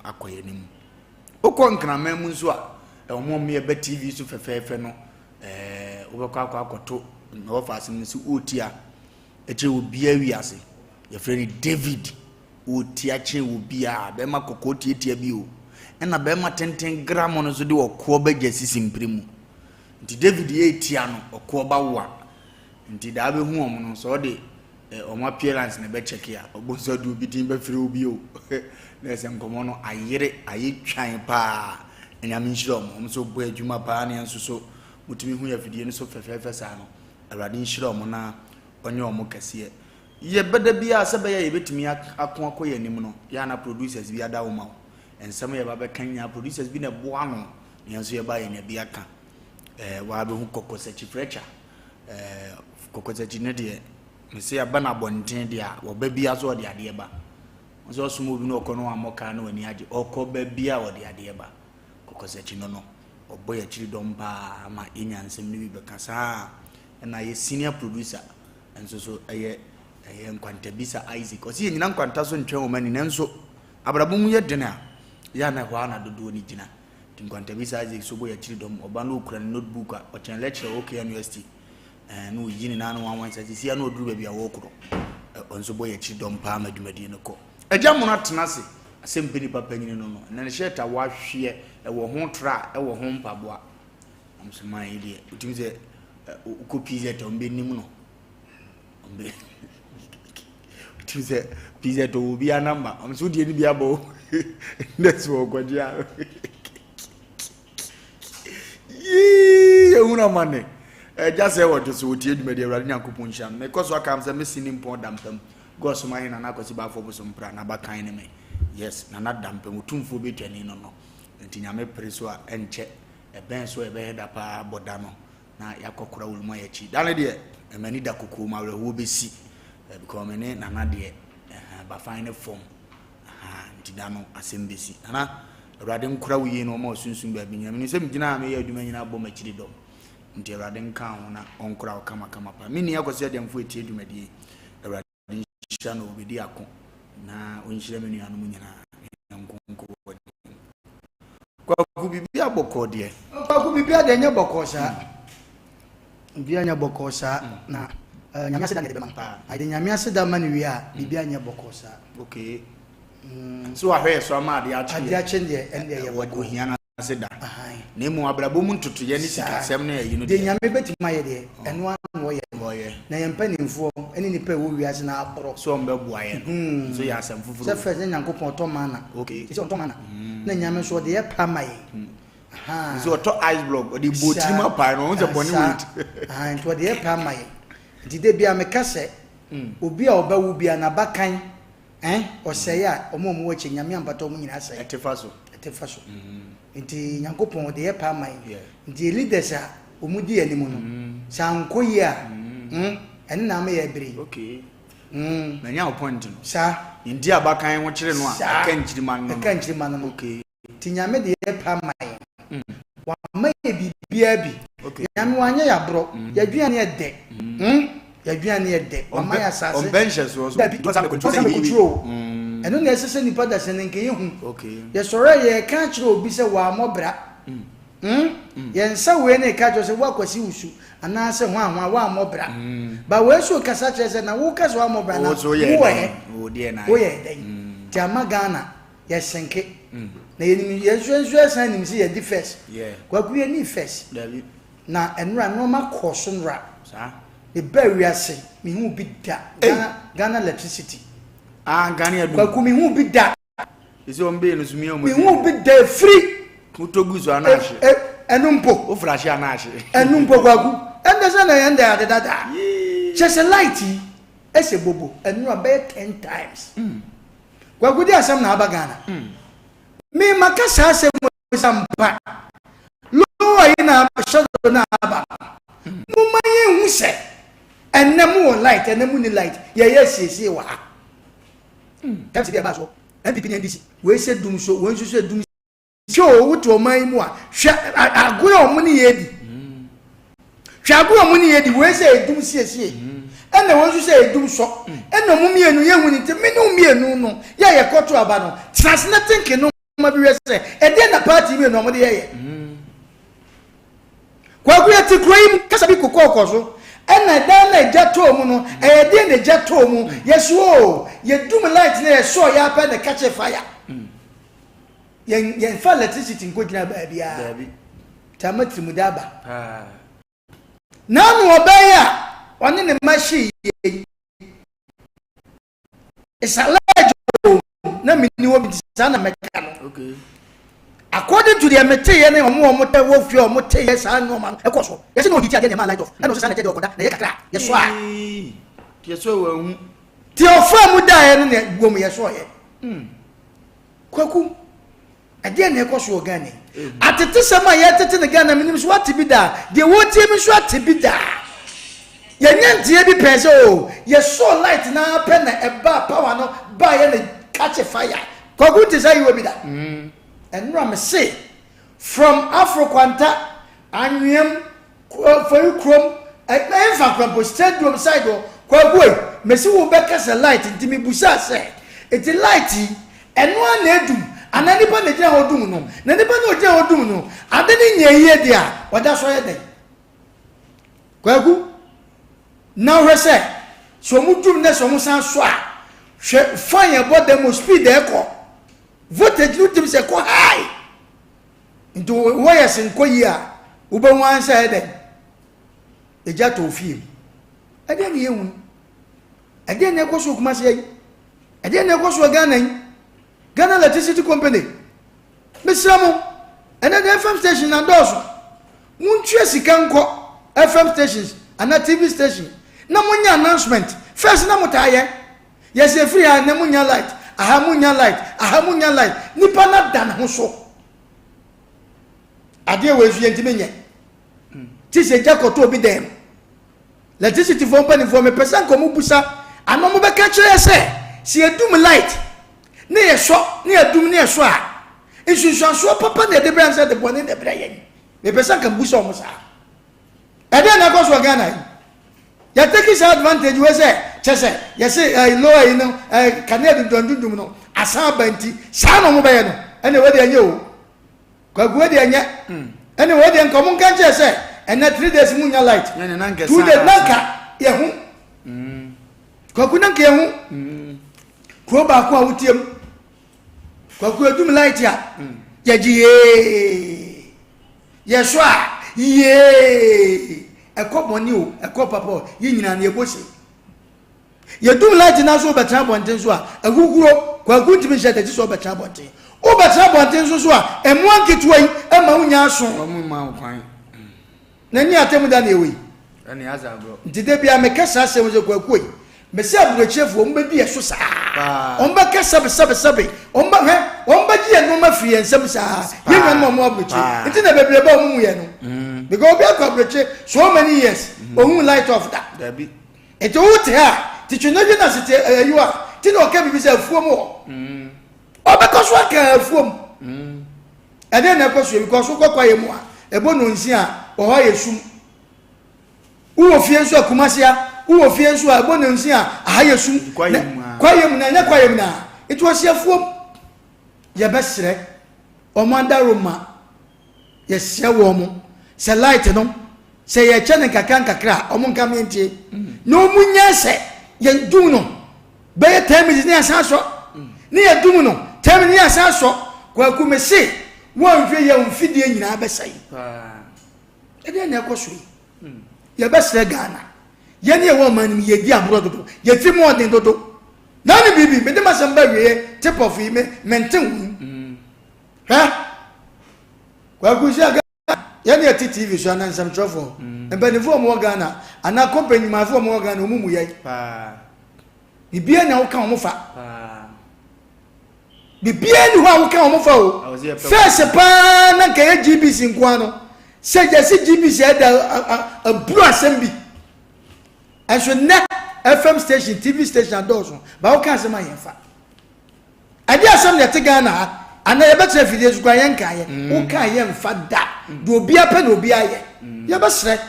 Akɔ yɛn anim. Wokɔ Nkraman mu nso a, wɔn a wɔyɛ bɛ TV so fɛfɛɛfɛ no, ɛɛ wobɛkɔ akɔ akɔto na wɔfa asɛm no sɛ ɔretia kyerɛ obiara wiase. Yɛfrɛ no David. Ɔretia kyerɛ obiara. Bɛrima kɔkɔɔ tiatia bi o. Ɛna bɛrima tenten gram no nso de ɔkoɔ bɛgya sisi mpire mu. Nti David yɛretia no, ɔkoɔ ba woa. Nti daa bɛhu wɔn no, sɛ ɔde eh, wɔn appearance na ɛbɛ check a, ɔbɔ nso ɔde obi din bɛfrɛ obi o. Na ɛsɛ nkɔmmɔ no ayere, ayɛ twan paa. Nyame nhyira wɔn, wɔn nso bɔ adwuma paa ne nso so motumi hu yɛ afidie no so fɛfɛɛfɛ saa no. Awurade nhyira wɔn na ɔnyɛ wɔn kɛseɛ. Yɛbɛda biara sɛ bɛyɛ a yɛbɛtumi ako akɔ yɛn anim no, yɛ ana producers bi ada wo ma wo. Nsɛm yɛba bɛka nyinaa producers bi na ɛboa ano, na yɛn nso yɛba yɛn bi aka. Eh, wɔabɛhu kɔkɔsakyi frɛkya. Eh, kɔkɔsakyi no deɛ, mese aba no abɔnten deɛ a, wɔba bia so ɔde adeɛ ba. Nso ɔsom obi na ɔkɔ no wammɔ kaa na w'ani agye. Ɔkɔ ba bia ɔde adeɛ ba. Kɔkɔsakyi no no, ɔbɔ yɛn akyiri dɔm paa ma yɛnya nsɛm no bi bɛka. Saa ɛna yɛ senior producer nso so ɛyɛ ɛyɛ Nkwantabisa Isaac. Ɔse yɛnyina nkwanta so ntwɛn wɔn ani nanso abrabɔ mu yɛ den a, yɛ a na ɛhɔ ara na dodoɔ no gyina. Nti Nkwantabisa Isaac so bɔ yɛn akyiri dɔm. Ɔba na ɔkura ne notebook a, ɔkyɛn lecturer wɔ KNUST. Ɛɛ na ɔyi ne nan no wanwan sa sisi a na ɔduru baabi a wɔrekɔ. Ɔno nso bɔ yɛn akyiri dɔm paa ma dwumadie no kɔ. Agya Mono atena ase sɛ mpɛ nipa panyini no no, na ne shirt a wahweɛ ɛwɔ ho tra ɛwɔ ho mpaboa. Ɔmo sɛ man yi deɛ, wotumi sɛ wokɔ PZ a ɔmo bɛnim no. Ɔmo bɛ wotumi sɛ PZ ɔwɔ obiara namba, ɔmo sɛ wodeɛ no bi abɔ o. Nɛs wɔ kɔgye a. Yii, ehunu amane. Ɛgya sɛ wɔdwo so wɔtie dwumadi Awurade Nyankopɔn nhyira no. Mekɔ so aka m sɛ mesi ne mpɔn da mpam. God soma he Nana Akwasi Baafoɔ bosom pra n'abakan ne me. Yes, Nana da mpam, otumfoɔ bɛtwani no no. Nti Nyame pere so a ɛnkyɛ, ɛbɛn so a ɛbɛyɛ da paa bɔ da no na yɛakɔkora wɔ mu ayɛ akyi. Da no deɛ, m'ani da kokoo mu awerɛhoɔ bɛsi. Because me ne Nana deɛ, ɛhɛn, bafan ne fam. Ahaa, nti da no asɛm bɛsi. Nana, Awurade nkora wo yie na ɔma wo sunsum baabi nyina. Menim sɛ megyina ha meyɛ adwuma nyina bɔ m'akyiri dɔm. Nti Awurade nka wo ho na ɔnkora wo kamakama paa. Me nua Kwasi Agyamfo ɛtie dwumadie yi. Awurade nhyira no, ɔbɛdi ako na ɔnhyira me nuanom nyinaa. Yɛnko nko wɔ den. Kwaku biribi abɔkɔɔ deɛ. Kwaku biribi adeɛ nyɛ bɔkɔɔ saa. Biribi anyɛ bɔkɔɔ saa na eh, Nyame aseda na yɛde bɛma no. Yɛde Nyame aseda ma no wie a, biribi anyɛ bɔkɔɔ saa. Okay. So wahwɛ yɛ so ama adeɛ akye Adeɛ akye deɛ ɛndeɛ yɛ bɔkɔɔ. Ohia no ase da. Na emu abrabɔ mu ntotoyɛ ne sikasɛm ne ayi no deɛ. Deɛ Nyame bɛtumi ayɛ deɛ, ɛno ara na ɔyɛ. Ɔyɛ. Na yɛn mpanimfoɔ ne nnipa a ɛwɔ wiase no aborɔ. Sɛ wɔn bɛboa yɛn no nso yɛ asɛm foforɔ. Sɛ first na Nyankopɔn ɔtɔ mana. Okay. Sɛ ɔtɔ mana. Na Nyame nso ɔde yɛ pa ma yɛn. Nso ɔtɔ ice block ɔde bɔ tirim apae no ɔho sɛ bɔne wɔ ti. Nti ɔde yɛ pa ma yɛn. Nti da biara meka sɛ obi a ɔbɛwo biara n'abakan eh ɔsɛe a wɔn a wɔwɔ akyi Nyame ampata wɔn nyinaa sɛe. Ɛte fa so. Ɛte fa so. Nti Nyankopɔn ɔde yɛ pa ma yɛn. Nti yɛ leaders a wɔn di yɛn anim no sɛ ankɔ yie a mm ɛno na ama yɛ abere yi. Okay. Manya wo point no. Saa. Nti abakan ho kyere no a ɛka nkyirima no no. Ɛka nkyirima no no. Okay. Nti Nyame de yɛ pa ma yɛn. Wama yɛ biribiara bi. Nyame wanyɛ yɛ aborɔ. Yɛaduane yɛ dɛ. Yɛaduane yɛ dɛ. Wama yɛ asase. Ɔmpɛ nhyɛsoɔ so. Dabi. Ɔnsa mɛkɔtwerɛ o. Ɛno na ɛsɛ sɛ nipa da sɛ ne nka yɛhu. Yɛsɔre a yɛreka akyerɛ obi sɛ wammɔ bra. Yɛn nsa wei na ɛka kyerɛ sɛ wo Akwasi Wusu anaasɛ hwan hwan wammɔ bra. Ba wei nso rekasa kyerɛ sɛ na woka sɛ wammɔ bra na wowɔ he? Woyɛ dɛn? Nti ama Ghana yɛ senke na yɛnim yɛn nso nso yɛsan nim sɛ yɛdi first kwaku yɛ ni first na ɛnora nneɛma kɔɔ so nora meba wiase mehu bi da Ghana Ghana electricity ah Ghana adum kwaku mehu bi da ɛsɛ wɔn bɛyɛ no so mia wɔn mehu bi da efiri wotɔ gu so ana ahye ɛnu mpo wofra ahye ana ahye ɛnu mpo kwaku ɛnna sɛ na yɛn da ade dada kyɛ sɛ light yi ɛsɛ bobo ɛnora bɛyɛ 10 times. Kwaku di asɛm na aba Ghana. Me maka saa asɛm mu sɛ mpa. Lower yi na shadow na aba. Mo ma yɛn hu sɛ ɛnɛ mo wɔ light, ɛnɛ mo ni light. Yɛyɛ siesie wɔ ha. FC bi ɛba so. NPP ne NDC. Wei sɛ dum so, wei nso sɛ dum. Hwɛ o, wote ɔman yi mu a, hwɛ agorɔ a wɔn ne yɛ di. Hwɛ agorɔ a wɔn ne yɛ di, wei sɛ edum siesie, ɛna wei nso sɛ edum sɔ, ɛna wɔn mmienu yɛ hu ne nti, me ne wɔn mmienu no, yɛ a yɛkɔto aba no, tena ase na tenke no. nneɛma bi hwɛ sɛ ɛdeɛ na party mi na wɔde yɛyɛ. Kwaku, yɛte kuro yi mu, kasa bi kokɔɔkɔ so, ɛna dan na egya tɔɔ mu no, ɛyɛ deɛ na egya tɔɔ mu. Yɛso o, yɛdum light na yɛsɔɔ yɛ apɛ na catch fire. Yɛn fa electricity nkɔ gyina baabiara. Daabi. Tama tirimuda aba. Paa. Naanu ɔbɛyɛ a ɔne ne mma hye yie ìsàlẹ̀ o, na mi ni wɔ bi saa na mɛka no. According to deɛ mete yɛ ne ɔmo tɛ wɔ fie, ɔmo te yɛ saa nneɛma no ɛkɔ so, yɛsɛ na ɔhiti adeɛ na ɛma light off, ɛna ɔsɛ saa na ɛkyɛ deɛ ɔkɔda na ɛyɛ kakra yɛsɔ a. Yɛ so wɔ ehu. Deɛ ɔfa mu daeɛ no na wɔ mu yɛsɔ yɛ. Kwaku, ɛdeɛ na ɛkɔ so wɔ Ghana yi, atete sɛm a yɛtete ne Ghana, menim so wate bi daa, deɛ wɔtie mi nso ate bi daa. Yɛnyɛ nteɛ bi pɛɛ sɛ o yɛsɔɔ light naa pɛ na ɛbaa power no baa yɛ na catch fire. Kwaku, te sɛ yiwɔ bi da. Ɛnura me se from Afro Kwanta, Anweam, Fari kurom, ɛnfa kurom stadium side hɔ. Kwaku yi, mesi wo bɛka sɛ light nti mi busa sɛ eti light yi ɛno a na edum ana nipa na egyina hɔ dum no, na nipa na ogyina hɔ dum no ade ne nyɛ yie deɛ a ɔda so yɛ dɛ. Kwaku, na wohwɛ sɛ ɔmo dum na sɛ ɔmo san so a, hwɛ fan yɛ bɔ dɛm o, speed ɛkɔ, voltage no tim sɛ kɔ high, nti wɔyɛ se nkɔ yie a, wobɛhu ansa yɛ dɛ egya tɔ ofie mu. Ɛdeɛ ne yɛhu, ɛdeɛ na ɛkɔ so Kumasi yi, ɛdeɛ na ɛkɔ so Ghana yi. Ghana Electricity Company, mesrɛ mo, ɛnɛ de FM station na dɔɔso, montua sika nkɔ FM stations ana TV station na monyɛ announcement. First na motaa yɛ, yɛsɛ efiri ha na munya light aha, munya light aha, munya light. Nipa na da ne ho so adeɛ wɔ esu yɛn ntumi nyɛ ti sɛ gya kɔtɔ obi dɛm. Electricity foɔ mpanimfoɔ, mepɛ sɛ nka ɔmo busa ana ɔmo bɛka kyerɛ sɛ yɛdum light ne yɛsɔ ne yɛdum ne yɛsɔ a, nsunsuansoɔ papa na yɛde brɛ sɛ de bɔne na ɛbrɛ yɛn. Mepɛ sɛ nka busa ɔmo saa. Ɛdeɛ na ɛkɔ so wɔ Ghana yi, yɛtake saa advantage wei sɛ kyɛ sɛ yɛse lower yi no, kanea dundundundum no asan aba, nti saa na ɔmo bɛyɛ no. Ɛna wei deɛ ɛnyɛ o, Kwaku, wei deɛ ɛnyɛ. Ɛna wei deɛ nka ɔmo nka nkyɛn sɛ ɛnɛ 3 days mu nya light, 2 days, nanka yɛ ho. Kwaku, nanka yɛ ho. Kuro baako a wotie mu, Kwaku, edum light a yɛgye yee, yɛsɔ a yee, ɛkɔ bɔnne o, ɛkɔ papa o, yɛ nyinaa no yɛbɔ se yɛdum light na so wobɛtena abɔnten so a, ahuhuro. Kwaku, ntumi nhyɛ dɛkyi sɛ wobɛtena abɔnten, wobɛtena abɔnten so so a, ɛmoa nketewa yi ɛma wonya aso. Wɔn mu ma kwan. N'ani atɛmu da na ɛwɔ yi. Ɛne asa agorɔ. Nti de bia meka saa asɛm sɛ, Kwaku yi, mɛsɛ aburokyefoɔ wɔn bɛdi yɛ so saa. Wɔn bɛka sɛbe sɛbe sɛbe, wɔn bɛ hwɛ, wɔn bɛgye yɛn nneɛma firi yɛn nsam saa, yɛn nuanom a wɔn aburokye. Nti na bebree ba wɔn mu yɛ no because obi akɔ aburokye so many years, ohun light off da. Dabi. Nti wo te ha titwi ne dwe na sete ayiwa ti na ɔka bibi sɛ afuom wɔ ɔbɛkɔ so aka afuom. Ɛdeɛ na ɛkɔ so yɛ because wokɔ kwaeɛ mu a, ɛbɔ nonsi a, wɔ hɔ ayɛ sum. Wowɔ fie nso a, Kumasi a, wowɔ fie nso a, ɛbɔ nonsi a, aha yɛ sum. Kwaeɛ mu a. Kwaeɛ mu na ɛnyɛ kwaeɛ mu na nti wɔsi afuom. Yɛbɛsrɛ ɔmo adaroma, yɛsrɛ wɔn mo sɛ light no, sɛ yɛkyɛ ne nkakra nkakra a, ɔmo nka miɛntie na ɔmo nyɛ sɛ yɛdum no bɛyɛ 10 minutes ne yɛsan sɔ, ne yɛdum no 10 minutes ne yɛsan sɔ. Kwaku, me se wɔnhwɛ yɛ mfidie nyinaa bɛsɛe. Ɛdeɛ na ɛkɔ so yi, yɛbɛsrɛ Ghana, yɛne yɛwɔ ɔman no mu, yɛdi aborɔ dodo, yɛtiri mu ɔden dodo. Na ne biribi mede masɛm ba wieɛ, tip off yi me mente ho yi. Hwɛ, Kwaku, sɛ yɛne yɛte TV so anaa nsɛmtwerɛfoɔ mpanimfoɔ a wɔwɔ Ghana anaa company nnwumayɛfoɔ a wɔwɔ Ghana, wɔn mu yɛ biribiara na woka wɔn fa. Biribiara ni hɔ a woka wɔn fa o. Awɔ sɛ yɛpɛ. First paa na nka yɛ GBC nkoa no sɛ yɛsi GBC ɛda aburu asɛm bi. Ɛnso nnɛ FM station, TV station adɔɔso ba, woka asɛm a yɛmfa. Ɛde asɛm na ɛte Ghana ha anaa yɛbɛtena afidie so kora, yɛnka yɛ woka yɛmfa da deɛ obiara pɛ na obiara yɛ. Yɛbɛsrɛ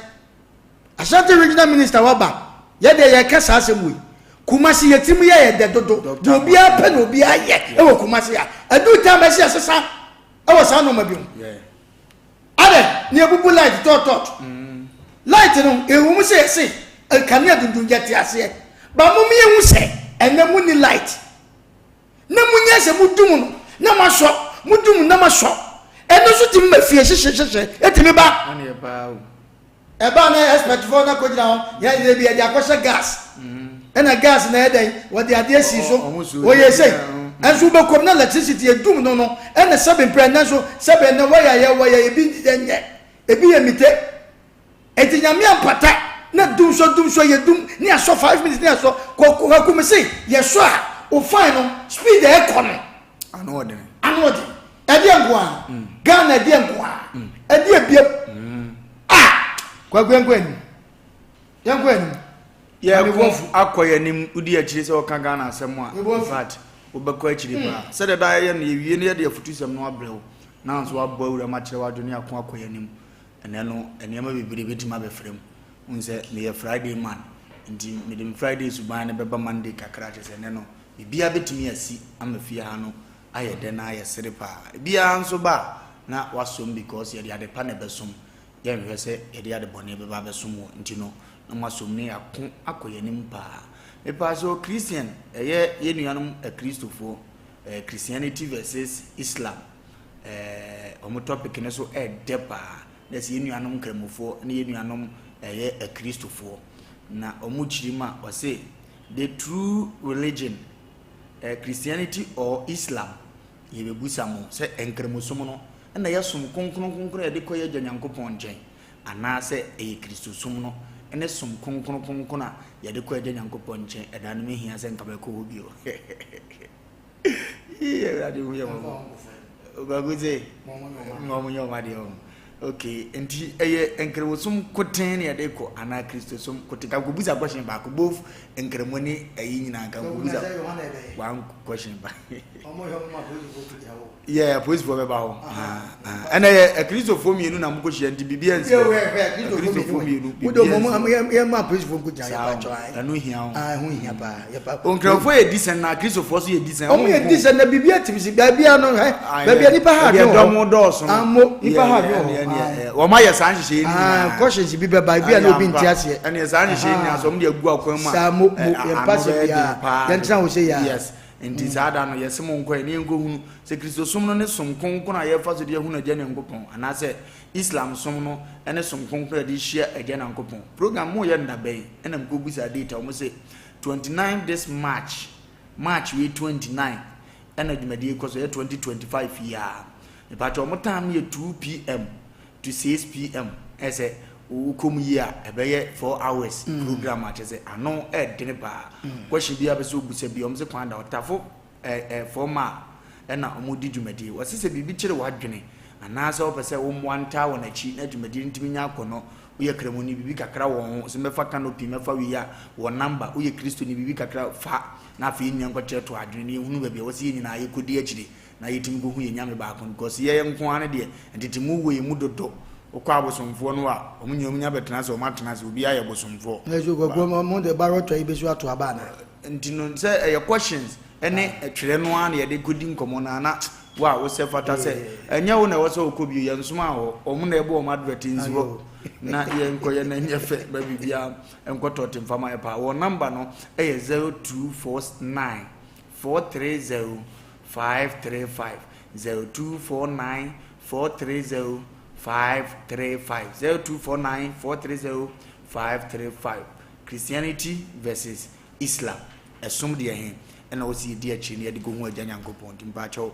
Ashanti Regional Minister, waba yɛdeɛ, yɛka saa asɛm wei. Kumasi yɛ tirim yɛ yɛ dɛ dodo. Deɛ obiara pɛ na obiara yɛ ɛwɔ Kumasi a. Ɛduru time ɛsɛ yɛsesa ɛwɔ saa nneɛma bi ho. Adɛ ne ebubu light tɔɔtɔɔt. Light no ewu mu sɛ yɛse kanea dundun yɛ te aseɛ. Ba mo mi ehu sɛ ɛnɛ mo ni light. Na mo nyɛ sɛ mo dum no na mo asɔ mo dum na mo asɔ. Ɛno nso tumi ma fie hyehye hyehye etumi ba. Ɛbaa na expert foɔ na kɔgyina hɔ yɛ yɛ bi yɛde akɔhyɛ gas ɛna gas na ɛdɛn wɔde adeɛ si so wɔyɛ sei ɛnso wobɛkɔm na electricity edum no no ɛna sɛbe mprɛ ɛnɛ nso sɛbe ɛnɛ wɔyɛ yɛ wɔyɛ ebi nyɛ ebi yɛ mite eti nyame ampata na dum so dum so yɛ dum ne asɔ 5 minutes ne asɔ kɔkɔ kɔkɔ se yɛsɔ a o fine no speed a ɛkɔ no. Ano ɔdene. Ano ɔden. Ɛdeɛ nko a Ghana, ɛdeɛ nko a ɛdeɛ biem a Kwaku, yɛnkɔ anim, yɛnkɔ anim. Yɛkɔ akɔ yɛn anim. Wodi akyire sɛ wɔka Ghana asɛm a, in fact, wobɛkɔ akyire paa sɛdeɛ daa yɛyɛ no. Yɛwie no, yɛde afutusɛm no abrɛ wo na nso wabɔ awura mu akyerɛ w'adwene ako akɔ yɛn anim. Ɛnɛ no, nneɛma bebree bɛtumi abɛfrɛ mu. Wohu sɛ meyɛ Friday man, nti mede me Friday suban no bɛba Monday kakra kyerɛ sɛ ɛnɛ no biribiara bɛtumi asi ama fie ha no ayɛ dɛ na ayɛ sere paa. Ebiara nso ba a na wasom because yɛde ade pa na ɛbɛsom. Yɛnhwɛ sɛ yɛde ade bɔne bɛba abɛsom wɔ nti no na moasom ne yɛako akɔ yɛn anim paa. Mepaa sɛ Christian ɛyɛ yɛn nuanom Akristofoɔ, Christianity versus Islam, wɔn topic no so ɛɛdɛ paa na sɛ yɛn nuanom Nkramofoɔ ne yɛn nuanom ɛyɛ Akristofoɔ na wɔn kyerɛ mu a, ɔse the true religion, Christianity or Islam? Yɛbɛbusa mo sɛ Nkramosom no ɛna yɛsom kronkron kronkron a yɛde kɔ yɛ Agya Nyankopɔn nkyɛn, anaasɛ ɛyɛ Kristosom no ɛne som kronkron kronkron a yɛde kɔ Agya Nyankopɔn nkyɛn? Ɛda no mehia sɛ nka bɛkɔ hɔ bio. Yii, Awurade hu yɛ mmɔbɔ. Kwaku sɛ ɔmo nyɛ ɔmo adeɛ ɔmo okay. Nti ɛyɛ Nkramosom koten ne yɛde kɔ anaa Kristosom koten? Ka kɔbusa question baako, both Nkramo ne ɛyi nyinaa, ka kɔbusa one question ba. Yɛ apolisifoɔ bɛba hɔ. Ɛnna yɛ Akristofoɔ mmienu na mokɔ hyia, nti biribi ansi hɔ. Akristofoɔ mmienu, biribi ansi hɔ. Yɛma apolisifoɔ nkɔgyina. Saa. Yɛpa kyɛw. Ɛno hia ho. Ɛho hia paa, yɛpa. Nkramofoɔ yɛ decent na Akristofoɔ so yɛ decent. Ɔmo yɛ decent na biribi atimi si baabi a no hɛ baabi a nipa ha adwene wɔ hɔ, dɔm dɔɔso no. Amo nipa ha adwene wɔ hɔ. Wɔn ayɛ saa nhyehyɛ yi nyinaa. Questions bi bɛba ebi a na obi nte aseɛ. Ɛnneɛ saa nhyehyɛ yi nyinaa so wɔn de agu akwan mu a Saa mo mo yɛmpa ano sɛ bɛyɛ den biara paa. Yɛntena hɔ sɛ yia. Yes, nti saa da no yɛsɛ mo nkɔ yɛ ne yɛnkɔ hunu sɛ Kristosom no ne som kronkron a yɛfa so de ahunu Agya Nyankopɔn, anaasɛ Islam som no ne som kronkron a yɛde hyia Agya Nyankopɔn. Program mo yɛ nda bɛn? Ɛna mkɔ bisa date a, wɔn sɛ 29 this March, March wei 29 ɛna dwumadie kɔ so, ɛyɛ 2025 yi a. Mepakyɛ, wɔn time no yɛ 2 p.m. to 6 p.m. Ɛsɛ wokɔ mu yi a, ɛbɛyɛ 4 hours program a kyerɛ sɛ ano ɛɛdene paa. Question bi a bɛ sɛ obusa bi, wɔn sɛ kwan da ɔtafo ɛɛ ɛɛ fɔm a ɛna wɔn di dwumadie. Wɔsi sɛ biribi kyerɛ w'adwene anaasɛ wɔpɛ sɛ wɔn mmoa ntaa wɔn akyi na dwumadie ntumi nya akɔ no, woyɛ Kramoni, biribi kakra wɔ ho sɛ mɛfa canopy, mɛfa wei a wɔ number, woyɛ Kristoni, biribi kakra fa na afei yɛn nyinaa nkɔkyerɛ to adwene na yɛhunu baabi a wɔsi yɛn nyinaa yɛkɔdi akyire na yɛtumi kɔhu yɛn Nyame baako no, because yɛyɛ nko ara no deɛ ntete mu wɔ yɛn mu dodo. Wokɔ abosomfoɔ no a, wɔn nyinaa nya bɛtena ase, wɔn atena ase, obiara yɛ bosomfoɔ. Ɛso Kwaku, mo de barɔtɔ yi bɛsi ato aba ana? Nti no sɛ ɛyɛ questions ɛne twerɛ no ara na yɛde kɔdi nkɔmmɔ no ana wo a wosɛ fata sɛ ɛnyɛ wo na ɛwɔ sɛ wokɔ bio. Yɛn soma hɔ, wɔn na ɛbɔ wɔn advert nsi hɔ na yɛnkɔ yɛ na nyɛ fɛ ba biribiara nkɔtɔ te mfama yɛ paa. Wɔn number no ɛyɛ 0249430535, 0249430535, 0249430535. Christianity versus Islam, ɛsom deɛ he ɛna wɔsi yɛdi akyire no yɛde kɔhu Agya Nyankopɔn? Nti mpaakyɛw,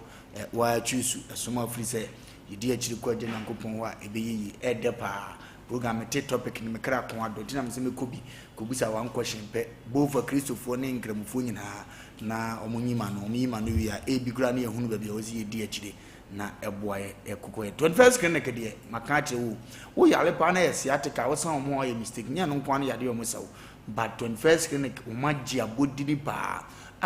waa choose ɛsom afiri sɛ yɛdi akyire kɔ Agya Nyankopɔn hɔ a ɛbɛyɛ yie. Ɛɛdɛ paa program. Mete topic no, mekra ko adɔ nti na mesɛ mɛkɔ bi kɔbusa one question pɛ, both Akristofoɔ ne Nkramofoɔ nyinaa, na ɔmo nyima no, ɔmo yima no wie a, ebi koraa ne yɛhunu baabi a wɔsi yɛdi akyire na ɛboa yɛ ɛkokɔ yɛ. 21st Clinic deɛ, maka akyerɛ wo, wo yare paa na yɛ sciatica, wosan wɔn a ɔyɛ mistake nyɛ no nko ara no yadeɛ ɔmo sa wo, but 21st Clinic wɔn agye abɔdini paa.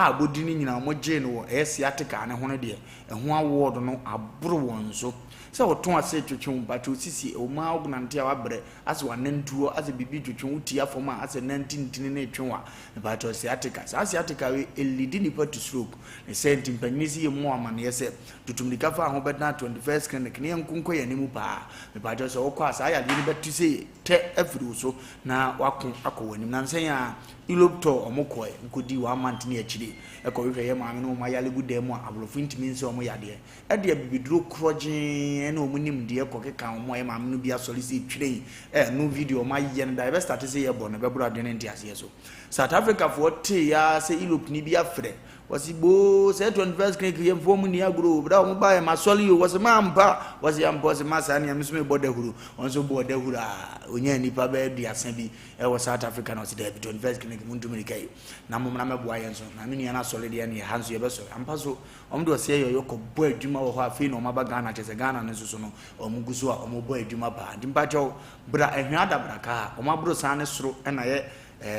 a abɔdin no nyinaa wɔgyee no wɔ ɛyɛ sciatica ne ho no deɛ, ɛho award no aboro wɔn so. Sɛ wɔto ase twetwe wo mpakyɛw sisi, ɛwɔ mu ara wonante a wabrɛ, asɛ wanantuo, asɛ biribi twetwe wo tia fam a, asɛ nanti ntini no retwe wo a, mpakyɛw sciatica. Saa sciatica wei ɛlidi nipa to stroke. Ne sɛ nti mpanyini si yɛ mu amaneɛ sɛ tutu mirika fa ho bɛtena 21st Clinic ne yɛnko nkɔ yɛn anim paa. Mepakyɛw sɛ wokɔ a saa yadeɛ no bɛte sɛ tɛ afiri wo so na wako akɔ w'anim. Nansa yi ara Europe tour ɔmo kɔɛ nkɔdii one month ne akyire ɛkɔ hwehwɛ yɛ maame ne ɔmo ayare gu dan mu a aborɔfo ntumi nsɛ ɔmo yadeɛ ɛde abibiduro korɔgyee ɛne ɔmo nimdeɛ kɔ keka ɔmo a yɛ maame no bi asɔre sɛ twiren ɛno video ɔmo ayɛ no da yɛbɛ start sɛ yɛbɔ no ɛbɛboro adwene nteaseɛ so. South Africa foɔ tee ya sɛ Europe ni bi afrɛ wɔsi boo sɛ 21st Clinic yɛ mfoɔ mu ni agorɔ o bere a wɔn ba yɛ ma sɔre o wɔsi ma mpa wɔsi ampa wɔsi ma saa nea mi nso mi bɔ dahuro wɔn nso bɔ dahuro a onyaa nipa bɛyɛ 30 bi ɛwɔ South Africa na ɔsi dɛbi 21st Clinic mu ntumi nika yi na mo na mɛboa yɛn so na me nua no asɔre deɛ ne yɛ ha nso yɛbɛsɔre ampa so. Wɔn de ɔsɛ yɔyɔ kɔ bɔ adwuma wɔ hɔ. Afei na wɔn aba Ghana kyɛ sɛ Ghana no nso so no wɔn gu so a wɔn bɔ adwuma paa. Nti mpakyɛw bra Ɛhwɛ Adabraka a wɔn aboro san ne soro ɛna yɛ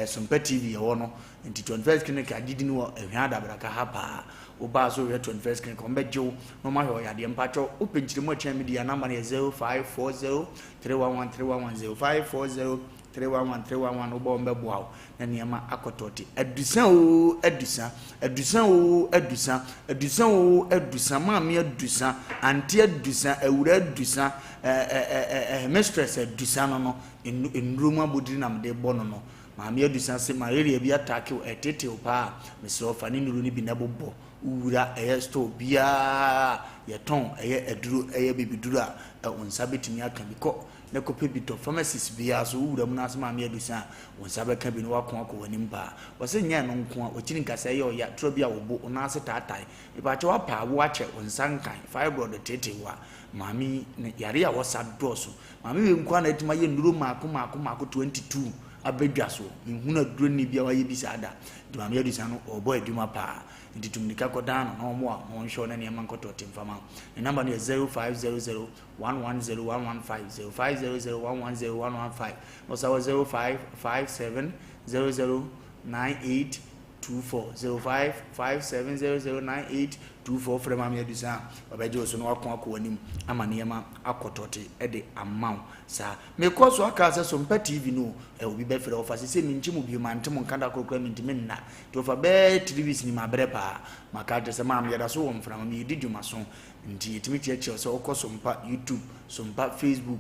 Sompa TV ɛwɔ no. Nti 21st Clinic agye din wɔ Ɛhwɛ Adabraka ha paa. Wobaa so hwɛ 21st Clinic, wɔn bɛgye wo na wɔn ahwɛ ɔyadeɛ. Mpakyɛw wopɛ nkyerɛmu akyɛn mi di a, number no yɛ 0540 311 311, 0540 311 311. Wobɔ wɔn bɛboa wo na nneɛma akɔtɔte. Adusa o adusa, adusa o adusa, adusa o adusa, maame adusa, auntie adusa, awura adusa, ɛɛ ɛɛ ɛɛ mistress adusa no nnuro mu abodiri na mede bɔ no. Maame adusa se malaria bi attack wo, ɛtetew paa, mesrɛ wo fa ne nnuro no bi na bobɔ. Wura ɛyɛ store biara yɛtɔn ɛyɛ aduro, ɛyɛ bibiduro a, wo nsa bɛtumi aka bi. Kɔ na kɔpɛ bi tɔ. Pharmacies biara so wowura mu no ase maame adusa a, wo nsa bɛka bi na wako akɔ w'anim paa. Wɔsɛ nyɛ no nko a wɔkyiri nkasa ɛyɛ ɔya torɔ bi a wɔbo wo nan ase taatae. Mepakyɛ wapa awo akyɛ wo nsa nkan fibroid tete wo a, maame yi ne yare a wɔsa dɔɔso. Maame wei nko a na atumi ayɛ nnuro maako maako maako 22 abɛdwa so. Menhunu aduro ni bi a wayɛ bi saa da. Nti maame adusa no ɔrebɔ adwuma paa. Nti tummirika kɔdan no na wɔn a wɔnhwɛ wo na nneɛma nkɔtɔ te mfama. Ne number no yɛ 0500 110 115, 0500 110 115. Na ɔsa wɔ 0557 00 98 24, 0557 00 98 24. Frɛ maame adusa a ɔbɛgye wo so na wako akɔ w'anim ama nneɛma akɔtɔte de ama wo saa. Mekɔ so aka sɛ Sompa TV no ɛ obi bɛfrɛ wɔfa sɛ sɛ menkye mu bio mante mo nka da korokora mentimi nna nti wɔfa bɛɛ 3 weeks ni mabrɛ paa. Maka kyerɛ sɛ maame yɛda so wɔ mframa meyɛdi dwuma so nti yɛtumi kyerɛkyerɛ sɛ wokɔ Sompa YouTube, Sompa Facebook,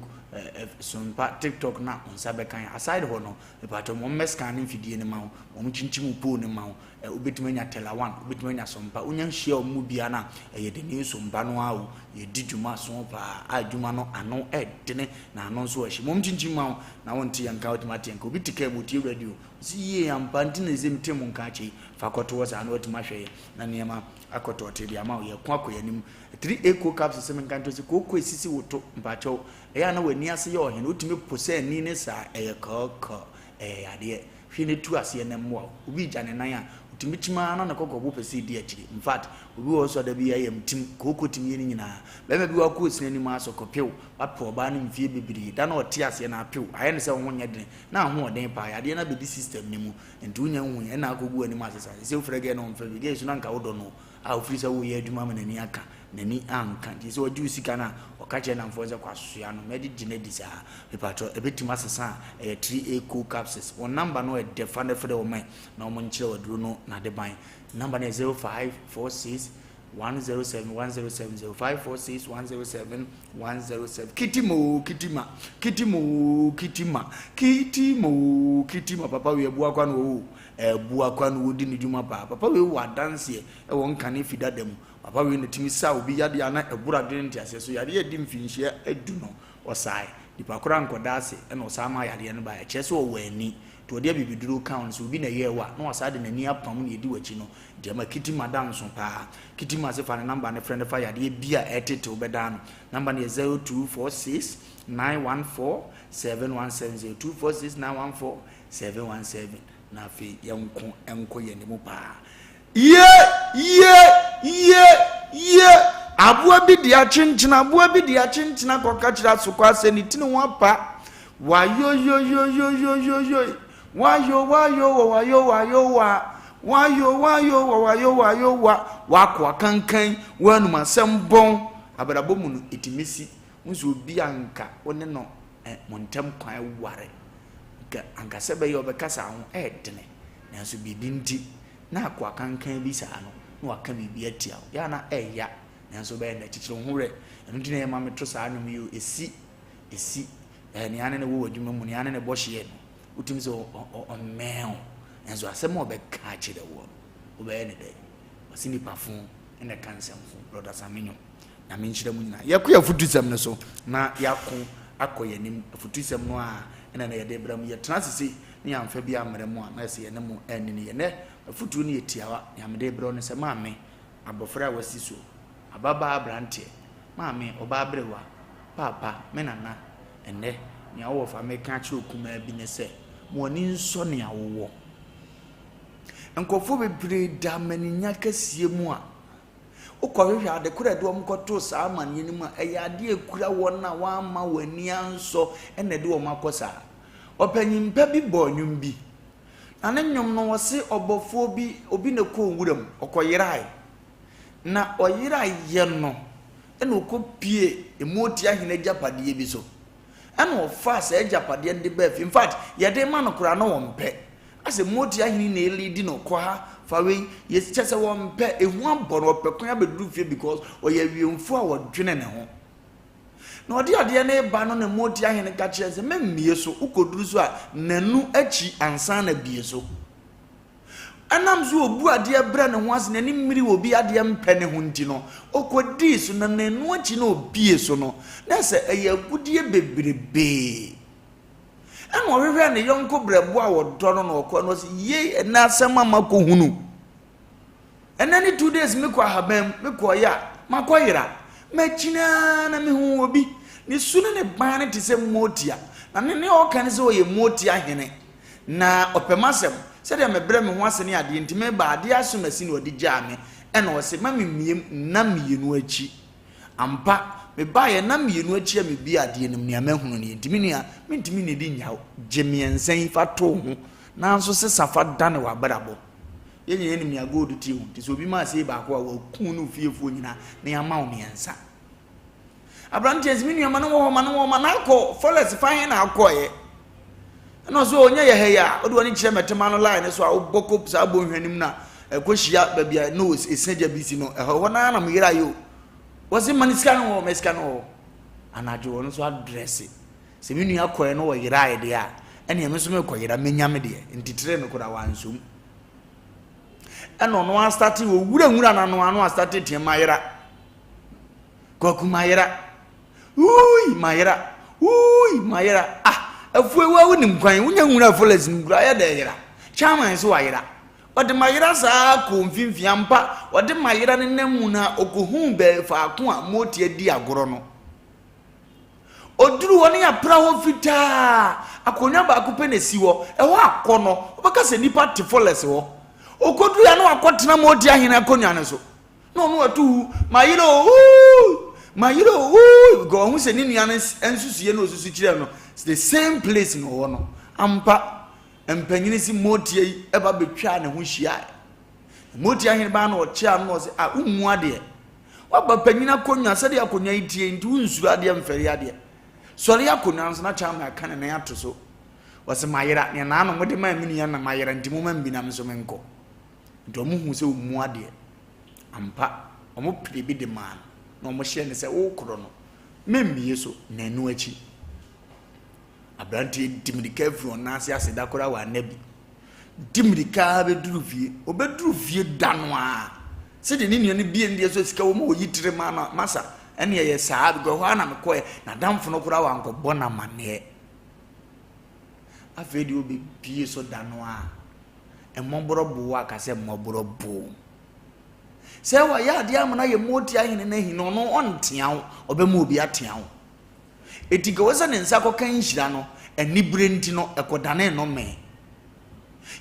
Sompa TikTok na wo nsa bɛka. Aside hɔ no, mepatɔ mo mmɛ scan ne mfidie no ma wo, wɔn kyinkyim wo pole no ma wo. Wobɛtumi anya Tela One, wobɛtumi anya Sompa. Wonya nhyia wɔn mu biara no a, ɛyɛ de ne Sompa no a o yɛdi dwuma so paa a adwuma no ano ɛdene na ano nso ɛhye. Wɔn kyinkyim ma wo na wonte yɛn nka, wotumi ate yɛn nka. Obi te kaa mu otie radio si yie ampa nti na ɛsɛ mete mo nka akyɛ yi fa kɔto hɔ saa na watumi ahwɛ yɛ na nneɛma akɔtɔɔte de ama wo. Yɛko akɔ yɛn anim. 3 eco capsules sɛ menka nkyerɛ sɛ kooko esisi wo to. Mpakyɛw ɛyɛ a na w'ani ase yɛ ɔhene wotumi po sɛ ani ne saa ɛyɛ kɔɔkɔɔ ɛyɛ yadeɛ. Hwɛ ne tu aseɛ na mmoa wo. Obi gya ne nan a otumi kyim ara na ne kɔkɔbo pɛ sɛ edi akyire. In fact, obi wɔ hɔ so da bi ɛyɛ tim kooko tumi yɛ ne nyinaa. Bɛrima bi wakɔ osina anim asɔ kɔpew wapɛ ɔbaa no mfie bebree da na ɔte aseɛ na apew ayɛ ne sɛ wo ho nyɛ dene na ahoɔden paa yadeɛ no abɛdi system no mu nti wonya nhu ɛna akɔgu anim asesa sɛ wofrɛ gɛ na ɔmfrɛ bi gɛ so na nka wodɔ no a wofiri sɛ woyɛ adwuma ma n'ani aka n'ani anka nti sɛ ɔgye wo sika no a ɔka kyerɛ namfoɔ sɛ kɔ no mɛgye gye no adi saa. Mepatɔ ɛbɛtumi asesa a ɛyɛ 3 a co capsules. Wɔn number no ɛdɛ fa no frɛ wɔn na wɔn nkyerɛ waduro no n'ade ban. Number no yɛ 0546 107 107, 0546 107 107. Kitimo kitima kitimo kitima kitimo kitima. Papa wei ɛbu akwa no o ɛbu akwa no wɔdi ne dwuma paa. Papa wei wɔ adanseɛ ɛwɔ nkane fi dada mu. Papa wei na tumi sa obi yadeɛ ana ɛboro adwene nteaseɛ so. Yadeɛ adi mfinhyia adu no ɔsae nipa koraa nkɔda ase ɛna ɔsaa ma yadeɛ no ba. Ɛkyerɛ sɛ ɔwɔ ani nti ɔde abibiduro ka ho sɛ obi na ɛyɛ wa na wasaa de n'ani apam na ɛdi w'akyi no. Nti ɛma kitima da nso paa. Kitima se fa ne number ne frɛ ne fa yadeɛ bi a ɛtetew bɛdaa no. Number no yɛ 0246 914 717, 0246 914 717. Na afei yɛnko nkɔ yɛn anim paa. Yie yie yie yie, aboa bi de akyenkyena, aboa bi de akyenkyena kɔka kyerɛ asokɔ asɛ ne tiri ho apa wayoyoyoyoyoyoyo wayo wayo wɔ wayo wayo wa. Wayo wayo wa wayo wayo wa w'akoa kankan w'anum asɛm bɔn abrabɔ mu no ɛtumi si wo sɛ obi a nka wo ne no eh, mo ntam kwan ware nka anka sɛ bɛyɛ ɔbɛkasa ho ɛɛdene nanso biribi nti na akoa kankan bi saa no na waka biribi atia wo yɛ na ɛɛya nanso bɛyɛ na kyekyere wo ho werɛ ɛno nti na ɛyɛ ma meto saa nnwom yi o ɛsi ɛsi ɛɛ nea ne ne wɔ wɔ adwuma mu nea ne ne bɔ hyeɛ no wotumi sɛ ɔmmɛn wo nanso asɛm a ɔbɛka akyerɛ woɔ no wobɛyɛ ne dɛn ɔse nipa fo na ɛka nsɛm fo brɔda Samenyo Nyame nhyira mu nyinaa yɛkɔ yɛ afutusɛm no so na yɛako akɔ yɛn anim afutusɛm no a ɛna na yɛde brɛ mu yɛtena ase sei ne yɛamfa bi ammrɛ mu a na ɛsɛ yɛne mo anni no yɛ nɛ afutuo no yɛ tiawa nea mede brɛ wo no sɛ maame abɔfra a wasi so ababaa aberanteɛ maame ɔbaa aberewa paapa me nana Ɛnnɛ, nea wowɔ fa meka akyerɛ okumaa bi ne sɛ, ma w'ani nsɔ nea wowɔ. Nkurɔfoɔ bebree da amanenya kɛseɛ mu a, wokɔhwehwɛ ade korɔ a ɛde wɔn kɔtoo saa amaneɛ no mu a, ɛyɛ adeɛ a ɛkura wɔn a wɔamma wɔn ani ansɔ na ɛde wɔn akɔ saa. Ɔpanyin pa bi bɔɔ nnwom bi, na ne nnwom no ɔse ɔbɔfoɔ bi, obi na ɛkɔɔ nwuram, ɔkɔyerae. Na ɔyeraeɛ no, ɛna ɔkɔpie Mmotia hene agyapadeɛ bi so. Ɛna ɔfaa saa agyapadeɛ no de baa fie. In fact, yɛde ma no koraa na wɔmpɛ. Asɛ Mmotia hene na ɛliidi no, kɔ ha, fa wei. Kyɛ sɛ wɔmpɛ, ehu abɔ no, ɔpɛ kwan abɛduru fie because ɔyɛ awiemfoɔ a wɔdwene ne ho. Na ɔde adeɛ no reba no na Mmotia hene ka kyerɛ sɛ, memmie so, wokɔduru so a, nanu akyi ansa na bie so. Ɛnam sɛ ɔbu adeɛ brɛ ne ho ase, n'ani mmiri obi adeɛ mpɛ ne ho nti no, ɔkɔdii so, na nnanu akyi na ɔbie so no, na sɛ ɛyɛ agudeɛ bebrebee. Ɛna ɔhwehwɛɛ ne yɔnko brɛboɔ a ɔdɔ no na ɔkɔɛ no, ɔse, yei ɛnɛ asɛm a makɔhunu. Ɛnɛ ne 2 days mekɔ ahaban mu, mekɔɔyɛ a, makɔyera. Makyini ara na mehu obi. Ne su ne ne ban no te sɛ mmotia. Na ne ne ɔka ne sɛ ɔyɛ mmotia hene. Na ɔpɛ m'asɛm, sɛdeɛ mebrɛ me ho ase ne adeɛ nti, meba adeɛ asom asi na ɔde gyaa me, ɛna ɔse ma memmiem nna mmienu akyi. Ampa, mebaeɛ nna mmienu akyi a mebie adeɛ no mu, nea mahunu nie. Nti me nua, mentumi nnidi nnyaw, gye mmiɛnsa yi fa to wo ho, nanso sesa fa dane w'abrabɔ. Yɛn nyinaa nim nea gold te o, nti sɛ obi maa sei baako a, waku ne fiefoɔ nyinaa na yɛama wo mmiɛnsa. Aberanteɛ sɛ me nua ma no wɔ hɔ ma no wɔ hɔ ma no akɔ forest fa he na akɔeɛ ɛna ɔsɛ ɔnyɛ yɛ ha yi a wode w'ani kyerɛ mɛtema no line no so a wobɔ kɔ saa bɔnhwa no mu na ɛkɔ hyia baabi a no ɛsɛ gya bi si no ɛhɔ hɔ naa na meyera yi o wɔse ma no sika no wɔ ma sika no wɔ anadwo ɔno nso adrɛse sɛ me nua kɔɛ no wɔyeraeɛ deɛ a ɛneɛ me nso mekɔyera mɛnya me deɛ nti tere no koraa wansom ɛna ɔno astate ɔwura nwura no ano ano astate teɛ mayera Kwaku mayera. Wuui mayera. Wuui mayera. Ah, afue wa wonim kwan, wonya nwura forest no kura ayɛ dɛ yera. Chairman nso wayera. Ɔde mayera saa kɔɔ mfimfini ampa, ɔde mayera no nam mu na ɔkɔhuu bɛɛ faako a motia di agorɔ no. Ɔduru hɔ no yɛapra hɔ fitaa, akonnwa baako pɛ na ɛsi hɔ, ɛhɔ akɔ no, wobɛka sɛ nnipa te forest hɔ. Ɔkɔduru a na wakɔtena motia hene akonnwa no so. Na ɔno atu hu, mayere o, ooh, mayere o, ooh, because ɔho sɛ ne nua no nsusuiɛ na ɔsusu kyerɛ no, the same place na ɔwɔ no. Ampa, mpanyini si motia yi ɛba bɛtwaa ne ho hyiae. Motia hene baa na ɔkyea no na ɔsɛ, ah, wommu adeɛ. Waba panyin akonnwa, sɛdeɛ akonnwa yi tie nti wonsuro adeɛ mfɛre adeɛ. Sɔre akonnwa nso na kyama aka ne nan ato so. Ɔsɛ mayera, nea naano mode maa me nua na mayera nti moma mbinam nso menkɔ. Nti wɔn huu sɛ ɔmmu adeɛ. Ampa, wɔn pere bi de maa no, na wɔn hyɛɛ no sɛ, Wokorɔ no, memmie so. Na ɛno akyi, aberanteɛ di mirika firi wɔn nan ase ase da koraa wɔ anabi. Di mirika ara bɛduru fie. Ɔbɛduru fie da no ara, sɛdeɛ ne nua no bie no deɛ sɛ sika wɔ mu a ɔyi tiri maa no, masa, ɛne ɛyɛ saa, because ɛhɔ ara na mekɔɛ, n'adamfo no koraa wankɔbɔ no amanneɛ. Afei deɛ ɔbɛbie so da no ara, Mmɔborɔ boo a ka sɛ mmɔborɔ boo. Sɛ wayɛ adeɛ ama no ayɛ mmotia ahene no ahi no, ɔno ɔntea wo, ɔbɛma obi atea wo. Eti nka wɔ sɛ ne nsa kɔka nhyira no, anibere nti no, ɛkɔdane nnome.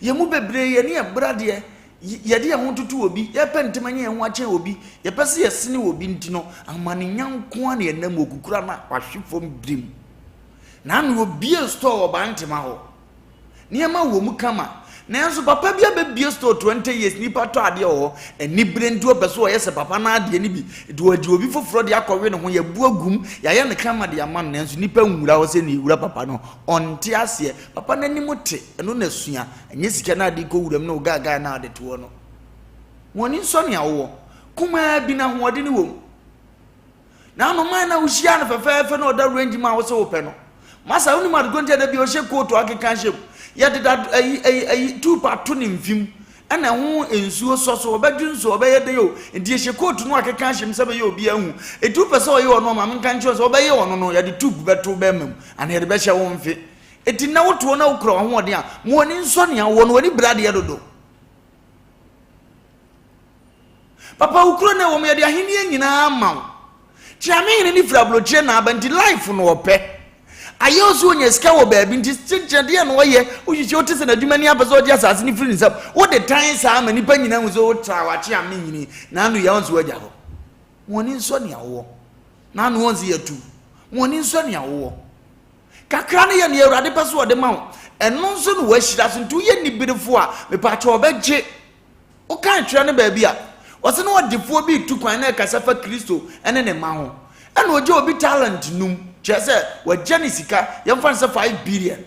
Yɛn mu bebree yɛne yɛn bra deɛ, yɛde yɛn ho toto obi, yɛpɛ ntɛm anya yɛn ho akyɛn obi, yɛpɛ sɛ yɛsene obi nti no, amanenya nko ara na yɛnam okukura no a wahwe fam birim. Na ano obie store wɔ Bantema hɔ. Nneɛma wɔ mu kama. Nanso papa bi abɛbue store 20 years, nnipa tɔ adeɛ wɔ hɔ. Anibere nti ɔpɛ sɛ ɔyɛ sɛ papa no adeɛ no bi. Nti ɔgye obi foforɔ de akɔwe ne ho, yɛabu agu mu, yɛayɛ no kama de ama no, nanso nnipa nwura hɔ sɛdeɛ ɛwura papa no. Ɔnte aseɛ. Papa no anim te, ɛno na sua. Ɛnyɛ sika no a ade kɔ wuram ne wo gaagae no a ɔde toɔ no. Wɔn ani nsɔ nea wowɔ. Kumaa bi no ahoɔden wɔ mu. Naano man na wohyia no fɛfɛɛfɛ na ɔda range mu a wosɛ wopɛ no. Masa wonim adekɔ nti a da bi ɔhyɛ kootu akeka hyɛ mu. Yɛde da ayi ayi ayi tuup ato ne mfim ɛna ɛho nsuo sɔ so ɔbɛdwe nsuo ɔbɛyɛ dɛ o. Nti yɛhyɛ kootu no akeka hyɛ mu sɛ bɛyɛ obi ahu. Eti wopɛ sɛ ɔyɛ ɔno a ma menka nkyerɛ sɛ ɔbɛyɛ ɔno no yɛde tuup bɛto bɛrima mu anaa yɛde bɛhyɛ wo mfe. Eti na wotoɔ na wokura w'ahoɔden a ma w'ani nsɔ nea wowɔ no w'ani bere adeɛ dodo. Papa wo kuro na ɛwɔ mu yɛde ahenni nyinaa ama wo. Kyeame hene ne firi aburokyire na aba nti life no ɔpɛ. Ayɛ ɔsɛ onya sika wɔ baabi nti kyekyɛ deɛ na ɔyɛ wohwehwɛ wote sɛ n'adwuma ni apɛ sɛ ɔgye asase no firi ne nsam wode tan saa ma nipa nyinaa hu sɛ wotra wakyeame nyini na ano yɛ ɔnso wagya hɔ. Mo ani nsɔ nea wowɔ na ano ɔnso yɛtu. Mo ani nsɔ nea wowɔ. Kakra no yɛ nea Awurade pɛ sɛ ɔde ma wo. Ɛno nso na wahyira so nti woyɛ niberefo a mepaakyɛ ɔbɛgye. Wokan twerɛ no baabi a, ɔse na ɔdefoɔ bi retu kwan na ɛkasa fa Kristo ne ne mma ho. Ɛna ɔgya obi talent num, kyerɛ sɛ wagya ne sika, yɛmfa no sɛ 5 billion.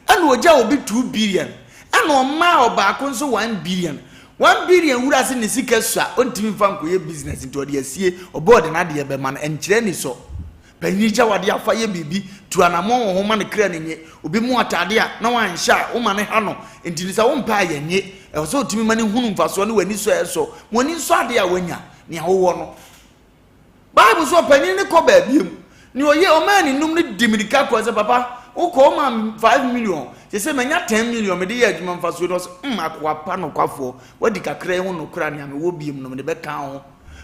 Ɛna ɔgya obi 2 billion. Ɛna ɔmaa ɔbaako nso 1 billion. 1 billion wura se ne sika sua, ɔntumi mfa nkɔyɛ business nti ɔde asie, ɔbɛ ɔde n'adeɛ bɛma no, ɛnkyerɛ anisɔ. Panyin gya w'ade a fa yɛ biribi, tu anammɔn wɔ ho ma ne kra no nye. Obi mu atade a na wanhyɛ a, woma no ha no. Enti no sɛ wompɛ a yɛnnye. Ɛwɔ sɛ otumi ma no hunu mfasoɔ ne w'ani sɔ a ɛsɔ. Ma w'ani nsɔ ade a woanya, nea wowɔ no. Bible sɛ ɔpanyin no kɔ baabi mu. Nea ɔyɛ ɔmaa ne num no di mirika kɔe sɛ, Papa, wokɔ womaa me 5 million, seesei manya 10 million mede yɛ adwuma mfasoɔ ni. Ɔse, mm, akoa pa nokwafoɔ, woadi kakra yi ho nokorɛ a nea mewɔ biom no mede bɛka ho.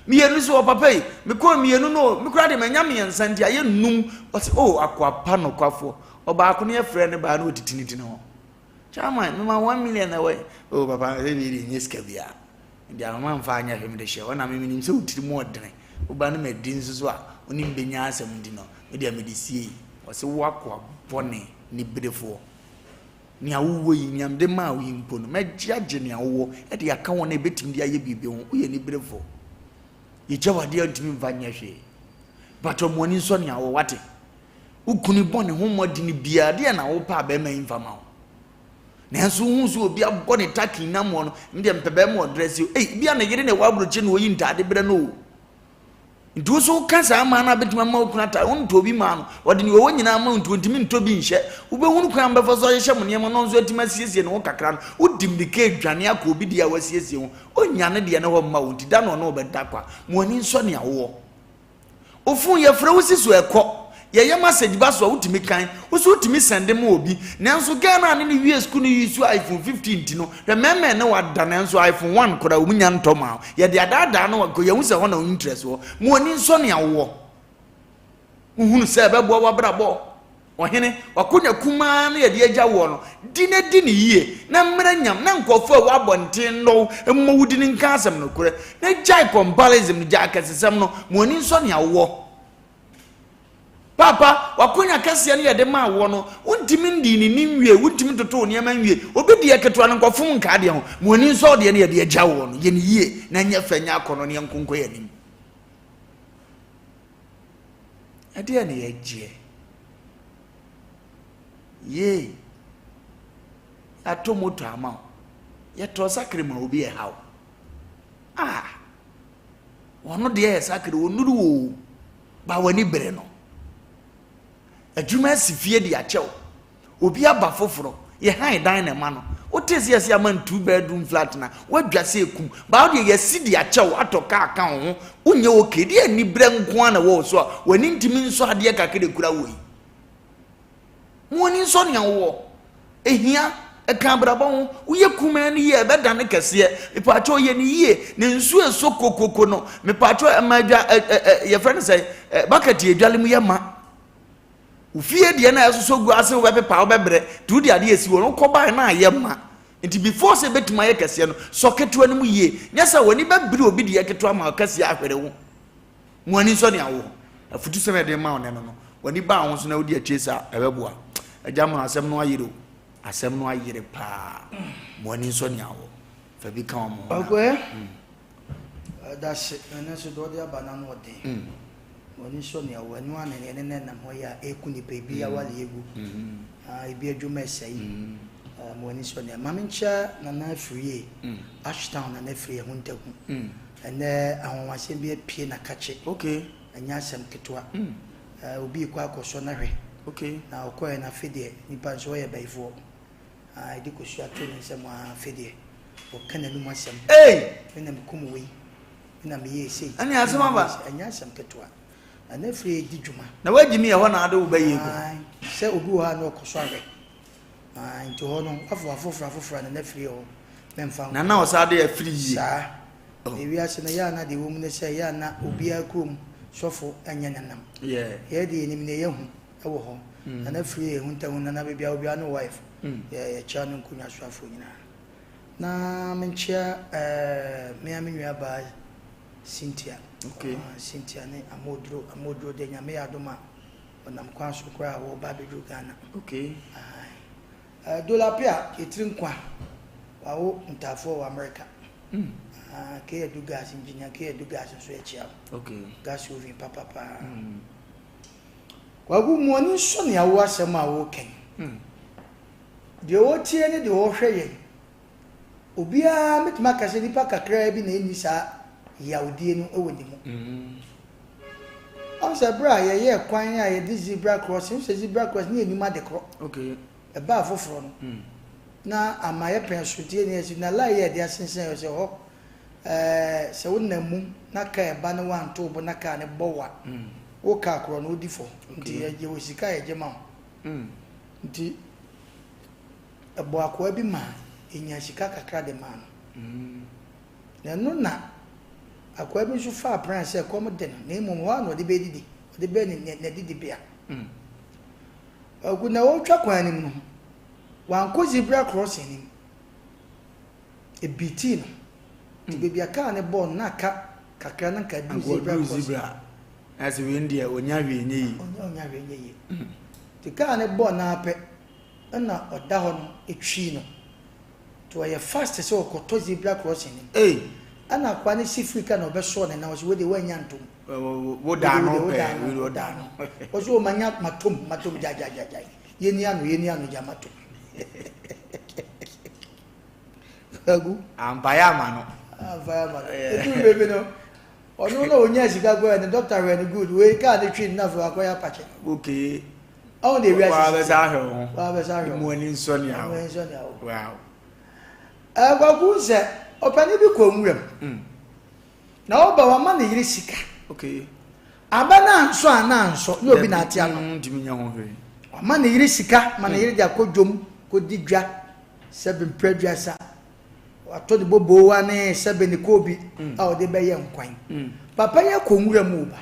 Mmienu so ɔpapa yi, mekɔɔ mmienu no o, me koraa deɛ manya mmiɛnsa nti ayɛ nnum. Ɔse, o akoa pa nokwafoɔ. Ɔbaako no yɛfrɛ no baa na ɔtiti ne ti no ho. Chairman, mema 1 million na ɛwɔ o papa, sɛ bi deɛ nyɛ sika biara. Nti ahoma mfa anyɛ hwee mede hyɛ hɔ na me menim sɛ wo tiri mu ɔdene. Woba no madi nso so a, wo ne me bɛnya asɛm nti no, me deɛ mede siei. Ɔse, wo akoa bɔne niberefoɔ. Nea wowɔ yi, nea mede maa wo yi mpo no, mɛgye agye nea wowɔ de aka wɔn a ebetumi de ayɛ biribi ho. Woyɛ aniberefo. Yegya wo ade a ntumi mfa nyɛ hwee. Mpakyɛw mo ani nsɔ nea wowɔ, wate? Wo kunu bɔ ne ho mmɔden biara, deɛ na wopɛ a bɛrima yi mfa ma wo. Nanso wohu sɛ obi abɔ ne taki nam hɔ no, me deɛ mepɛ bɛrima ɔdrɛse o. Ei, bia ne yere na ɛwɔ aburokyi na oyi ntaade brɛ no o. Nti wo nso woka saa maa no a bɛtumi ama wo kunu atare, wontɔ bi maa no, ɔde nea ɔwɔ nyinaa ma wo nti ɔntumi ntɔ bi nhyɛ. Wobɛhunu kwan a mobɛfa so ahyehyɛ mo nneɛma na ɔno nso atumi asiesie ne ho kakra no, wodi mmirika adwane akɔ obi deɛ a wasiesie ho. Ɔnnya ne deɛ no hɔ mma wo nti da no ɔne wo bɛda kwa. Ma w'ani nsɔ nea wowɔ. Wo phone yɛfrɛ wo si so ɛkɔ. Yɛyɛ message ba so a wotumi kan, wo so wotumi sɛnde ma obi. Nanso girl no a ne no wie sukuu no use iPhone 15 nti no, hwɛ mɛmɛn ne wada nanso iPhone 1 koraa wɔn nya ntɔ maa wo. Yɛde adaadaa no kɔ yɛhu sɛ hɔ na wo interest wɔ. Ma w'ani nsɔ nea wowɔ. Wohunu sɛ ɛbɛboa w'abrabɔ. Ɔhene, w'akonya kumaa no yɛde agya woɔ no, di na di no yie, na mmra nyam, na nkurɔfoɔ a ɛwɔ abɔnten nnɔ wo, mmɔ wo din nka asɛm nokorɛ, na gyae comparison no, gyae akɛsesɛm no, ma w'ani nsɔ nea wowɔ. Paapa, w'akonya kɛseɛ no yɛde maa woɔ no, wontumi ndii ne ni nwie, wontumi ntotoo nneɛma nwie. Obi deɛ ketewa no nkɔfom nkaa deɛ ho. Ma w'ani nsɔ wo deɛ no yɛde agya woɔ no, yɛ no yie, na ɛnyɛ fɛ, nyɛ akɔnnɔ, na yɛnko nkɔ yɛn anim. Ɛdeɛ na yɛgyeɛ. Yee. Yɛatɔ moto ama wo. Yɛtɔɔ sakre ma obi ɛha wo. Ah. Ɔno deɛ yɛ sakre, ɔnnuru wo o, ba w'ani bere no. Adwuma asi fie de akyɛ wo. Obi aba foforɔ, yɛ han dan na ɛma no. Wote sɛ yɛsi ama no two bedroom flat na woadwa sɛ ekum. Ba wo deɛ yɛasi de akyɛ wo, atɔ kaa ka wo ho, wonyɛ okay. Deɛ aniberɛ nko ara na ɛwɔ wo so a w'ani ntumi nsɔ adeɛ kakra ekura wo yi. Mo ani nsɔ nea wowɔ. Ehia. Ɛka abrabɔ ho. Woyɛ kumaa no yie a, ɛbɛdane kɛseɛ. Mepaakyɛw yɛ no yie. Na nsuo ɛsɔ kokoko no, mepaakyɛw ɛma adwa ɛ ɛ ɛ yɛfrɛ no sɛ ɛ bucket adwale mu yɛ ma. Wo fie deɛ na ɛsosɔ gu ase wobɛpepa wobɛbrɛ. Nti wode adeɛ esi hɔ no wokɔ bae na ayɛ ma. Nti before sɛ ɛbɛtumi ayɛ kɛseɛ no, sɔ ketewa no mu yie. Nyɛ sɛ w'ani bɛbere obi deɛ ketewa ma kɛseɛ ahwere wo. Mo ani nsɔ nea wowɔ. Afutusɛm a yɛde rema wo nnɛ no no, w'ani ba ho so na wodi akyire saa a, ɛbɛboa. Agya Mono, asɛm no ayere o. Asɛm no ayere paa. Mo ani nsɔ nea wɔ. Fa bi ka wɔn ho na. Ɔkɔɛ. Ɛdase ɛno nso deɛ ɔde aba no ano ɔden. Mo ani nsɔ nea wɔ. Ɛno ara na yɛne no nam hɔ yi a ɛku nipa ebi awale egu. Ebi adwuma ɛsɛe. Mo ani nsɔ nea. Maame nkyia Nana Afriyie. Ashtown Nana Afriyie ho ntaku. Ɛnɛ ahonhwasɛm bi apue na kakye. Okay. Ɛnyɛ asɛm ketewa. Obi rekɔ akɔsɔ no ahwɛ. Okay. Na ɔkɔɛ no afe deɛ nipa nso ɔyɛ bayifoɔ. Ah, ɛde kosua to ne nsam aa afe deɛ ɔka n'anum asɛm. Ei! Me na mekum wei, me na meyɛɛ sei. Ɛne asɛm aba. Ɛnyɛ asɛm ketewa. Na n'afiri redi dwuma. Na wagye mi ɛhɔ na ade wo bɛyɛ gu. Ae, sɛ obi wɔ hɔ a na ɔkɔsɔ ahwɛ. Ae, nti hɔ no, wafo afoforɔ afoforɔ a na n'afiri hɔ mɛmfa nkɔ. Na na ɔsan de afiri yie. Saa. Na wiase no, yɛ a na deɛ ɛwɔ mu ne sɛ, yɛ a na obiara kurom sɔfo nyɛ nenam. Yeah. Yɛn deɛ yɛnim deɛ yɛahu wɔ hɔ. Na n'afiri yɛ huntahunta na baabi a obiara ne wife. Yɛ yɛkyea no nkonnwa so afoɔ nyinaa. Na menkyea ɛɛ me ara me nua baa Cynthia. Okay. Ah, Cynthia ne Amoduro. Amoduro deɛ Nyame yɛ adom a ɔnam kwan so koraa a wɔreba abɛduru Ghana. Okay. Aye. Eh, Dolapia, yɛtiri nkwa. Wawo ntaafoɔ wɔ America. Mm. Ah, K Adu Gas, engineer K Adu Gas nso yɛkyea wo. Okay. Gas oven papa paa. Mm. Kwaku, mo ani nsɔ nea wo asɛm a woreka yi. Mm. Deɛ ɔretie ne deɛ ɔrehwɛ yɛn, obiara mɛtumi aka sɛ nipa kakraa bi na ɛnni saa yawdie no wɔ ne mu. Mm. Ɔn sɛ berɛ a yɛyɛɛ kwan a yɛde zebra crossing, wohu sɛ zebra crossing ne yɛnnim ade korɔ. Okay. Ɛbaa foforɔ no, Mm. na ama yɛpɛn so nti yɛn yɛsi na line yɛ yɛde asensɛn hɔ sɛ hɔ ɛɛ sɛ wonam mu na kaa ɛba na wanto wo bo na kaa no bɔ wo a, Mm. wo kaa korɔ no wodi fɔ. Nti Okay. yɛwɔ sika a yɛgye ma wo. Mm. Nti ɛbɔɔ akoa bi maa yɛnyaa sika kakra de maa no. Mm. Na ɛno na akoa bi nso faa pran sɛ ɛkɔm de no, na mmom hɔ ara na ɔde bɛdidi, ɔde bɛyɛ ne n'adidibea. Mm. Ɔgu na ɔretwa kwan no mu no, wankɔ zebra crossing no mu. Ebitii no. Nti baabi a kaa no bɔɔ no, na aka kakra na nka aduru zebra Anka ɔduru crossing. zebra. Na sɛ wei deɛ ɔnya hwee nyɛ yie. Ɔnya ɔnya hwee nyɛ yie. Nti kaa no bɔɔ no ara pɛ, ɛna ɔda hɔ no, etwii no. Nti ɔyɛ fast sɛ ɔkɔtɔ zebra crossing no mu. Ei! Ɛna akoa no si firi kaa na ɔbɛsɔɔ ne nan, ɔse wei deɛ woannya ntom. Wo da ano pɛɛ, wei deɛ ɔda ano. Ɔse o manya, matom, matom, gyae, gyae, gyae, gyae. Yɛnni ano, yɛnni ano, gyae, matom. Kwaku. Ampaeɛ ama no. Ampaeɛ ama no. Ɛduru baabi no, ɔno na ɔnya sika kɔɛ no, dɔkta hwɛ no good, wei kaa ne twi no na afei wakɔyɛ apakye. Okay. Ɔho deɛ wiase sisi. Wabɛsa ahwɛ wo ho. Wabɛsa ahwɛ wo ho. Mu ani nsɔ nea wo. Mu ani nsɔ nea wo. Wow. Ɛɛ Kwaku sɛ ɔpanin bi kɔ nwuram. Na ɔba wama ne yere sika. Okay. Aba no ansɔ a na ansɔ na obi na ate ano. Ntumi nyɛ ho hwee. Wama ne yere sika ma ne yere de akɔ dwom kɔdi dwa sɛbe mprɛ aduasa. Watɔ ne boboowa ne sɛbe ne koobi a ɔde bɛyɛ nkwan. Papa yi akɔ nwura mu ba.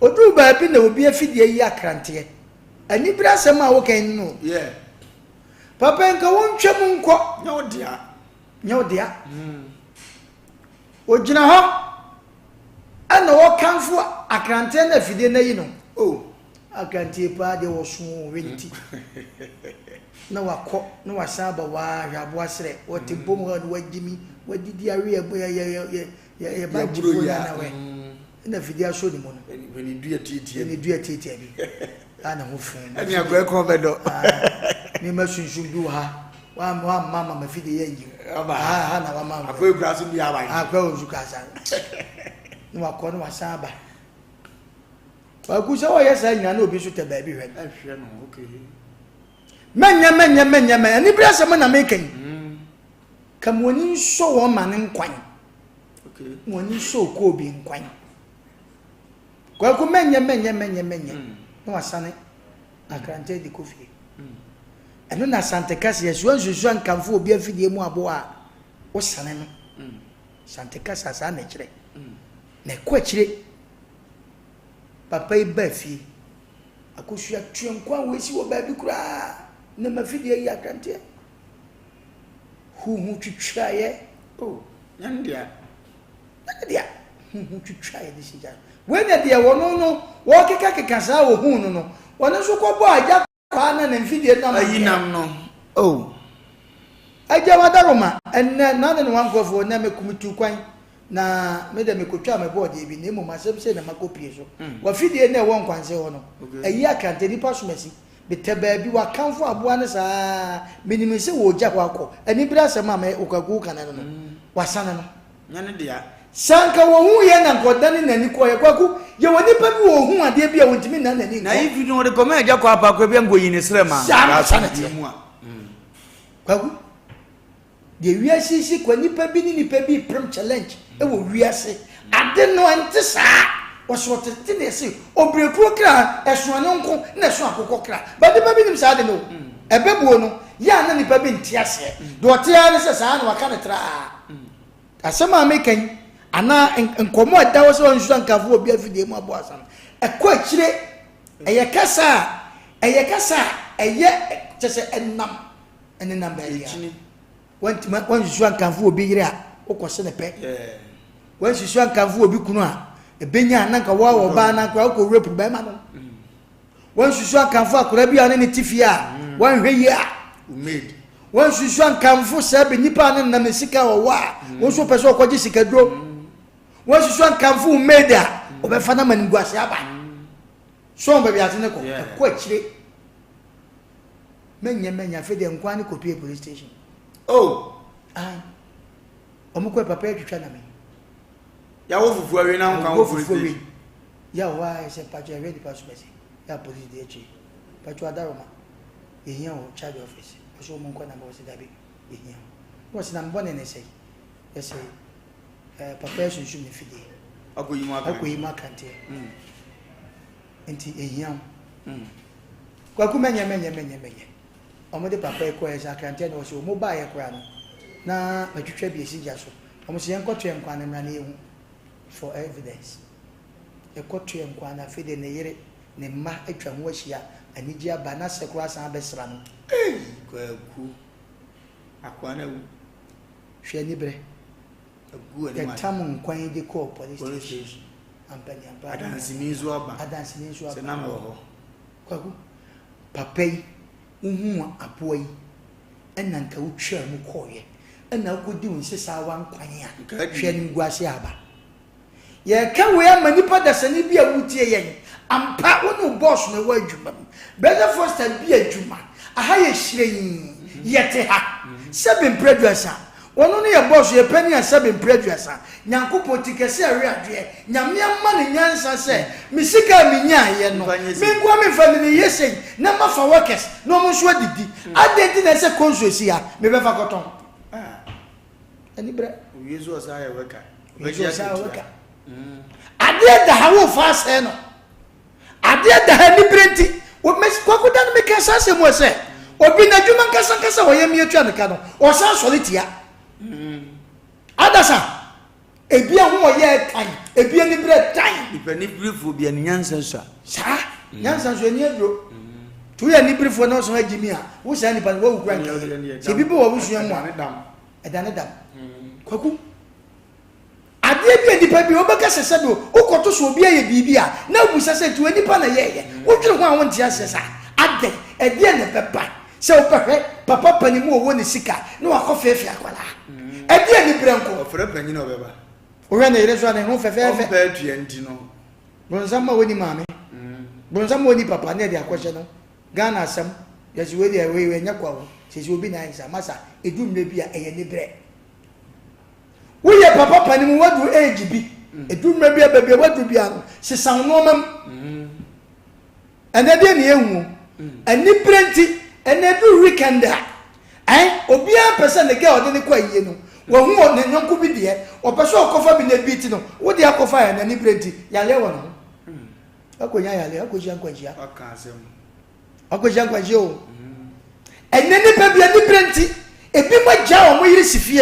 Oduru baabi na obi afidie yi akranteɛ. Anibere asɛm a woka yi no. Yeah. Papa yi nka wontwa mu nkɔ. Nyɛ wo dea. Nyɛ wo dea. Ogyina hɔ ɛna ɔkamfo akranteɛ no afidie no ayi no. Oh. Akranteɛ paa deɛ wɔso hwɛ ne ti. Na wakɔ na wasan aba waa hwɛ aboa serɛ. Wɔte bom hɔ na wagyimi wadidi awe yɛ yɛ yɛ yɛ yɛ yɛ bankyefoɔ nyinaa na wɛ. Ɛna afidie asɔ ne mu no. Hwɛ ne dua tiatia bi. Ne dua tiatia bi. A ne ho fun. Ɛne akɔɛ kɔn bɛdɔ. Nneɛma sunsun bi wɔ ha. Wamma ma mafidie yɛ nyiw. Ha ha na wama. Akɔɛ kura so bi aba. Akɔɛ nso kura sa. Na wakɔ na wasan aba. Kwaku sɛ wɔyɛ saa nyinaa na obi nso tɛ baabi hwɛ no. Ɛhwɛ no okay. Mɛnyɛ mɛnyɛ mɛnyɛ mɛnyɛ anibere asɛm na meka yi. Ka mo ani nsɔ wɔn ma ne nkwan. Okay. Mo ani nsɔ okoo bi nkwan. Kwaku mɛnyɛ mɛnyɛ mɛnyɛ mɛnyɛ na wasane akrantɛ de kɔ fie. Ɛno na Asante kasa yɛ sua nsusua nkamfo obi afidie mu aboa a wosane no. Asante kasa saa na ɛkyerɛ. Na ɛkɔ akyire. Papa yi baa fie. Akosua tua nkwan wei si wɔ baabi koraa na mafidie yi akranteɛ. Huhu twitwaeɛ. Oh, nyɛ ne dea. Nyɛ ne dea. Huhu twitwaeɛ de si gya. Wei na deɛ wɔno no wɔkekakeka saa wɔhuu no no, wɔno nso kɔbɔɔ agya. Kwaa na ne mfidie nam Ayi adeɛ. nam no oh. Agya Wadaroma, ɛnnɛ na ne ne wankorɔfoɔ nnɛ me me tuu kwan na me deɛ me kɔtwaa me bɔɔdeɛ bi na mmom asɛm sei na makɔ pie so. Wafidie no a ɛwɔ Nkwanse hɔ no, ayi akrantɛ nipa somasi metɛ baabi wakamfo aboa no saa menim sɛ wɔregya hɔ akɔ anibere asɛm a me Okaku ka no no wasane no. Nyɛ ne dea. Sɛ anka wɔhuu yɛn na anka ɔdane n'ani kɔeɛ. Kwaku, yɛwɔ nipa bi wɔ ɔhuu adeɛ bi a ɔntumi nnan n'ani nkɔ. Na ifi no ɔde kɔma agya kɔ apa kora bi anka oyi ne srɛ ma. Saa na saa na teɛ. Kwaku, deɛ wiase si kwa nipa bi ne nipa bi prem challenge ɛwɔ wiase. Ade no ɛnte saa. Wɔsɛ ɔtete na ɛse obirekuo kra ɛso anyɔnko na ɛso akokɔ kra. Ba nipa bi nim saa ade no o. Ɛbɛbuo no, yɛ a na nipa bi nte aseɛ. Deɛ ɔte ara ne sɛ saa na waka no traa. Asɛm a meka yi, anaa nkɔmmɔ a ɛda hɔ sɛ ɔnhyira nkamfo wɔ obi afidie mu aboa asa no, ɛkɔ akyire. Ɛyɛ kasa a, ɛyɛ kasa a ɛyɛ kyɛ sɛ ɛnam, ɛnenam baabi a. Wantumi, wansusu ankamfo obi yere a, wokɔse ne pɛ. Wansusu ankamfo obi kunu a, ɛbɛnya na nka wɔwɔ ɔbaa na nka wokɔ rape bɛrima no. Wansusu ankamfo akwadaa bi a ɔne ne te fie a, wanhwɛ yie a. Wansusu ankamfo sɛ bɛ nipa a ne nam ne sika a ɔwɔ a, wɔn nso pɛ sɛ ɔkɔgye sikaduro. Wansusu ankamfo wo maid a, ɔbɛfa no ama nimguase aba. So wɔn baabi ase ne kɔ, ɛkɔ akyire. Mɛnyɛ mɛnyɛ afei deɛ nkoa ne kɔpie police station. Oh! Ayi. Wɔn kɔ papa atwitwa na me. Yàwó fufu awie na nkan wɔ police station. Yà wɔ hɔ a ɛsɛ mpatsɔ ɛhwɛ nipa so bɛsɛ yà police di akyire mpatsɔ adaroma yɛhia wɔ charge office ɔsɛ wɔn nkɔ na bɔ ɔsɛ dabi yɛhia wɔ wɔsɛ na mbɔ ne ne sɛ yɛsɛ ɛɛ papa yɛ sunsun ne fidie akɔyi mu akranteɛ akɔyi mu akranteɛ mm. nti yɛhia wo mm. Kwaku mɛnyɛ mɛnyɛ mɛnyɛ mɛnyɛ wɔn de papa yi kɔɛ sɛ akranteɛ na wɔsɛ wɔn baayɛ koraa no na matwitwa bi esi gya so wɔn sɛ yɛn kɔto yɛn nkwa ne mmra na yɛhu for evidence. Yɛkɔtoɛ nko ara na afei deɛ ne yere, ne mma atwa ho ahyia, anigyeɛ aba, n'asɛ koraa asan abɛsra no. Ei Kwaku, akoa no awu. Hwɛ aniberɛ. Agu anim ase. Yɛtam nkwan yi de kɔɔ police Police station. station. Ampa ni ampa. Adanseni nso aba. Adanseni nso aba. Sɛ na mewɔ hɔ. Kwaku, papa yi, wohuu aboa yi, ɛna nka wotwaa mu kɔeɛ, ɛna wokɔdi wo nsesaawa nkwan a, Nka adi. hwɛ animguaseɛ a aba. Yɛreka wei ama nipa dasani bi a woretie yɛn. Ampa, wo ne wo bɔs na ɛwɔ adwuma mu. Brother Foster bi adwuma. Aha yɛ hyerɛnn. Yɛte ha. Sɛbe mprɛ aduasa. Ɔno ne yɛ bɔs, yɛ panin a sɛbe mprɛ aduasa. Nyankopɔn ti kɛse a ɛwe adeɛ. Nyame ama no nyansa sɛ, me sika a menyaeɛ no, me nkoa memfa me ne yɛ sei na mafa workers na wɔn nso adidi. Adɛn nti na ɛsɛ konso si ha? Mebɛfa kɔtɔn. Anibrɛ. Owie nso ɔsan yɛ wɛka. Owie nso ɔsan yɛ wɛka. Adeɛ da ha wofa asɛe no. Adeɛ da ha anibrɛ nti. Kwakoda no meka saa asɛm wɔ sɛ obi n'adwuma nkasa nkasa wɔyɛ mi atua ne ka no ɔsan sɔre tia. Adasa ebi ho ɔyɛ tan ebi anibrɛ tan. Nipa nibirefoɔ bi ani nyansa sua. Saa nyansa nso ani aduro. To yɛ nibirefoɔ na ɔsan agyi mi a wo saa nipa no wawu kura nkɛyɛ. Sɛ ebi bɛ wɔ abusua mu a. Ɛda ne dam. Kwaku, adeɛ bi a nipa bi wobɛka sɛ sɛbi wokɔto so obi ayɛ biribi a na wobisa sɛ nti nipa na yɛɛyɛ. Wodwene ho a wonte aseɛ saa. Adɛn? Ɛdeɛn na ɛbɛba sɛ wobɛhwɛ papa panin mu ɔwɔ ne sika na wakɔ feefee akwadaa? Ɛdeɛn aniberɛ nko? Ɔfrɛ panyin a ɔbɛba. Wohwɛ ne yere so a ne ho fɛfɛɛfɛ. Ɔmpɛ atua nti no. Bronsam ma wɔni maame. Bronsam ma wɔni papa ne ɛde akɔhyɛ no. Ghana asɛm, yɛse wei deɛ wei ɛnyɛ kwa o, sese obi na ayɛ ne saa, masa ɛdu mmerɛ bi a ɛyɛ nibrɛ. Woyɛ papa pani mu wadu age bi, ɛdu mmerɛ bi a baabi a wadu bi a no, sesa wo nneɛma mu. Ɛnɛ deɛ ne yɛhu o, anibrɛ nti, ɛnɛ ɛdu weekend a, ɛn, obiara pɛ sɛ ne girl ɔde ne kɔ ayie no, wahu ne yɔnko bi deɛ, ɔpɛ sɛ ɔkɔfa bi na ebi ti no, wo deɛ akɔfa yɛ na anibrɛ nti, yareɛ wɔ ne ho. Akɔnya yare, akɔhyia nkwanhyia. Waka asɛm. Akɔhyia nkwanhyia o. Ɛnɛ nipa bi anibere nti, ebi mo agya wɔn yere si fie.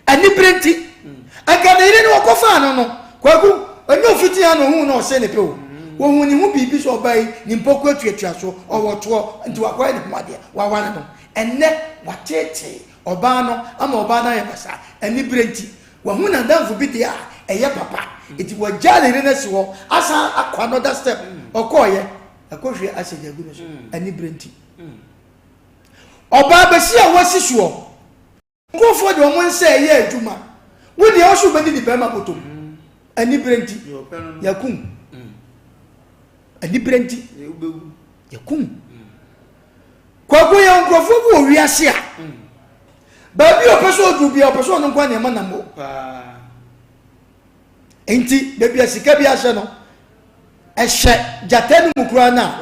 Anibere nti. Anka ne yere no wɔkɔfaa no no, kwaku, ɛnyɛ ofiti ha na ohun na ɔsɛ ne pɛ o. Wɔhu ne ho biribi sɛ ɔbaa yi, ne mpɔku atuatua so, ɔwɔ toɔ, nti wakɔyɛ ne ho adeɛ, waware no. Ɛnɛ, wateetee ɔbaa no ama ɔbaa no ayɛ basaa. Anibere nti. Wahu n'adamfo bi deɛ a ɛyɛ papa nti wagyaa ne yere no asi hɔ asan akɔ another step. Ɔkɔɔyɛ. Ɛkɔhwie acid agu no so. Anibere nti. Ɔbaa bɛsi a wasi soɔ. Nkurɔfoɔ de wɔn nsa ɛyɛ adwuma. Wo deɛ wo so wobɛdidi bɛrima bɔtɔ mu. Anibere nti. Yɛkum. Anibere nti. Yɛkum. Kwaku yɛ nkurɔfoɔ bi wɔ wiase a. Baabi a ɔpɛ sɛ ɔduru bia ɔpɛ sɛ ɔno nko nneɛma nam hɔ. Nti baabi a sika bi ahyɛ no ɛhyɛ gyata no mu koraa no a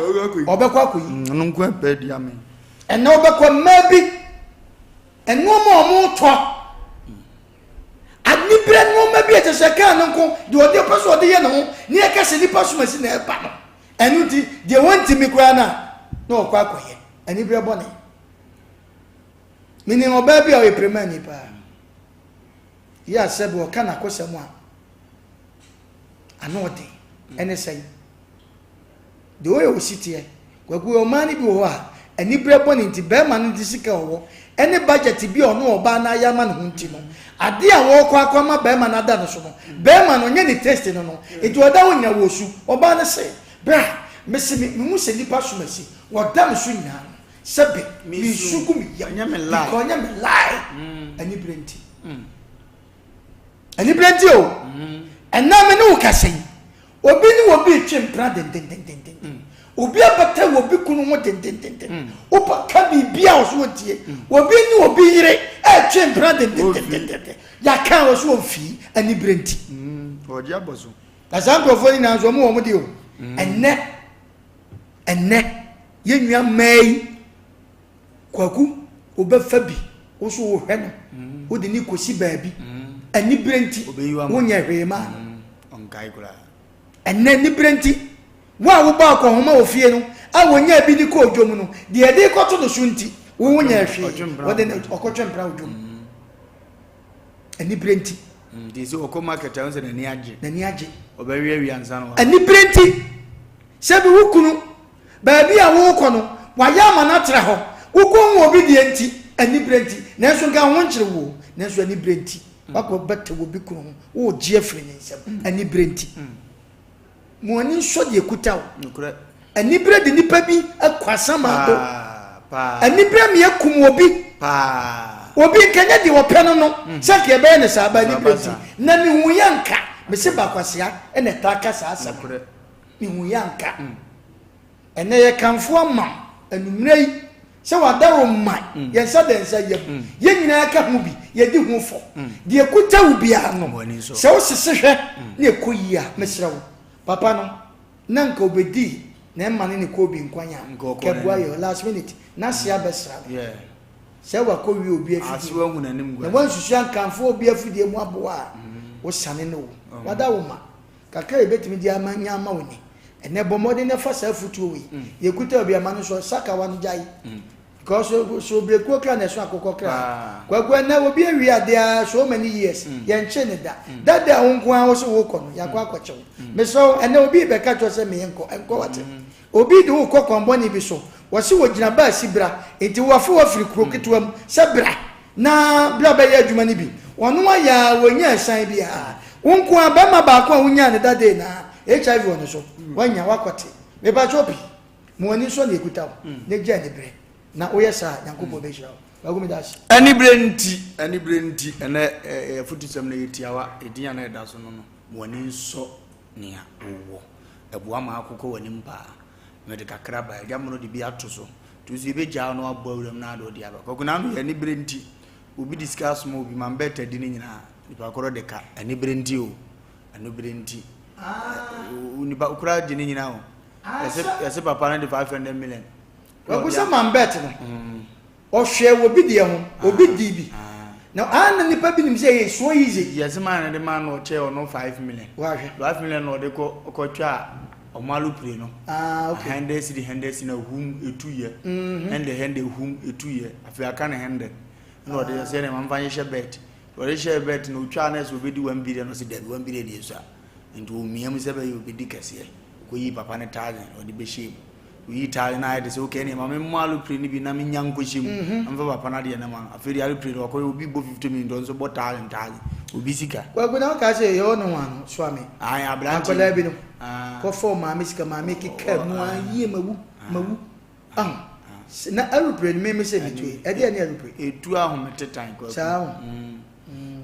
ɔbɛkɔ akɔyi. Ɔno nko ɛpɛ di ame. Ɛnna ɔbɛkɔ mmaa bi nneɛma a wɔretɔ anibere nneɛma bi a ɛkyɛ sɛ kaa no nko deɛ ɔde ɔpɛ sɛ ɔde yɛ ne ho ne ɛka sɛ nipa somasi na ɛba no ɛno nti deɛ wɔntumi koraa no a na ɔkɔ akɔyɛ anibere bɔne. Menim ɔbaa bi a ɔyɛ pirimani paa. Yɛ a sɛbi ɔka n'akosɛm a ano ɔden ɛne sɛn. Deɛ ɔyɛ osi teɛ. Kwaku ɔmaa no bi wɔ hɔ a aniberɛ bɔne nti bɛrima no de sika ɔwɔ ɛne budget bi a ɔno ɔbaa no ayɛ ama ne ho nti no adeɛ a wɔrekɔ akɔ ama bɛrima no ada no so no bɛrima no nyɛ ne taste no no nti ɔda hɔ nyina wɔ su. Ɔbaa no se bra mese me mehu sɛ nipa som asi wɔda me so nyinaa no Sɛbe me nsu gu me yam because ɔnyɛ me lie. Anibere nti. Anibere nti o. Ɛnna me ne wo kasa yi, obi ne obi retwe mpena dendendendenden. Obi abata wɔ obi kunu ho dendendenden. Wobɛka biribi a ɔso ɔntie. Obi ne obi yere retwe mpena dendendendenden. Yɛaka a ɔso ɔmfii. Anibere nti. Ɔgye abɔ so. Na saa nkurɔfoɔ nyinaa nso wɔn wɔ wɔn deɛ o. Ɛnnɛ Ɛnnɛ, yɛn nua mmaa yi, Kwaku, wobɛfa bi, wo nso wohwɛ no, mm. wode ne kɔsi baabi. Mm. Anibere nti, wonyɛ hwee maa no. Mm. Ɛnnɛ, anibere nti, wo a wobɔ akɔnhoma wɔ fie no, a wɔnya bi de kɔɔ dwom no, deɛ ɛde kɔto no so nti, wo wonyɛ hwee, wɔde no ɔkɔtwe mpena wɔ dwom. Anibere nti. Nti sɛ ɔkɔ market a, sɛ n'ani agye. N'ani agye. Ɔbɛwiawia nsa no. Anibere nti. Sɛ bi wo kunu, baabi a worekɔ no, wayɛ ama no atra hɔ. Wokɔhu obi deɛ nti, anibere nti, nanso nka ho nkyere wo o, nanso anibere nti, wakɔ bɛte obi kunu ho, woregye afiri ne nsam, anibere nti. Mo ani nsɔ deɛ ɛkuta wo. Anibere de nipa bi akɔ asamando. Anibere mi akum obi. Obi nka nyɛ deɛ ɔpɛ no no, sɛ nka yɛbɛyɛ no saa, ba anibere nti. Na mehu yɛ nka, mese bakwasea na ɛtaa ka saa asɛm. Mehu yɛ anka. Ɛnnɛ yɛkamfo ama wo anwummerɛ yi sɛ w'adaworoma yɛn nsa da nsa yam. Yɛn nyinaa ka ho bi, yɛdi ho fɔ. Deɛ ɛkuta wo biara no, sɛ wosese hwɛ na ɛkɔ yie a, mesrɛ wo, papa no, na nka ɔbɛdii na ɛma ne ne kɔɔ bi nkwan a, kɛboa yɛ last minute, n'ase abɛsra no. Sɛ wakɔwie obi afidie na wansusu ankamfo obi afidie mu aboa a, wosane no o. W'adaworoma. Kakra a yɛbɛtumi de ama nya ama wo ni. Ɛnɛ bɔ mmɔden na fa saa afutuo wei. Mm. Yɛkuta obi ama no so sakawa no gyae. Mm. Because so so brekuo kra na ɛso akokɔ kra. Ah. Kwaku ɛnɛ obi awie adeɛ so many years. Mm. Yɛnkye ne da. Mm. Dada a wo nko ara wo so wokɔ no yɛakɔ akɔkye wo. Mm. Mesrɛ wo ɛnɛ obi bɛka kyerɛ sɛ meyɛ nkɔ nkɔ wate. Mm. Obi de wo kɔ kwanbɔne bi so. Wɔse wɔgyina baasi bra. Nti wɔafa wo afiri kuro ketewa mu sɛ bra. Na bra bɛyɛ adwuma no bi. Ɔno ayɛ a wɔnnya asiane biara. Wo nko ara, barima baako a wonyaa no that day no ara, HIV wɔ ne so. Woanya, woakɔte. Mepakyɛw pii, ma w'ani nsɔ nea ɛkuta wo, na gye anibere. Na woyɛ saa a, Nyankopɔn bɛhyira wo. Kwaku, meda ase. Anibere nti, anibere nti, ɛnɛ eh, afutusɛm no yɛ tiawa, edin a na ɛda so no no, ma w'ani nsɔ nea wowɔ. Ɛboa ma akokɔ w'anim paa. Mede kakra bae, agya mono de bi ato so. Nti nso yɛbɛgyaa no abɔ awuram na ade ɔde aba. Kwaku na ano yɛ anibere nti, obi de sika asoma obi ma mbɛta di ne nyinaa. Nipa korɔ de ka, anibere nti o, anibere nti. Nipa koraa gye ne nyinaa o. Yɛse papa no de 500 million. Kwaku sɛ mambɛt no. Ɔhwɛɛ obi deɛ ho, obi dii bi. Na aa na nipa bi nim sɛ ɛyɛ so easy. Yɛse maa no de maa no ɔkyɛɛ ɔno 5 million. Wahwɛ. 5 million na ɔde kɔ kɔ twaa ɔmo alopire no. Ah okay. Hundred cedi hundred cedi na hum etu yɛ. Hundred hundred hum etu yɛ. Afei aka ne hundred. Ɛna ɔde yɛ sɛ ɛna ma nfa nhyehyɛ bet. Ɔde hyɛɛ bet na otwaa na ɛsɛ obedi 1 billion ɔse dabi 1 billion deɛ esua. Nti omia mu sɛ bɛyɛ obedi kɛseɛ. Okoyii papa no thousand ɔde bɛhyɛɛ mu. Oyi tae na ayɛ te sɛ okay ɛneɛ ma me mmɔ alopre no bi na me nya nkɔhyɛ mu na mfa papa no adeɛ no ma no. Afei deɛ alopre no wakɔyɛ obi bɔ 50 minutes ɔno nso bɔ thousand thousand. Obi sika. Kwaku na wokaa sɛ yɛwɔ no ho ano soa me. Ayi aberante. Akwadaa bi no. Ah. Kɔfɔ maame sika maame keka mu a yie mawu mawu. Aho. Na aeroplane me me sɛ metue. Ɛdeɛ ne aeroplane. Etu ahometetan kwaku. Saa ho.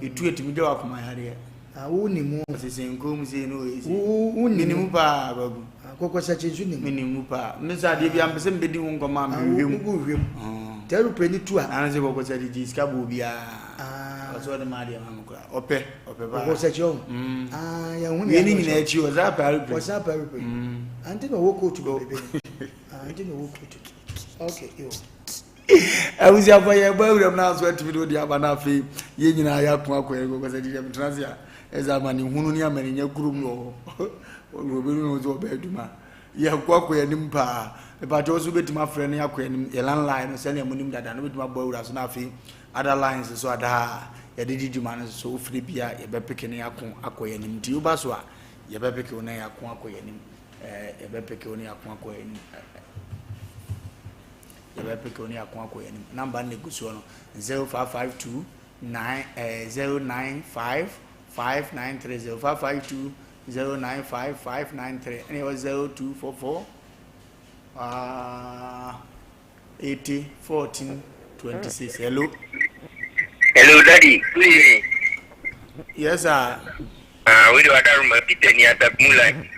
Etu etumi gya wakoma yareɛ. Ah, wo ni mu. Sese nkom sei no wɔ esi. Wo ni mu paa kwaku. Kɔkɔ sɛkye nso ni mu. Meni mu paa. Me sɛ adeɛ bi ampɛ sɛ mbɛdi ho nkɔmɔ a mehwehwɛ mu. Wo hwehwɛ mu. Nti aeroplane ni tu a. Ano sɛ kɔkɔ sɛkye gye sika bɔ obiara. Ɔsɛ ɔde ma adeɛ ma me koraa. Ɔpɛ ɔpɛ paa. Kɔkɔ sɛkye ɔho. Ah, yɛn ho ni. Wei ne nyinaa akyi ɔsan pɛ aeroplane. Ɔsan pɛ aeroplane. Ante na ɔwɔ kootu bebrebe no. Ante na ɔwɔ kootu. Okay, yo. Abusuafo yɛ bɔ awuram na aso atumi de odi aba na afei yɛn nyinaa yɛako akɔ yɛn kɔkɔ sɛ deɛ metena ase a ɛsɛ amanehunu ne amanenya kurom wɔ hɔ obi no nso ɔbɛ adwuma yɛkɔ akɔ yɛn anim paa mepatɛ wo so wobɛtumi afrɛ no yɛakɔ yɛn anim yɛ landline no sɛnea monim dada no wobɛtumi abɔ awura so na afei other lines so adaa yɛde di dwuma no so wofiri bi a yɛbɛpeke no yɛako akɔ yɛn anim nti woba so a yɛbɛpeke wo na yɛako akɔ yɛn anim yɛbɛpeke wo na yɛako akɔ yɛn anim Yɛbɛpeke wo ne yɛako akɔ yɛn anim. Number no na egu soɔ no, 0552 9 eh, 095 593 0552 095 593 ɛna ɛwɔ 0244 ah, 80 14 26. Hello. Hello, Daddy. Good evening. Yes, sir. Ah, we do Adaruma Peter ni Asaf Mulai.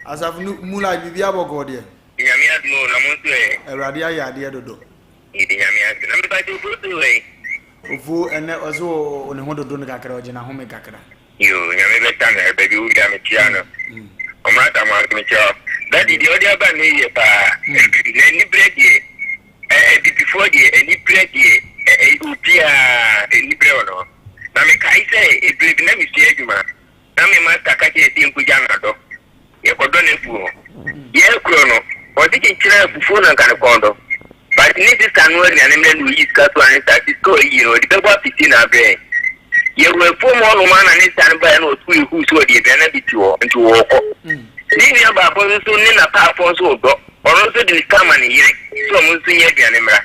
Asaf Mulai, bibi abɔkɔ deɛ. Nyame adom o, na mo nso ɛ? Awurade ayɛ adeɛ dodo. Yɛde Nyame ase. Na mepa kyɛw Ofuo so wɔ he? Ofuo ɛnɛ ɔse o ne ho dodo no kakra ɔgye n'ahome kakra. Yoo Nyame bɛsa no ɛbɛ bi wowie a mekyia no. Ɔmra Asamoah nso mekyia wo. Daddy deɛ ɔde aba nnɛ yi yɛ paa. Na anibrɛ deɛ ɛ abibifoɔ deɛ anibrɛ deɛ ɛ ɛ obiara anibrɛ wɔ ne ho. Na mekae sɛ ɛberɛ bi na mesua adwuma na me master ka kyerɛ yɛ sɛ yɛnkɔgya no adɔ. Yɛkɔdɔ n'afuo hɔ. Yɛrekorɔ no, ɔse kyekyerɛ fufuo na nka ne kɔn dɔ. But ne sister noa aduane mmerɛ na ɔyi sika to ane saa sika a ɔyi no ɔde bɛbɔ apiti na abrɛ yɛn. Yɛwɔ afuom hɔ nom ara na ne sister no baeɛ na ɔtoo yɛ huu sɛ ɔde aduane no abɛsi hɔ nti ɔɔkɔ. Ne nua baako nso so ne n'apaafoɔ nso ɔdɔ, ɔno nso de ne sika ama ne yere sɛ ɔmo nso nyɛ aduane mmra.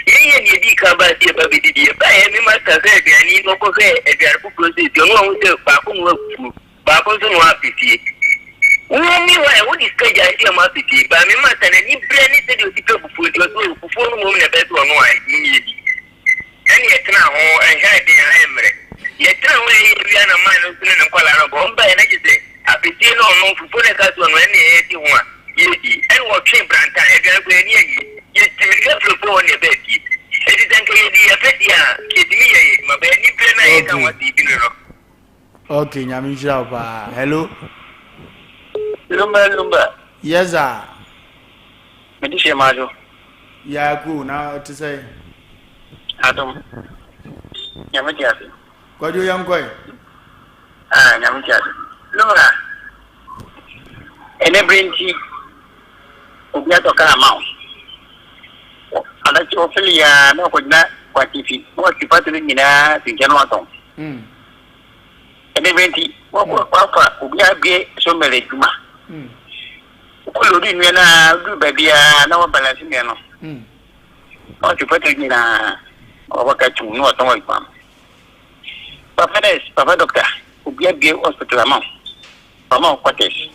Yɛn yɛ deɛ yɛdii kan baa sɛ yɛba bɛdidi. Yɛbaeɛ me master sɛ aduane yi na ɔkɔhwɛɛ aduane foforɔ sɛ ɛsi ɔno wahu sɛ baako noa fufuo. Baako nso noa apesie. Wo mi hɔ ɛ, wode sika gyae sɛ ɛmɔ apesie. Baa me ma sɛ n'ani brɛ ne sɛdeɛ ɔsi pɛ fufuo nti ɔse oh fufuo no mmom na ɛbɛyɛ sɛ ɔnoa ɛ, mom yɛdi. Ɛne yɛtenaa ho, ɛnhɛ den a ɛmmerɛ. Yɛtenaa ho yɛyɛ wie a na man no nso ne ne nkwadaa no ba. Wɔn baeɛ na kyerɛ sɛ apesie no ɔno, fufuo no ɛka sɛ ɔnoa ɛne yɛdi ho a yɛdi. Ɛne wɔtwee branta, aduane koraa yɛni anwie. Yɛdi mirika firii afuo hɔ ne yɛbaa fie. Enti sɛ nka yɛdii apesie a, nka yɛtumi yɛɛ yɛn adwuma. But aniberɛ no a yɛka ho Okay. asɛm bi no no. Ok nyame nhyira wo paa hello. Lumba lumba. Yes sir. Mede hyɛ maadwo. Yeah cool na te sɛ. Adom. Nyame te ase. Kwadwo yɛn kɔe. Ah nyame te ase. Lumba. Ɛnɛ bere nti obi atɔ kaa ama wo. Adakye ɔfili ya na ɔkɔgyina kwatifi na wasi patro nyinaa si nkyɛn na watɔn. Mm. Ɛne bɛ nti, wafa obi abue sɔmɛl adwuma. Wokɔ lodi nnua no a, woduru baabi a na wabalanse nnua no. Na wate pɛtɛ nyinaa, na wabɛka tum na watɔn adwuma no. Papa nurse, papa doctor, obi abue hospital ama wo. Wama wo quarters.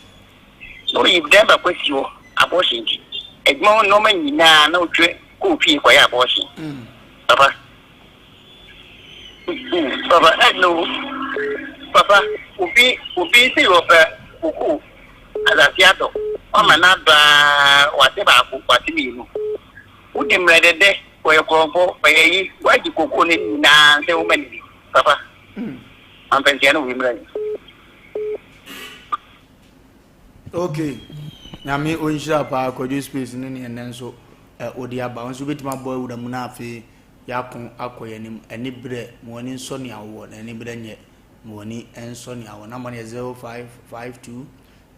Na oyi dan baako asi hɔ, abortion nti. Adwuma ho nneɛma nyinaa na wotwe kɔ ofie kɔyɛ abortion. Papa. Papa, hello. Papa, obi obi sɛ ɔpɛ koko asase adɔ. Wama no adɔ aa wate baako, wate mmienu. Wodi mmerɛ dɛdɛ, ɔyɛ korɔmfo, ɔyɛ yi, wagye koko no nyinaa sɛ woma no bi. Papa, mampɛntia no wei mmerɛ yi. Ok nyame ɔnhyira paa kwadwo space no ne ɛnɛ nso wode aba wo nso wobɛtumi abɔ awura mu no afei yɛako akɔ yɛn anim ani berɛ ma w'ani nsɔ nea wowɔ na ani berɛ nyɛ ma w'ani nsɔ nea wowɔ namba no yɛ 0552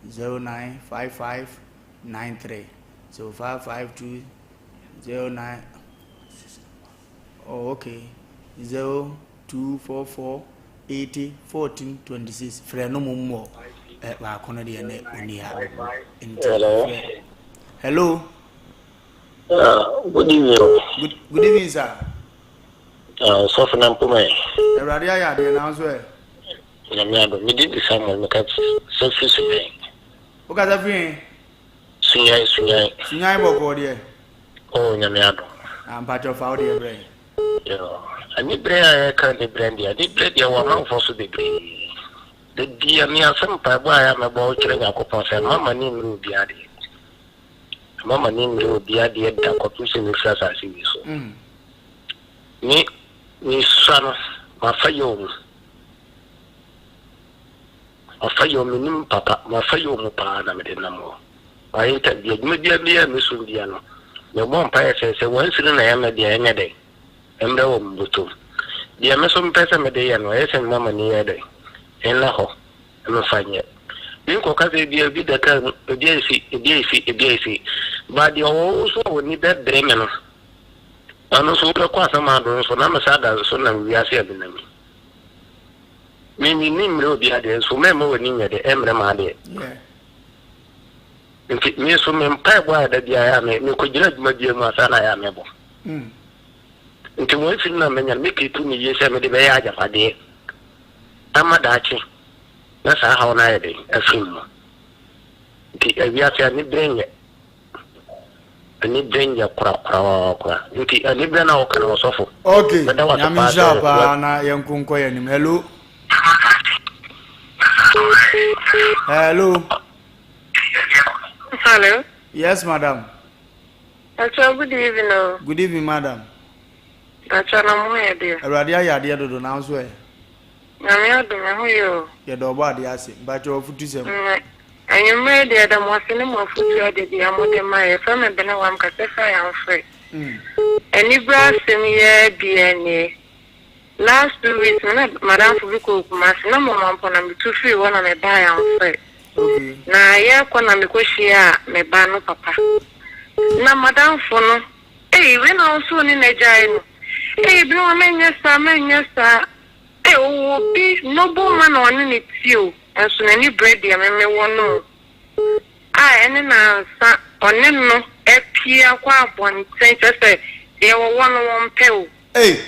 0955 93 0552 09 Oh okay 0244 80 14 26 frɛ no mom wɔ eh, baako no deɛ nɛ ɔni ha nti frɛ hello Uh, good evening. Good, good evening sir. Uh, sɔfo na mpoma yi. Awurade ayɛ adeɛ nanso ɛ. Nyame adom. Me din de Samuel, me ka sɛ firi Sunyani. Wo kasa firi he? Sunyani, Sunyani. Sunyani bɔkɔɔ deɛ? Oh, Nyame adom. Ah, mpakyɛw fa wo deɛ brɛ yɛn. Yoo, anibrɛ a yɛka anibrɛ deɛ, anibrɛ deɛ wɔ amanfoɔ so bebree. Da bia me asɛm mpaebɔ a yɛ a mɛbɔ wo kyerɛ Nyankopɔn sɛ mma m'ani mmere obiara deɛ. Mma m'ani mmere obiara deɛ da kɔpem sɛ mɛfiri asase wei so. Me, mesua no, mafa yaw mu. Mafa yaw, menim papa, mafa yaw mu paa na mede nam hɔ. Mayɛ interview, adwuma biara biara a mɛsom biara no, mebɔ mpaeɛ sɛ, sɛ wɔansi no na ɛyɛ me deɛ, ɛnyɛ dɛn? Ɛmmrɛ wɔ me bɔtɔ mu. Deɛ me nso mepɛ sɛ mede yɛ no, ɛyɛ sɛ mema m'ani yɛ dɛn? Ɛnna hɔ, na memfa nyɛ. Menkɔka sɛ ebia ebi da kaa mu, ebi ayɛ sei, ebi ayɛ sei, ebi ayɛ sei. But deɛ ɔwɔ wo so a w'ani bɛbere me no, ɔno nso wobɛkɔ asɛm ado nso, na me saa da nso nam wiase a menam yi. Me menni mmerɛ obi adeɛ nso mɛmma w'ani nyɛ dɛ ɛmmerɛ m'adeɛ. Nti me nso me mpaebɔ a da biara a me mekɔgyina adwuma biara mu a saa na ayɛ a mɛbɔ. Nti wɔn mfiri no a manya no me keep no yie sɛ mede bɛyɛ agyapadeɛ ama daakye na saa haw no ayɛ dɛn afiri me mu. Nti awiase aniberɛ nyɛ. Anibere nyɛ korakorakora. Nti anibere na woka no ɔsɔfo. Ok, Meda wo ase Nyame paa nhyira wo sɛ paa wa. na yɛnko nkɔ yɛn anim. Hello. Hello. Hello. Yes, madam. Pacho, good evening. Oh. Good evening, madam. Pacho, na mo yɛ deɛ. Awurade ayɛ adeɛ dodo nanso ɛ. Nyame adom ɛho yɛ o. Yɛda ɔbɔ adeɛ ase. Mpakyɛw afutu sɛm. Nnɛ anwummerɛ yi deɛ yɛda mo ase ne mo afutuo adebia mo de ma yɛ. Yɛfrɛ me Benewa mekasa firi Ayamfre. Anibere asɛm yi ara bi nie. Last 2 weeks me ne madamfo bi kɔɔ Kumasi na Mɔmampɔ na metu firii hɔ na mebaa Ayamfre. Na yɛrekɔ na mekɔ hyiaa me ba no papa. Na madamfo no ei wei na wo nso wo ne no agyae no. Ei Benewa mɛnyɛ saa mɛnyɛ saa. Ei ɔwɔ obi noble man a ɔne no te o, nso n'ani bere deɛ me mewɔ no o, a ɛne no ansa ɔne no apue akɔ abɔnten kyerɛ sɛ deɛ wɔwɔ no wɔmpɛ o. Ei!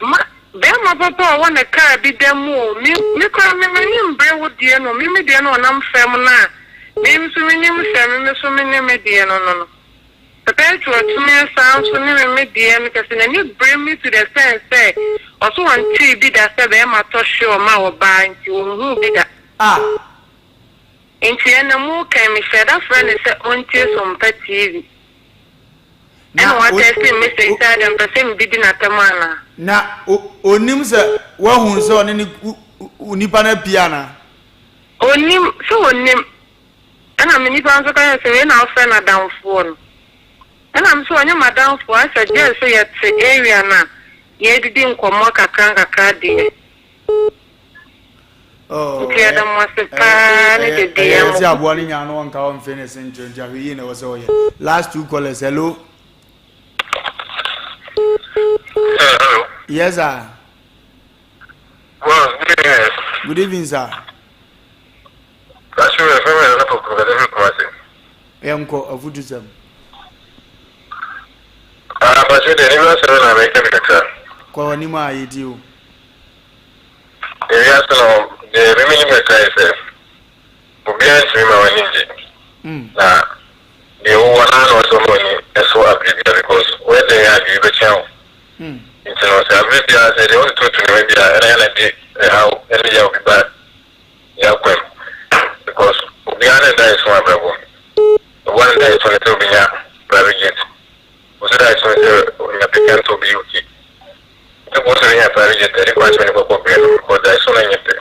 Ma bɛɛma papa a ɔwɔ ne car bi da mu o, me me koraa me m'ani mbre wo deɛ no o, me me deɛ no ɔnam fam no a me nso menim sɛ me me so me ne me deɛ no no no. Perpetua tumi san nso ne me me deɛ no kyɛsɛ n'ani bere me to the sense sɛ ɔse ɔntee bi da sɛ bɛɛma tɔ sure ma ɔbaa nti ɔnhuu bi da. Ah! Nti ɛnɛ mo kan me hyɛɛ da frɛ no sɛ ɔntie Sompa TV Na ɛna o wa text me message o sɛ adɛn ɔpɛ sɛ me didi n'atɛm anaa. Na o onim sɛ wahu sɛ ɔne ne wo nipa no apue anaa? Ɔnim, sɛ ɔnim. Ɛna me nipa nso ka kyerɛ me sɛ wei na wofrɛ no adamfoɔ no? Ɛna me sɛ ɔnyɛ m'adamfoɔ asɛ gyɛɛ sɛ yɛte area no a yɛdidi nkɔmmɔ kakra nkakra deɛ. Oh, Nti yɛda mo ase paa ne ɛyɛ de deɛ ɛyɛ mo. sɛ aboa no nyaa no ɔnka ɔmfe ne se nkyerɛ nti ahwɛ yie na ɛwɔ sɛ ɔyɛ. Last two callers, hello. Hello. Yes sir. Well, good evening. Good evening sir. Pastor, yɛfrɛ me Nana Poku, mekasa firi Kumasi. Yɛnkɔ afutusɛm. Ah, Pastor, deɛ ne asɛm na meka bi kakra. Kɔ w'anim a yɛtie o. Ewiase no, deɛ me menim kakra yɛ sɛ, obiara ntumi ma w'ani ngye. Na deɛ wowɔ no ara na ɔsɛ ɔma w'ani ɛso abere biara because woyɛ dɛn a biribi bɛkyɛn wo. Nti no, sɛ abere biara sɛ deɛ wotototo nneɛma bi a ɛna yɛ na de ɛhaw ɛne yaw bi ba Yɛakwan because obiara ne daeɛso abrabɔ. Obiara ne daeɛso ne sɛ obenya private jet. Obi nso daeɛso ne sɛ onya pikanto obi okay. Nti kɔ sɛ obenya private jet ɛde kwan sɛ onipa kɔ brɛ no because daeɛso no nyɛ pɛ.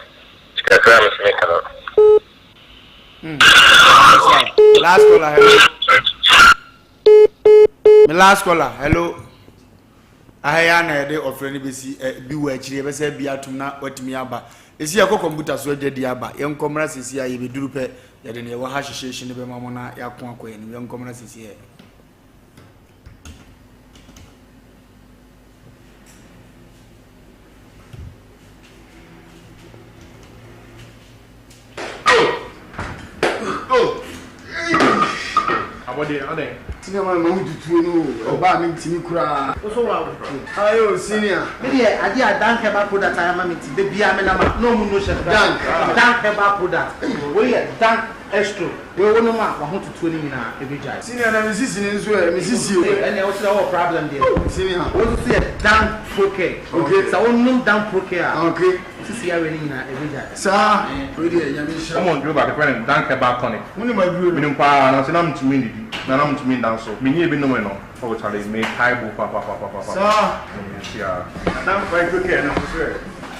Nti kakra a metumi ka no. Last caller, hello. Me last caller, hello. Aha yi ara na yɛde ɔfrɛ no bɛsi ɛ, bi wɔ akyiri, yɛbɛsɛ bi atom na watumi aba. Ɛsi yɛkɔ kɔmputa so adwa di aba. Yɛnkɔ mmra sɛsi a yɛbɛduru pɛ, yɛde nea ɛwɔ ha hyehyehye no bɛma mo na yɛako akɔ yɛn anim. Yɛnkɔ mmra sɛsi ɛ. Oh! Oh! Abɔdeɛ, adɛn? Senior man mahu tutuo no o, ɛba a mentumi koraa. Wo so wa wotuo. Aye o senior. Me deɛ adeɛ a Dank herbal product ayɛ ama me nti da biara me nam a na ɔmo no hyɛ me Dank. Dank herbal product wei yɛ Dank Estro wei wo nom a wahotutuo no nyinaa ɛbɛgyae. Senior na me sisi no nso ɛ, me sisi o. Ɛnneɛ wo sɛ wowɔ problem deɛ. Senior. Wei nso so yɛ Dank Procare. Okay. Sɛ wo nom Dank Procare a. Okay. Wo sisi yareɛ no nyinaa ɛbɛgyae. Saa, wei deɛ Nyame nhyira wo. Wɔn duro baako yɛfrɛ no Dank Herbal Tonic. Wonim aduro no? Menim paa, nanso na mentumi nnidi, na na mentumi nda nso. Menyɛɛ bi nomee no, oh charlie, mekae bo papapapapapa. Saa. Yeah. Na Dank Procare no nso so ɛ?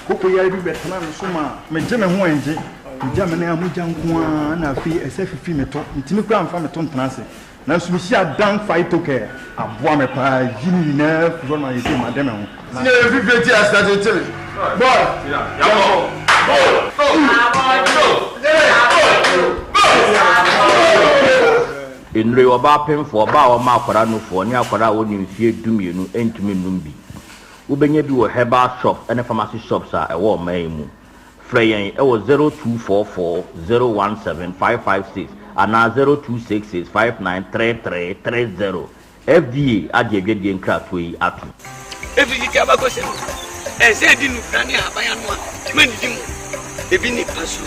Koko yare bi bɛtenaa me so maa megye me ho ɛngye. Megya me nan a mogya nko ara na afei ɛsɛ fifi me to. Mentumi koraa mfa me to ntena ase. Nanso mehyiaa Dan Phytocare, aboa me paa, ayi ne nyinaa afiri hɔ ma seesei made me ho. Senior yɛ fifire ti ase tete me. Boy, yɛnkɔ. Nnuro yi, ɔbaa pemfoɔ, ɔbaa a ɔma akwadaa nufoɔ ne akwadaa a ɔnni mfeɛ dumienu ntumi nnom bi. Wobɛnya bi wɔ herbal shops ne pharmacy shops a ɛwɔ ɔman yi mu. Frɛ yɛn wɔ 0244 017 556 anaa 0266 5933 30. FDA agye adwadie nkratoɔ yi atom. Efi tete abakɔsɛm mu, ɛsɛ edi nnufra ne ahaban ano a mannidi mu ebi ne paso.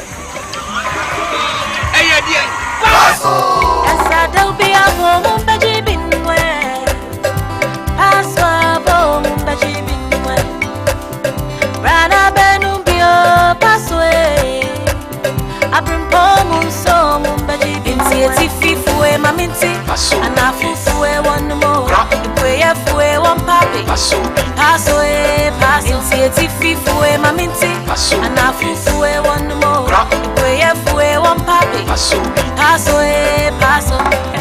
Ɛyɛ deɛn? Paso!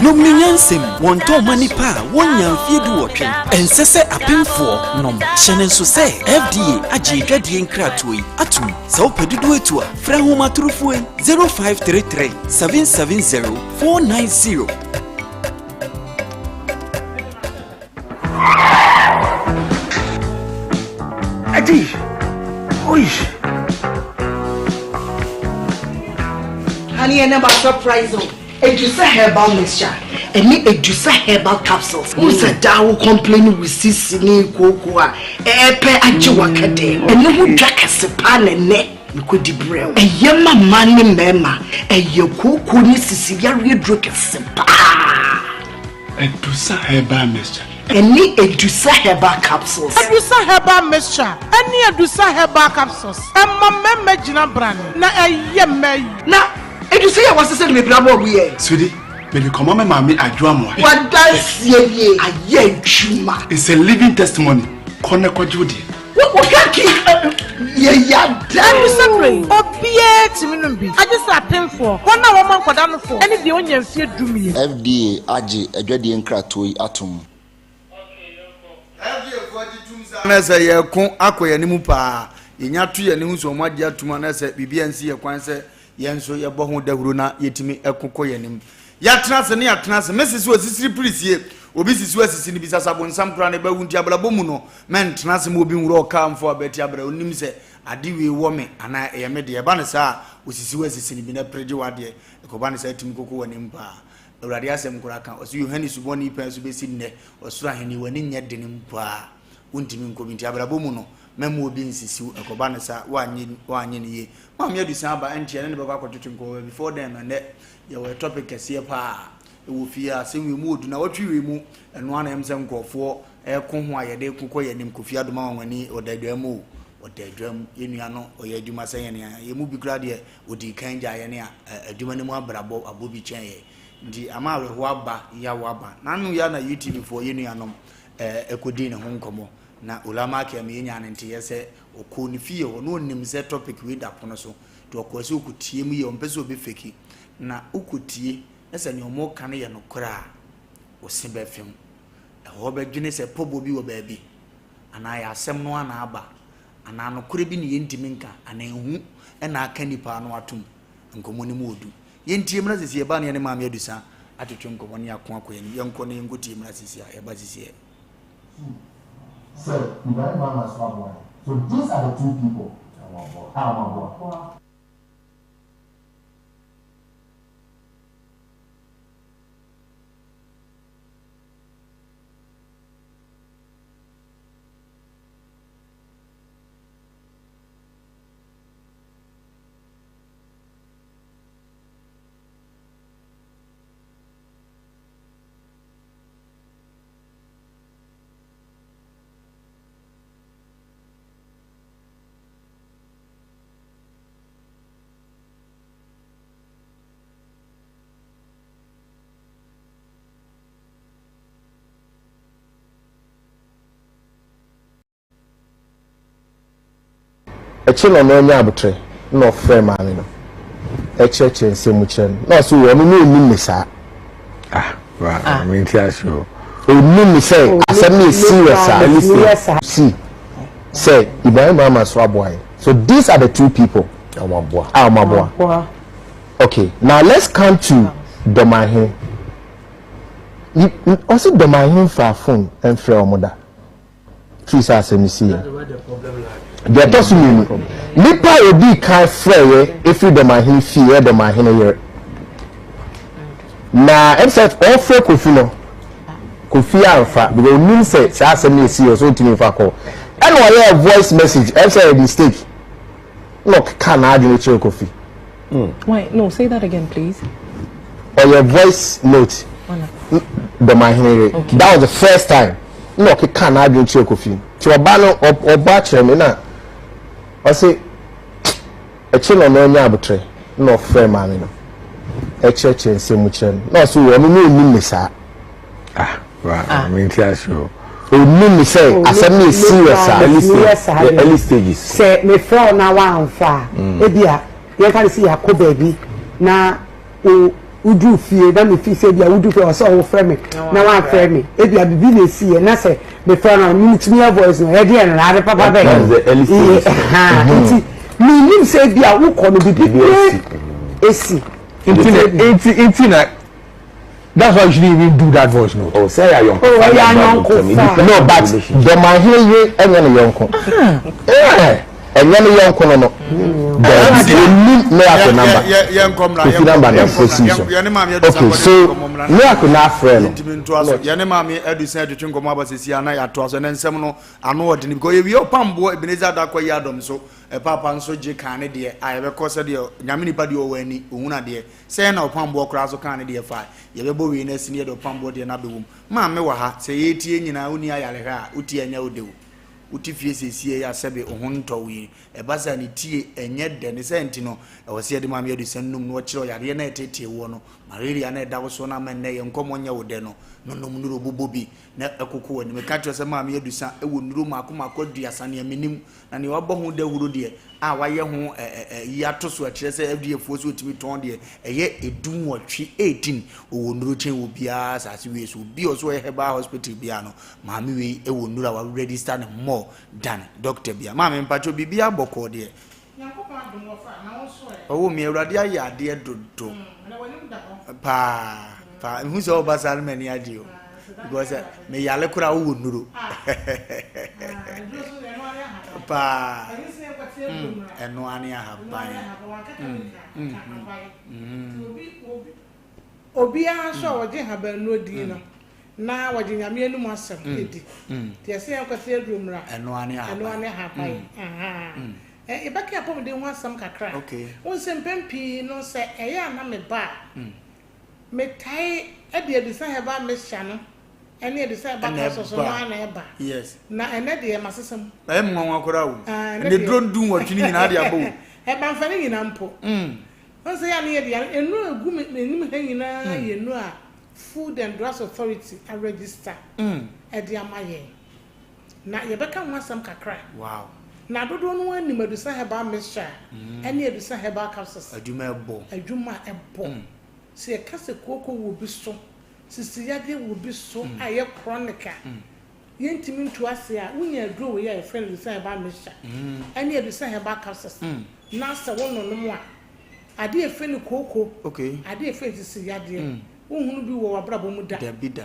Nom ne nyansam, wɔntɔn mma nnipa a wɔnnya mfeɛ duwɔtwe. Ɛnsɛ sɛ apemfoɔ nom. Hyɛ no nso sɛ FDA agye adwadie nkratoɔ yi atom. Sɛ wopɛ dodoɔ atu a, frɛ ahomatorofoɔ yi 0533 770 490. Adi! Oi! Honey, and about surprise. Edusa herbal mixture ɛne Edusa herbal capsules. Wohu sɛ daa wo complain wo sisi ne kooko a ɛɛpɛ agye w'akɛdɛ. Ɛno ho dwa kɛse paa na ɛnɛ mekɔdi brɛ wo. Ɛyɛ ma mmaa ne mmarima. Ɛyɛ kooko ne sisi yareɛ duro kɛse paa. Edusa herbal mixture. Ɛne Edusa herbal capsules. Edusa herbal mixture ɛne Edusa herbal capsules ɛma mmarima gyina brane na ɛyɛ mmaa yi. Na Edusa yi a wɔasesa no bebree aboa wo yɛ. Sweetie, mede kɔma me maame Adwoa Amoah. W'adanseɛ nie, ayɛ adwuma. It's a living testimony, kɔ na kɔgye wo deɛ. Wo wo kaki yɛ yada. Ɛne sɛ berɛ yi, obiara tumi nom bi, agye sɛ apemfoɔ, wɔn a wɔma nkwadaa nofoɔ, ne deɛ ɔnnya mfeɛ dumien. FDA agye adwadie nkratoɔ yi atom. Na sɛ yɛreko akɔ yɛn anim paa, yɛnya to yɛn ani hu sɛ wɔagye atom a, na sɛ biribi ansi yɛn kwan sɛ yɛn nso yɛbɔ ho dawuro na yɛtumi ko kɔ yɛn anim. Yɛatena ase ne yɛatena ase. Mese sɛ osisiri pirisie, obi sisi asisi no bisa sɛ abonsam koraa na ɛbɛwu nti abrabɔ mu no, mɛntena ase ma obi nwura ɔkaa mfo abati abrɛ onim sɛ ade wei wɔ me anaa ɛyɛ me deɛ. Ɛba no saa a, osisi asisi no bi na pere gye w'adeɛ. Ɛkɔba no saa tumi koko w'anim paa. Awurade asɛm koraa ka, ɔse Yohane Subɔni pɛn so bɛsi nnɛ, ɔsoro ahenni, w'ani nyɛ den mpo a, wontumi nkɔ bi. Nti abrabɔ mu no, mɛmma obi nsisi wo, ɛkɔba no saa, woanyɛ woanyɛ no yie. Maame Adusan aba, ɛnkyɛ yɛne no bɛkɔ akɔtwetwe nkɔmmɔ, but before then no, ɛnnɛ yɛwɔ a topic kɛseɛ paa ɛwɔ fie ha, asɛm wei mu ɔdu, nawɔtwe wei mu, ɛno ara na ɛm sɛ nkurɔfoɔ ɛko ho a yɛde ko kɔ yɛn anim, Kofi Adom Anwanwani, ɔda adwa mu o, ɔda adwa mu, yɛn nua no ɔyɛ adwuma sɛ yɛn a, yɛn mu bi koraa deɛ Odii kan gyaa yɛn a adwuma no mu abrabɔ abɔ bi kyɛn yɛn. Nti ama awerɛhoɔ aba, yaw aba. N'ano yi ara na UTV foɔ, yɛn nuanom, kɔdii ne ho nkɔmmɔ. Na Ola Michael ma yɛnyaa ne nteeɛ sɛ ɔkɔɔ ne fie hɔ na ɔnim sɛ topic wei da pono so. Nti ɔkɔɔ sɛ ɔkɔtie mu yie, ɔmpɛ sɛ ɔbɛfeki. Na wokɔtie na sɛ nea wɔreka no yɛ nokorɛ a, wo se bɛfem. Ɛhɔ bɛdwene sɛ pɔbɔ bi wɔ baabi anaa yɛ asɛm no ara na aba. Anaa nokorɛ bi ne yɛntumi nka, anaa ehu na aka nnipa ano atom. Nkɔmmɔ no mu wɔ du. Yɛntie mmra sisi, yɛba na yɛne Maame Adusa atwetwe nkɔmmɔ ne yɛako akɔ yɛn anim. Yɛnkɔ na yɛnkɔtie mmra sisi a, yɛba sisi ɛ. Two, sɛ Ibrahim Mahama nso aboa yɛn. So these are the two people a wɔaboa. Akyire na ɔno anya aboterɛ na ɔfrɛɛ maame no kyerɛkyerɛ nsɛm mu kyerɛ no na ɔse ɔno no ɔnnim me saa. Ah, wa, ah. mente ase o. Ɔnnim me sɛ asɛm no yɛ serious a. Early stage. See, sɛ Ibrahim Mahama so aboa yɛn. So these are the two people. A wɔn aboa. A wɔn aboa. Okay, now let's come to Dɔmahene. Ɔse Dɔmahene mfaa phone mfrɛ wɔn da. Firi sɛ asɛm no siiɛ. Deɛ ɛtɔ so mmienu, nipa a ɔdii kan frɛeɛ ɛfiri Dɔmahene fie yɛ Dɔmahene yere. Na ɛm sɛ ɔrefrɛ Kofi no, Kofi amfa because onim sɛ saa asɛm no ɛsiiɛ ɔsɛ ɔntumi mfa kɔ. Ɛna ɔyɛɛ voice message, ɛm sɛ ɛyɛ mistake. Na ɔkeka n'adwene kyerɛ Kofi. Why? No, say that again, please. Ɔyɛ voice note. Dɔmahene yere. Okay. That was the first time. Na ɔkeka n'adwene kyerɛ Kofi. Nti ɔba no ɔbɔ akyerɛ me na ɔse ɛkyi na ɔno anya abotrɛ na ɔfrɛ maame no ɛkyerɛkyerɛ nsɛm mu kyerɛ no na ɔse ɔno no ɔnim me saa. Ah, wa, ah. mente ase o. Ɔnim me sɛ asɛm no yɛ serious a. Early stage, early stages. Sɛ mefrɛ wo na woamfa a, mm. ebia yɛnka no sɛ yɛakɔ baabi na woduru fie na mefi sɛ ebia woduru fie ɔsɛ ɔwofrɛ me na woamfrɛ me ebia biribi na ɛsiiɛ na sɛ mefrɛ no metumi yɛ voice no ɛdeɛ no ade papa bɛyɛ nti menim sɛ ebia wokɔ no biribi ɛsi nti na That's why you shouldn't even do that voice note. Oh, sɛ ɛyɛ ayɔnkofa. Oh, ɛyɛ ayɔnkofa. No, but dɔmahene yere ɛnyɛ ne yɔnko. Ɛnyɛ ne yɔnko no no. Dɛbi, onim miracle number. Kofi number na ɛfɔ si so. Okay, so miracle na afrɛ no. Yɛne maame Adusa atwetwe nkɔmɔ aba sisi ana yɛatoa so ɛnɛ nsɛm no ano ɔdene because yɛwie ɔpamboɔ Ebenezer Adakɔ yi adɔm so ɛpaapa nso gye kan ne deɛ a yɛbɛkɔ sɛdeɛ nyame nipa deɛ ɔwɔ ani ohun adeɛ Sɛn na ɔpamboɔ koraa nso kaa ne deɛ fae? Yɛbɛbɔ wei no asi na yɛde ɔpamboɔ deɛ no abɛwɔ mu. Maame wɔ ha, sɛ yɛretie nyinaa wonni ayarehwɛ a, wotie a ɛnyɛ wo dɛ o. Wote fie seesei yi a sɛbe wo ho ntɔ wo yi, ɛba saa ne tie ɛnyɛ dɛ. Ne saa nti no, ɛwɔ sɛ yɛde Maame Adusa nom na ɔkyerɛ wo yareɛ no a ɛtetee woɔ no, malaria no a ɛda wo soɔ no ama nnɛ yɛn nkɔmmɔ nyɛ wo dɛ no, no nom nnuro bobɔ bi na ɛkoko w'ani. Meka kyerɛ wo sɛ Maame Adusa wɔ nnuro mmaako mmaako aduasa, nea menim na nea wabɔ ho dawuro deɛ, a wɔayɛ ho ayi ato so a ɛkyerɛ sɛ FDA foɔ sɛ wɔtumi tɔn deɛ ɛyɛ edunwɔtwe 18 ɔwɔ nnuro kyɛn wɔ biara asase wei so obi a ɔsɛ ɔyɛ herbal hospital biara no maame wei ɛwɔ nnuro a wɔaregister no more than doctor bia maame mpakyɛ biribi abɔkɔɔ deɛ ɔwɔ mi awurade ayɛ adeɛ dodo paa paa nhu sɛ ɔba saa no m'ani agye o because eh, meyale koraa wowɔ nnuro paa ɛno ane ahaban obiara nso a wɔgye nhabannuro di no na wɔgye nyame anum asɛm di nti ɛsɛ yɛn kɔte aduro mmra ɛno ane ahaban yɛbɛka apɔmuden ho asɛm kakra wo nsɛ mpɛn pii no sɛ ɛyɛ a na meba a Metae de Adusa Herbal Mixture no ne Adusa Herbal Capsules no ara na ɛba. Yes. Na ɛnɛ deɛ masesa mu. Ɛyɛ me nwanwa koraa o. Ah, ɛnɛ Ɛnɛ deɛ. duro ndu nwɔtwe no nyinaa de aba o. Ɛba mfa ne nyinaa mpo. Wohu sɛ yɛ a ne yɛ deɛ nnuro a ɛgu m'anim ha nyinaa yɛ nnuro a Food and Drugs Authority aregister de ama yɛn. Na yɛbɛka ho asɛm kakra. Wow. Na dodoɔ no ara nim Adusa Herbal Mixture ne Adusa Herbal Capsules. Adwuma ɛbɔ. Adwuma ɛbɔ. Sɛ yɛka sɛ kooko wɔ obi so, sisi yadeɛ wɔ obi so a ɛyɛ chronic a, yɛntumi ntu ase a, wonya aduro wei a yɛfrɛ no Adusa Herbal Mixture ne Adusa Herbal Capsules na sɛ wononom a, adeɛ a yɛfrɛ no kooko, adeɛ a yɛfrɛ no sisi yadeɛ, wonhunu bi wɔ w'abrabɔ mu da. Dabi da.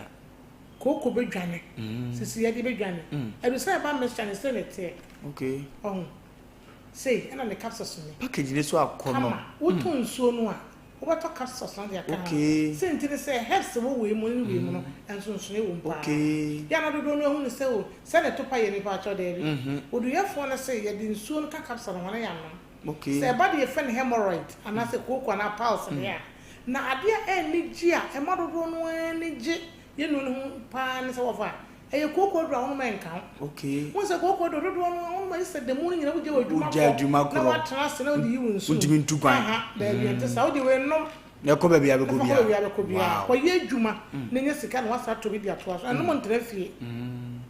Kooko bɛdwane, sisi yadeɛ bɛdwane. Adusa Herbal Mixture no sei na ɛteɛ. Ɔho? Sei ɛna ne capsules no. Package no so akɔnɔ. Kama. Wotɔ nsuo no a, wobɛtɔ capsules no de aka ho. Sei nti ne sɛ herbs wɔ wei mu ne wei mu no, nsonsonoeɛ wɔ mu paa. Yɛ a na dodoɔ no ahu no sɛ o, sɛ ne topa yɛ nipa akyɛw, daabi. Oduyɛfoɔ no se yɛde nsuo no ka capsule no ho na yɛanom. Sɛ ɛba deɛ yɛfrɛ no hemorrhoid anaasɛ kooko anaa piles deɛ a, na adeɛ a ɛnni gye a ɛma dodoɔ no ara ani gye yɛn nua no ho paa ne sɛ wɔfa a, ɛyɛ kooko aduro a wonom a ɛnka ho. Wohu sɛ kooko aduro dodoɔ no ara wonom a gye sɛ da mu no nyinaa wogya w'adwuma kɔ na woatena ase na wode yi wo nsu. Wontumi ntu kwan. Aha, daabi ɛnte saa. Wode wei nom Na ɛkɔ baabi a bɛkɔ na fa kɔ biara. baabi a bɛkɔ biara. Wow. Kɔyɛ adwuma na nya sika na woasan atɔ bi de atoa so. Ɛnom ntena fie.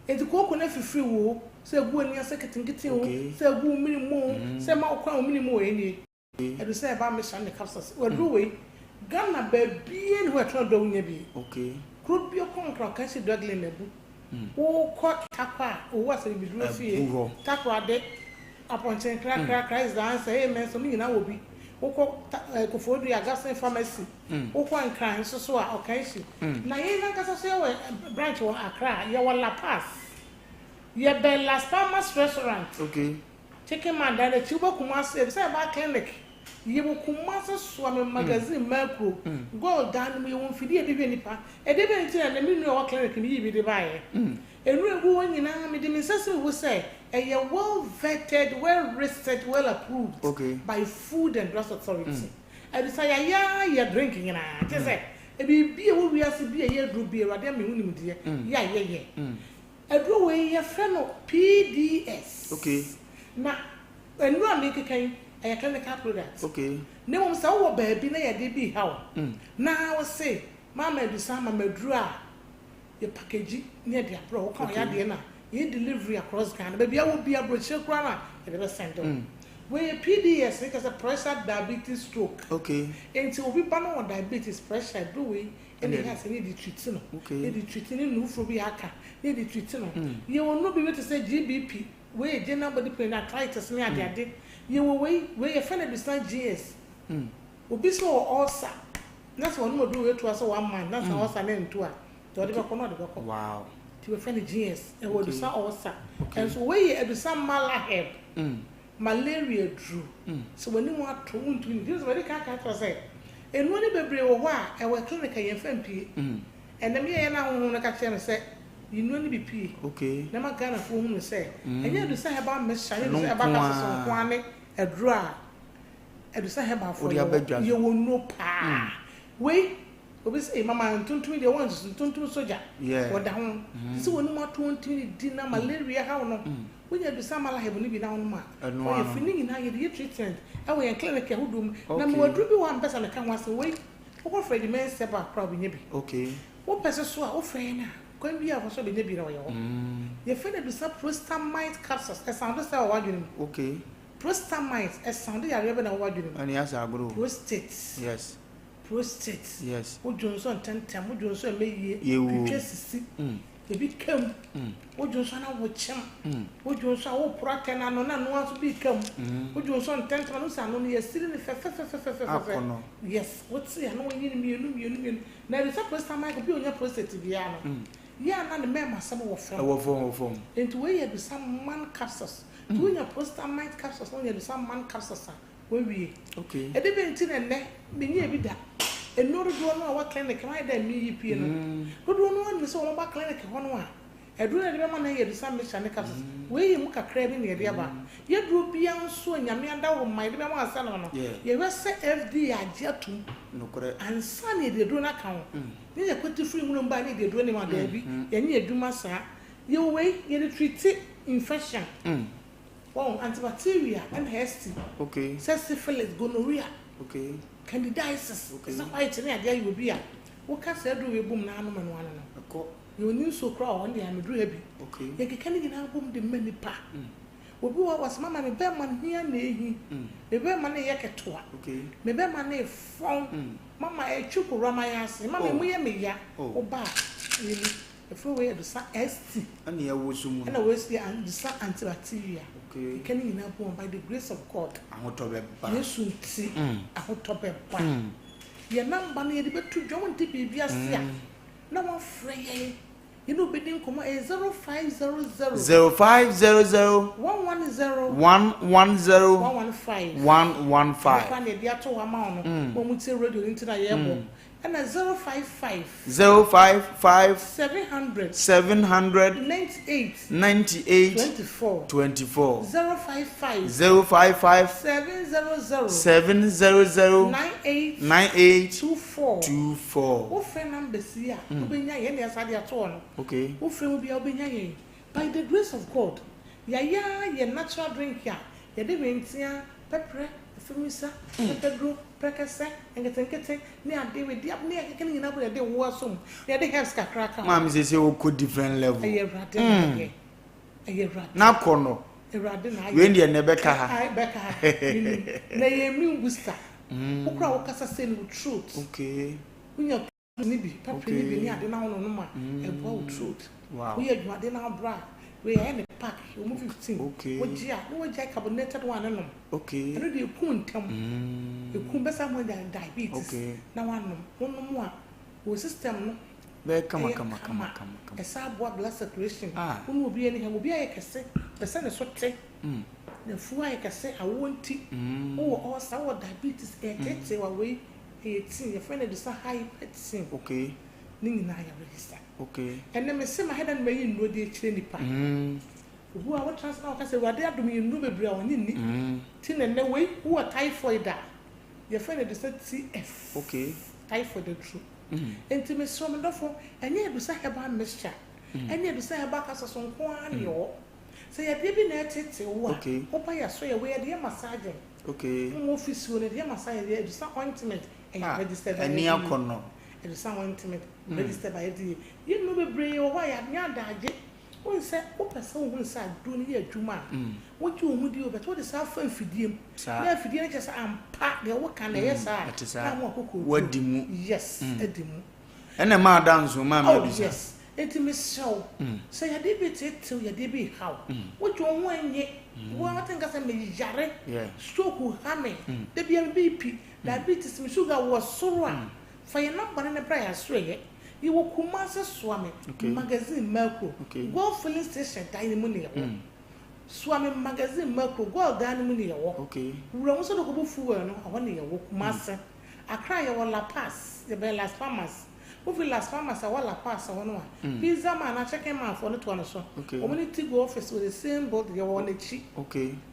Enti kooko no afifiri wo o, sɛ egu w'ani ase nketenkete o, sɛ egu wo mene mu o, sɛ ɛma wo kwan wo mene mu o, ɛnie. Ɛdu sɛ ɛba mehyɛ ne capsules. Waduru wei, Ghana baabiara nni hɔ a ɛtɔn aduru a wonnya bi. Kuro bi kɔ Nkran Ɔkanhyi Drug Lane abu. Wokɔ Tarkwa a, Owu Asɛm Fie, Takoradi, Apɔnkye Nkrakra, Christ the Answer, Amen, so ne nyinaa wɔ bi. Wokɔ ta eh, Koforidua, Augustine Pharmacy, wokɔ Nkran nso so a, Ɔkanhyi. Na yɛn ankasa so yɛwɔ eh, branch wɔ Accra, yɛwɔ La Paz. Yɛbɛn Las Palmas Restaurant. Okay. Chicken Man dan n'akyi, wobɛ Kumasi, ebisa yɛba clinic. Yɛwɔ Kumasi Soame Magazine Makuro, Gold dan no mu, yɛwɔ mfidie a yɛde hwɛ nipa. Ɛdeɛ bɛn nti na ɛnɛ me nua a ɔwɔ clinic no yii bi de baeɛ? Nnuro a ɛgu hɔ nyinaa, mede me nsa si me bo sɛ ɛyɛ well vetted, well researched, well approved by Food and Drugs Authority. Ɛde sɛ yɛayɛ ara yɛ drink nyinaa, kyerɛ sɛ biribi a ɛwɔ wiase bi a ɛyɛ aduro bi a Awurade ama ɛho nimdeɛ yɛ a yɛyɛ. Aduro wei yɛfrɛ no PDS. Na nnuro a merekeka yi, ɛyɛ clinical product. Na mmom sɛ wowɔ baabi na yɛde bi reha wo na wose Mama Adusa ma me aduro a, yɛ package ne yɛde abrɛ wo, woka wo yadeɛ no a, yɛyɛ delivery across Ghana, baabi a wɔ biara, aburokyire koraa no a, yɛde bɛ send wo. Wei yɛ PDS, ne kyerɛ sɛ pressure, diabetes, stroke. Nti obi ba na ɔwɔ diabetes, pressure, aduro wei ɛna ɛyɛ asɛ ne yɛde treat no, yɛde treat ne nnurufo bi a aka, ne yɛde treat no. Yɛwɔ nnuro bi te sɛ GBP, wei yɛ general body pain, arthritis ne adeade. Yɛwɔ wei, wei yɛfrɛ no Adusan GS. Obi sɛ ɔwɔ ulcer, Na sɛ ɔnom aduru wei toa sɛ one month na sɛ ulcer no antu a, deɛ ɔde bɛkɔ no ɔde bɛkɔ. Wow. Nti wɔfrɛ no GS. Ɛwɔ adusa ulcer. Ɛnso wei yɛ adusa malaheb. Malaria duru. Sɛ w'anim ato wontumi nni. Nti madi kan aka akyerɛ wo sɛ nnuro no bebree wɔ hɔ a ɛwɔ clinic a yɛmfa mpue. Ɛnɛ meyɛeɛ na honhom no ka kyerɛɛ me sɛ yi nnuro no bi pue. Na ma Ghanafoɔ hunu sɛ ɛnyɛ adusa herbal mixture ne adusa herbal capsules nko ara ne aduro a Adusa herbal foɔ yɛwɔ yɛwɔ nnuro paa wei obi sɛ mama ntontom deɛ wɔn nsusu ntontom sogya wɔda ho te sɛ wɔn mu ato wɔn tumi di na malaria haw no wonya adusa malaheb no bi na wɔn a wɔyɛ fi ne nyinaa yɛde yɛ treatment ɛwɔ yɛn clinic ahodoɔ mu na mewɔ aduro bi wɔ a mpɛ sɛ meka ho asɛm wei wokɔ frɛ de mɛnsɛ ba koraa wobɛnya bi wopɛ sɛ so a wofrɛ yɛn a kwan bi a wɔsɔ bɛnya bi na wɔyɛ hɔ yɛfrɛ no adusa prostamite capsules ɛsan do sɛ wɔ w'adwene mu Prostamite, ɛsan de yareɛ bɛ na ɛwɔ w'adwene mu? Ɛne asɛ agorɔ o. Prostate. Yes. Prostate. Yes. Wo dwonsɔ ntɛntɛm, wo dwonsɔ ɛmɛ yie. Yewoo. Twitwa sisi. Ebi ka mu. Wo dwonsɔ na wo kyem. Wo dwonsɔ a wo poro atɛ no ano na ano nso bi ka mu. Wo dwonsɔ ntɛntɛm ano sɛ ano no yɛsiri no fɛfɛfɛfɛfɛfɛ. Akɔnɔ. Yes, wo te ano yi no mmienu mmienu mmienu. Na ɛde sɛ prostamite obi a onya prostate biara no. Yɛ a na ne mmarima asɛm wɔ fam. Ɛwɔ fam, ɛwɔ fam. Nti wei yɛ bisa man capsules. Nti wonya prostamite capsules na wonya bisa man capsules a, woawie. Okay. Ɛde bɛn nti na ɛnnɛ menyɛɛ bi da. Nnuro dodoɔ no a ɛwɔ clinic no ayɛ dɛ meyi pie no. Dodoɔ no ara nim sɛ wɔba clinic hɔ no a, aduro no a yɛde bɛma no yɛ bisa mixture ne capsules. Wei yɛ mu kakraa bi na yɛde aba. Yɛduro biara nso a Nyame adaworoma yɛde bɛma ansa na no, yɛhwɛ sɛ FDA agye atom ansa na yɛde aduro no aka ho. Ne yɛ kwati firi nwura mu ba ne yɛde aduro no ma daabi, yɛnyɛ adwuma saa. Yɛwɔ wei, yɛde treat infection. Wɔn antibacteria ɛna ST. Sɛ syphilis, gonorrhea, candidiasis, sɛ white ne adeɛ ayɛ obi a, woka saa aduro wei bom na anom ɛno ano no. Yɛwɔ ne nsuo koraa wɔ hɔ, ɛno deɛ ameduru ha bi. Yɛkeka ne nyinaa bom de ma nipa. Obi wɔ hɔ a ɔse mama me bɛɛma no hia na ehi, me bɛɛma no yɛ ketewa, me bɛɛma no efɔn, mama ɛtwi kowura mayɛ ase, mama emu yɛ me ya, wo ba a, yɛni, ɛfrɛ wei adusa ST, Ɛna ɛwɔ so mu no. Ɛna wei nso yɛ adusa antibacteria, keka ne nyinaa bom by the grace of God, Ahotɔ bɛba. Yesu nti, ahotɔ bɛba. Yɛn number no yɛde bɛto dwa, wonte biribi ase a, na wafrɛ yɛn. Yɛne wo bɛdi nkɔmmɔ, ɛyɛ 0500. 0500. 110. 110. 115. 115. Ɛno koraa na yɛde ato hɔ ama wo no. Wɔn a wɔtie radio no nti na yɛrebɔ. Ɛna 055. 055. 700. 700. 98. 98. 24. 24. 055. 055. 700. 700. 98. 98. 24. 24. Wofrɛ numbers yi a, wobɛnya yɛn na yɛasa de ato hɔ no. Okay. Wofrɛ mu biara wobɛnya yɛn. By the grace of God, yɛayɛ ara yɛ natural drink a yɛde hwentia, pɛprɛ, Afemisa, pɛpɛduro, prɛkɛsɛ, nketenkete ne ade wedeɛ ne ɛkeka ne nyinaa bɔ yɛde wo asom na yɛde herbs kakra ka ho. Maame sese wokɔ different level. Ɛyɛ Awurade na ayɛ. Ɛyɛ Awurade. Na kɔ no. Awurade na ayɛ. Wei deɛ na ɛbɛka ha. Ɛbɛka ha. Na ɛyɛ immune booster. Wokora wokasa sɛ no wo throat. Okay. Wonya ne bi, pɛprɛ ne bi ne ade na wononom a, ɛboa wo throat. Woyɛ adwumaden na wobrɛ a, wei yɛayɛ no pack, ɛwɔ mu 15. Wogye a, na woagyae carbonated one no nom. Ɛno deɛ ɛku ntɛm. Ɛku, bɛsa ama woanya diabetes na woanom. Wonom a, wo system no bɛyɛ kama ɛyɛ kama kama. kama kama. Ɛsan boa blood circulation. Wo ne obi ani ha, obi ayɛ kɛse, pɛ sɛ ne so te. N'afuo ayɛ kɛse, awoɔ nti. Wowɔ ulcer, wowɔ diabetes, ɛreteetee wo a, wei Ɛyɛ tea, yɛfrɛ no adusa hyper tea. Okay. Ne nyinaa yɛ register. Okay. Ɛnɛ me se mahɛ da no mayi nnuro de akyerɛ nipa. Mm. Obi wɔ a wotena ase na wɔka sɛ Awurade adom yɛ nnuro bebree a ɔnye nni. Mm. Ti na ɛnɛ wei wowɔ typhoid a yɛfrɛ no adusa TF. Okay. Typhoid aduro. Mm. Enti mesrɛ me dɔfo ɛnyɛ adusa herbal mixture Mm. ɛne adusa herbal capsules nko ara na yɛwɔ. Sɛ yadeɛ bi na ɛtetee wo a Okay. woba yɛaso yɛ wei yɛde yɛ massaging. Okay. Mo office wo no deɛ ma san yɛ Adusa ointment ɛyɛ Ah, registered by ɛni FDA. akɔnɔ. Adusa ointment registered by FDA. Yɛ nnuro bebree wɔ hɔ a yɛanyɛ adagye. Wohu sɛ wopɛ sɛ wohu sɛ aduro no yɛ adwuma a, wogye wo ho di o, but wode saa fa mfidie mu. Saa. Na afidie no kyerɛ sɛ ampa deɛ woka no ɛyɛ saa a, Ɛte saa. na ama wakokɔ Wadi mu. Yes, adi mu. Ɛna ɛma ada nso maame Oh Adusa. yes, enti mesrɛ wo, sɛ yadeɛ bi reteetee wo, yadeɛ bi reha wo, wogye wo ho nnye, wo ara wote nka sɛ meyare, stroke ha me, da biara me BP, diabetes, me sugar wɔ soro a, fa yɛn number no na bra yɛn asoɛeɛ. Yɛwɔ Kumasi Soame, Magazine Makro, Gold Filling Station dan no mu na yɛwɔ. Soame Magazine Makro, Gold dan no mu na yɛwɔ. Wura mu sɛ wode kɔbɔ fuel no, ɛhɔ na yɛwɔ, Kumasi. Accra yɛwɔ La Paz, yɛbɛn Las Palmas. Wofi Las Palmas a ɛwɔ La Paz hɔ no a, Pizza Man anaa Chicken Man foɔ no toa no so. Wɔn ne Tigo office wɔ the same building, yɛwɔ wɔn akyi.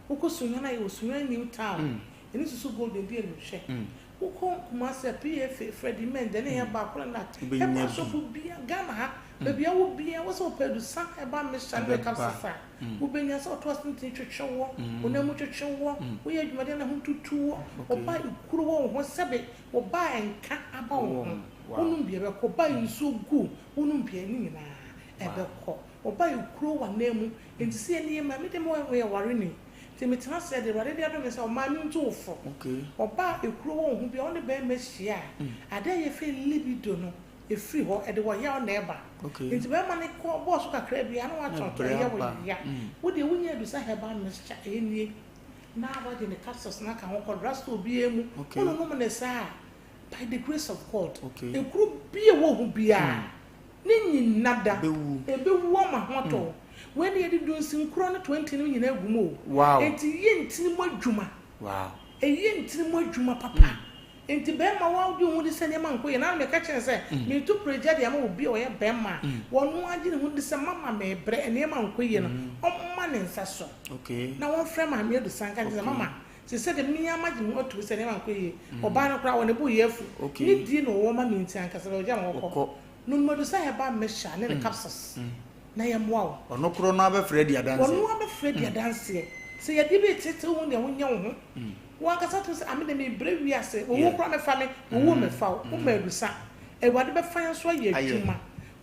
Wokɔ Sunyani a, yɛwɔ Sunyani New Town, yɛne Susu Golden di animhwɛ. Wokɔ Kumasi a, PFA, Freddie Mende ne Herbal Kolanut, herbal shop biara, Ghana ha, baabi a wowɔ biara, wɔ sɛ wopɛ adusa herbal mixture ne ne capsules a, Wobɛnya sɛ ɔto asentene twetwe woɔ, wo nan mu twetwe woɔ, woyɛ adwumaden na ho tutu woɔ, ɔba a ekuro wɔ wo ho sɛbe ɔba a nka aba wo ho, wonom bi ɛbɛkɔ, ɔba a nsuo gu wo, wonom bi a ne nyinaa ɛbɛkɔ, ɔba a ekuro wɔ w'anan mu, enti sɛ yɛne yɛ ma, me deɛ meyɛ ɔwareni, nti metena ase a deɛ Awurade de adom me sɛ ɔmaa me ntu wo fo, ɔba a ekuro wɔ wo ho biara wo ne barima hyia a, adeɛ a yɛfrɛ libido no, Ɛfiri hɔ, ɛde ɔyaw na ɛba. Nti bɛrima no kɔ bɔɔ so kakra bi a na watɔn ɛyɛ wo ya. Wo deɛ wonya adusa herbal mixture ɛyɛ nie na wagye ne capsules no aka ho kɔ drug store biara mu wononom no saa a by the grace of God ekuro bi a ɛwɔ ho biara ne nyina da ɛbɛwu ama ho atɔ wo. Wei deɛ yɛde dunsinkorɔ ne 20 no nyinaa agu mu o. Nti yɛ ntini mu adwuma. Ɛyɛ ntini mu adwuma papa. Enti bɛrima wo wogye wo ho di sɛ nneɛma nkɔ yie na meka kyerɛ no sɛ meretu pragya de ama obi a ɔyɛ bɛrima a ɔno ara gye ne ho di sɛ mama merebrɛ nneɛma nkɔ yie no ɔmma ne nsa so na wɔmfrɛ Maame Adusa nka nkyerɛ sɛ mama seesei de me ara magye me ho atom sɛ nneɛma nkɔ yie ɔbaa no koraa wɔ ne bo yɛ afu ne die na ɔwɔ ma me nti ankasa bɛgya ma wɔkɔ nom Adusa herbal mixture ne ne capsules na yɛmmoa wo. Ɔno korɔ no ara bɛfrɛ adi adanseɛ. Ɔno ara bɛfrɛ adi adanseɛ. Sɛ yadeɛ bi reteetee wo ho deɛ wonyɛ wo ho. Wo ankasa tumi sɛ, ah me deɛ merebrɛ wiase, owuo koraa mɛfa me, owuo mmɛfa wo, woma adusa. Awurade bɛfa yɛn nso ayɛ adwuma.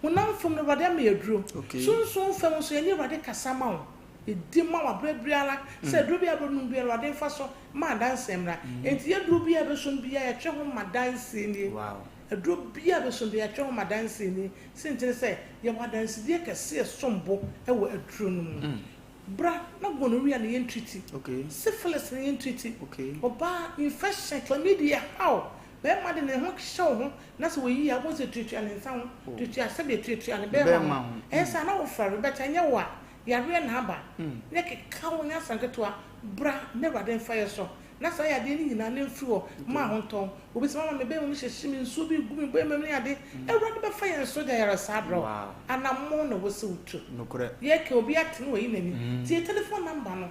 Honam fam no Awurade ama yɛn aduro. Sunsum fam nso yɛne Awurade kasa ma wo. Yɛdi ma wo aberɛ biara sɛ aduro biara a wobɛnom biara Awurade mfa so ma adanseɛ mmra. Enti yɛn aduro biara a yɛbɛsom biara yɛtwe ho ma adanseɛ nie. Aduro biara a yɛbɛsom biara yɛtwe ho ma adanseɛ nie. Sɛ nti ne sɛ yɛwɔ adansedie kɛseɛ ɛsom bo wɔ aduro no mu. Bra na gonorrhea no yɛn treati, syphilis no yɛn treati, ɔbaa infection, chlamydia how bɛɛma de ne ho hyɛ wo ho na sɛ oyi a wobɛhu sɛ tuatua ne nsa ho, tuatua sɛdeɛ tuatua ne bɛɛma ho, ɛyɛ saa na wo fɛre but ɛnyɛ wo a yareɛ na aba na ɛkeka wo nyɛ asɛm ketewa, bra na Awurade mfa yɛ so Na saa yadeɛ no nyinaa no mfiri hɔ mma ahontɔn. Obi sɛ, Mama me bɛrima mu hyehye me, nsuo bi regu me bɛrima mu ne ade. Awurade bɛfa yɛn so de ayaresa abrɛ wo. Anammɔn na ɛwɔ sɛ wotu. Yɛka obi ate na wayi n'ani. Tie telephone number no.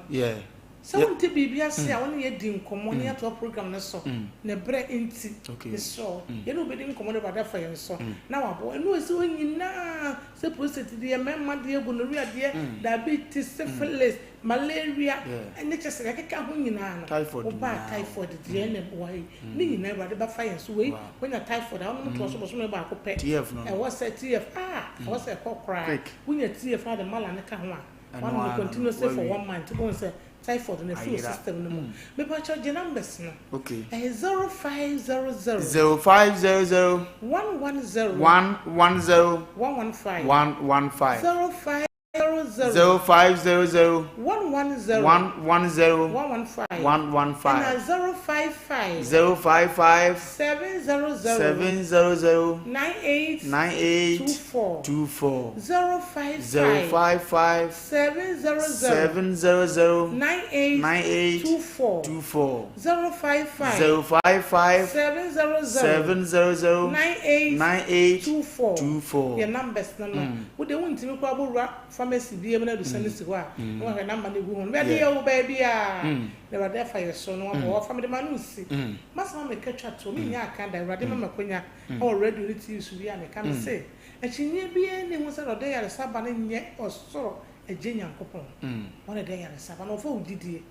Sɛ wonte biribi ase a, wo ne yɛn di nkɔmmɔ na yɛatoa program no so. Na berɛ nti, mesrɛ wo, yɛne wo bɛdi nkɔmmɔ na Awurade afa yɛn so na waboa. Ɛno a ɛsi hɔ nyinaa. Sɛ prostate deɛ, mmarima deɛ, gonorrhea deɛ, diabetes, syphilis, malaria, ɛne kyɛ sɛ deɛ ɛkeka ho nyinaa no, woba a typhoid deɛ na ɛwɔ ha yi. Ne nyinaa Awurade bɛfa yɛn so. Wei, wonya typhoid a, wonom toa so bosome baako pɛ. Ɛwɔ sɛ TF, ah, ɛwɔ sɛ ɛkɔ koraa. Wonya TF na wode mala no ka ho a, woanom no continuously for one month, wobɛhu sɛ Typhoid no ɛfiri wo system no mu. Mepakyɛw gye numbers no. Okay. Ɛyɛ 0500. 0500. 110. 110. 115. 115. 0500. 0500. 110. 110. 115. 115. Ɛna 055. 055. 700. 700. 98. 98. 24. 24. 055. 055. 700. 700. 98. 98. 24. 24. 055. 055. 700. 700. 98. 98. 24. 24. Yɛ numbers no no. Wo de wontumi koraa bɔ pharmacy bi mu na adusa no si hɔ a, na wahwɛ number no egu ho no. Bɛde yɛ wo baabi a, na Awurade afa yɛ so na wabɔ wɔfa mede ma no nsi. Masɛm a meka twa to, menyɛ aka da, Awurade ma makonya wɔ radio ne TV so wie a meka me se, akyinnye biara nni ho sɛ ɔde ayaresa ba no nyɛ ɔsoro Agya Nyankopɔn. Ɔna ɛde ayaresa ba na ɔfa wo gyidie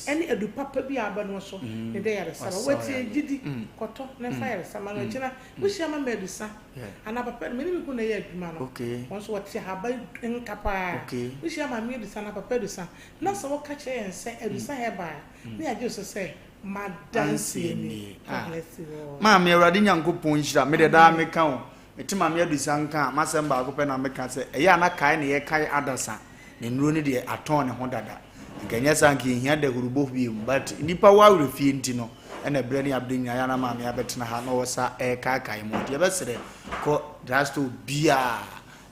ɛne adu papa bi a abɛnoɔ so na ɛde ayaresa ba. Watie gyidi kɔtɔ na ɛfa ayaresa ma no akyina wohyia mama adusa anaa papa me ne me kunu na ɛyɛ adwuma no wɔn nso wɔte ahaban nka paa wohyia maame adusa anaa papa adusa na sɛ wɔka kyerɛ yɛn sɛ adusa herbal a na yɛagye so sɛ madanseɛ nie. God bless you all. Maame Awurade Nyankopɔn nhyira me deɛ daa meka o Mete Maame Adusa nka a, m'asɛm baako pɛ na meka sɛ, ɛyɛ a na kae na yɛkae adasa, na nnuro no deɛ atɔn ne ho dada. Nka ɛnyɛ saa nka yɛnhia dahurubɔ bio, but nnipa wɔ awerɛfie nti no, ɛna berɛ ne aberɛ nyinaa yɛ a na Maame abɛtena ha na ɔwɔ sa ɛrekaakae mu. Nti yɛbɛsrɛ, kɔ drugstore biara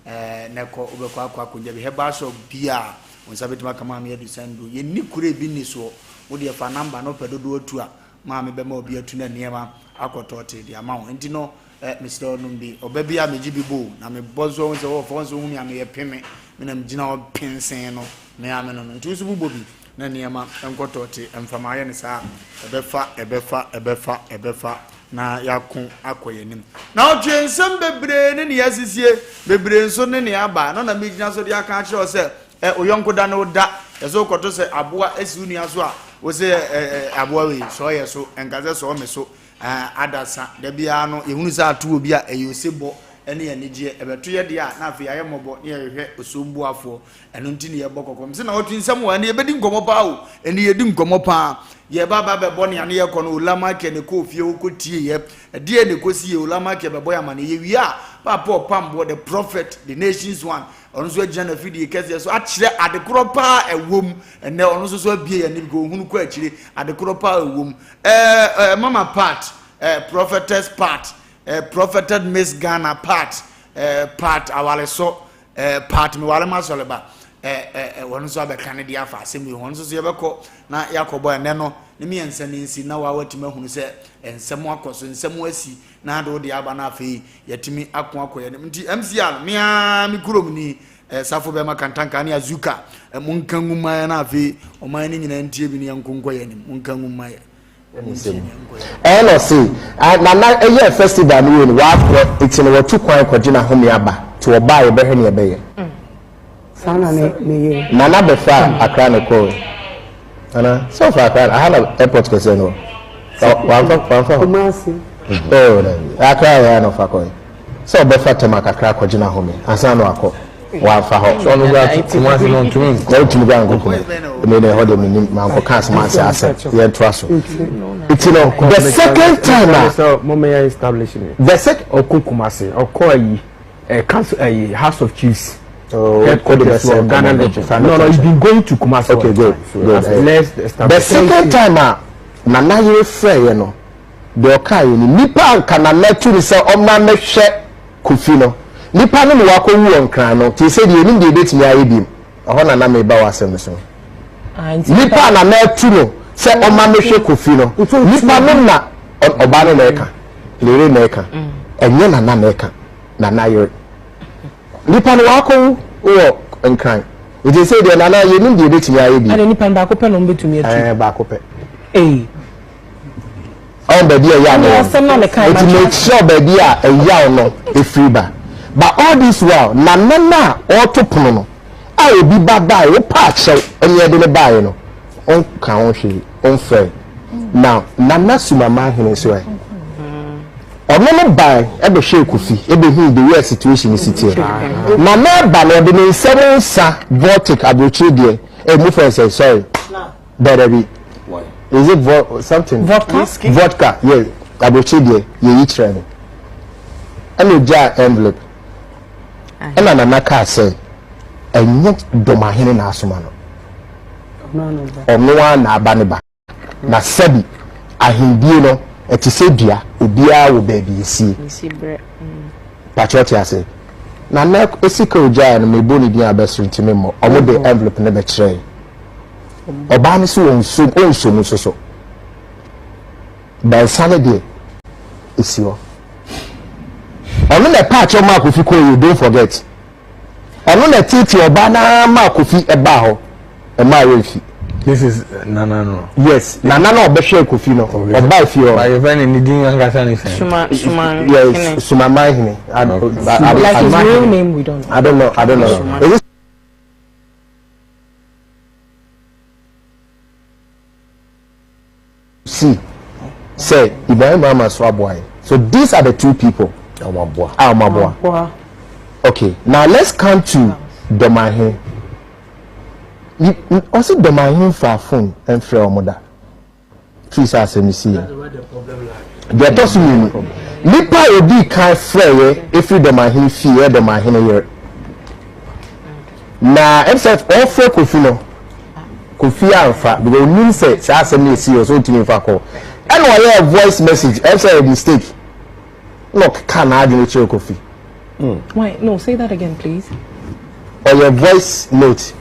eh, na kɔ, wobɛkɔ akɔ akɔnya bi, herbal shop biara, wo nsa bɛtumi aka Maame Adusa nnuro. Yɛnni kuro a ebi nni soɔ, wo deɛ fa number no, wopɛ dodoɔ atu a, Maame bɛma obi atu na nneɛma akɔtɔɔte de ama wo. Nti no, Eh mesrɛ wo nom bi. Ɔba bi a megye bi bɔ o, na mebɔ nso ɔhu sɛ ɔwɔ fɔ nso hu me a meyɛ peme. Me na megyina hɔ pensen no, me a me no no. Nti wo nso bobɔ bi na nneɛma nkɔ tɔɔte mfa ma ayɛ no saa a, ɛbɛfa, ɛbɛfa, ɛbɛfa, ɛbɛfa na yɛako akɔ yɛn anim. Na ɔtwe nsɛm bebree ne nea asisie bebree nso ne nea aba. Ɛno na megyina so de aka akyerɛ wo sɛ, ɛ wo yɔnko da ne wo da. Yɛ sɛ wokɔto sɛ aboa asi wo nua so a, wo sɛ ɛ ɛ aboa wei, sɔɔ yɛ so, ɛnka sɛ sɔɔ me so. Adasa, da biara no, yɛhunu sɛ ato obi a, ɛyɛ osebɔ ne anigyeɛ. Ɛbɛto yɛ deɛ a, na afei yɛayɛ mmɔbɔ ne yɛhwehwɛ osom boafoɔ. Ɛno nti ne yɛbɔ kɔkɔ. Mese na wɔtwe nsɛm wɔ ɛne yɛbɛdi nkɔmmɔ paa o. Ɛne yɛdi nkɔmmɔ paa. Yɛba aba bɛbɔ nea ne yɛkɔ no, Ola Michael ne kɔɔ fie hɔ kɔtieeɛ. Ɛdeɛ ne kɔsi yɛ, Ola Michael bɛbɔ yɛ amane. Yɛwie a, Papa Ɔpamboɔ, the prophet, the nation's one, ɔno nso agyina n'afidie kɛseɛ so akyerɛ ade korɔ paa ɛwom. Ɛnɛ ɔno nso so abie yɛn anim, ɔhunu kɔ akyire, ade korɔ paa ɛwom. Eh, eh, mama part, eh, prophetess part, eh, prophetess miss Ghana part, eh, part awaresɔ, eh, part meware ma sɔleba. Eh, eh, eh, wɔn nso abɛka ne deɛ afa asɛm yi wɔn nso so yɛbɛkɔ na yɛakɔbɔ ɛnɛ no ne mmiɛnsa ne nsi na wawa tumi ahunu sɛ nsɛm akɔ so nsɛm asi na ade wode aba na afei yɛtumi ako akɔ yɛn nti MCR mea me kurom ni Eh, safo bɛma kantanka ne azuka eh, monka ngu mma yɛ na afei ɔman no nyinaa ntie bi ne yɛnko nkɔ yɛ anim monka ngu mma yɛ ɛna ɔse nana ɛyɛ festival no wei no wakorɔ eti no wɔtu kwan kɔgye n'ahome aba nti ɔbaa yɛbɛhwɛ ne yɛbɛyɛ saa na ne ne yɛ nana bɛfa akra ne kɔɔ nana sɛ ɔfa akra aha na airport kɛseɛ no wamfa wamfa hɔ Kumasi oh akra yɛ na ɔfa kɔɛ Sɛ ɔbɛfa Tema kakra akɔgye n'ahome ansa na wakɔ. Wamfa hɔ. Sɛ ɔno koraa te Kumasi no ɔntumi nkɔ. Na ɔntumi koraa nkɔ Kumasi. Me deɛ ɛhɔ deɛ mennim, mankɔ ka asɛm anse asɛm. Yɛntoa so. Nti no, the second time a. Sɛ mo mɛyɛ establish me. The second. Ɔkɔ Kumasi, ɔkɔ ayi, eh, council ayi, House of Chiefs. Oh, headquarters for Ghana legend. No, no, he's been going to Kumasi. Okay, good, so good. Let's establish. The second time a Nana yere frɛ yɛ no. Deɛ ɔkaeɛ ni, Nipa a anka Nana atu no sɛ ɔmmra mmɛhwɛ Kofi no, nipa no na wakɔwu wɔ Nkran no, nti seesei deɛ yɛnnim deɛ yɛbɛtumi ayɛ bio. Ɛhɔ na na mereba w'asɛm no so no. Nipa a Nana atu no sɛ ɔmmra mmɛhwɛ Kofi no, nipa no na ɔbaa no na ɛka, ne yere na ɛka, ɛnyɛ Nana na ɛka, Nana yere. Nipa no wakɔwu wɔ Nkran, nti seesei deɛ Nana yɛnnim deɛ yɛbɛtumi ayɛ bio. Ɛna nipa no baako pɛ na wɔbɛtumi atu? Ɛɛ, baako pɛ. Ei. Ɔn baabi a ɛyaw no wɔ no. Eti mekyerɛw baabi a ɛyaw no efiri ba. But all this while, Nana no a ɔreto pono no a obi ba baeɛ, wopɛ akyɛw ɛne ɛde no baeɛ no, ɔnka ho hwee, ɔmfrɛe. Now, Nana Sumamahene nso ɛ? Ɔno no bae ɛbɛhwɛɛ Kofi, ɛbɛhuu the way a situation no si teɛ. Nana ɛba no, ɔde ne nsam nsa Vortic aburokyire deɛ, eh, mo frɛ sɛ, sorry, dadabi, is it vo something? Vodka? Vodka, yeah, aburokyire deɛ, yɛyi kyerɛ no. Ɛna ogyaa envelope. Ɛna Nana kaa sɛ, ɛnyɛ Dɔmahene na asoma no. Ɔno ara na aba ne ba. Na sɛbi ahendie no ɛte sɛ dua, obiara wɔ baabi esie. Pakyɛ ɔte ase. Na na sika ogyaeɛ no mebɔ ne din abɛsoro nti memmɔ. Ɔmo de envelope no bɛkyerɛɛ. Ɔbaa no so ɔnsom ɔnsom nso so. Bansa no deɛ esi hɔ. Ɔno na ɛpɛ akyɛw maa Kofi kɔɔ yie don't forget. Ɔno na ɛteetee ɔbaa no ara maa Kofi baa hɔ. Ɛmaa werɛ fi. This is Nana no. Yes, Nana na ɔbɛhwɛɛ Kofi no. Ɔbaa fie hɔ. Ba yɛfrɛ no ne din ankasa ne sɛn? Suma Suma Yes, Hene. Sumaman Hene. I, I, I, Like his I, real name we don't know. I don't know. I don't know. Suma. Is it See sɛ Ibrahim Mahama so aboa yɛn. So these are the two people a wɔn aboa. Okay, now let's come to Dɔmahe. Ɔsi Dɔmahe nfa phone nfrɛ wɔn da. Firi sɛ asɛm no si yɛ. Deɛ ɛtɔ so mmienu, nipa a odi kan frɛ yɛ efiri Dɔmahe fie yɛ Dɔmahe yere. Na ɛm sɛ ɔfrɛ Kofi no. Kofi anfa because onim sɛ saa asɛm no esi hɔ so ntumi nfa kɔ ɛna ɔyɛɛ voice message ɛm sɛ ɛyɛ mistake na ɔkeka n'adwene kyerɛ Kofi. Why? No, say that again, please. Ɔyɛ voice note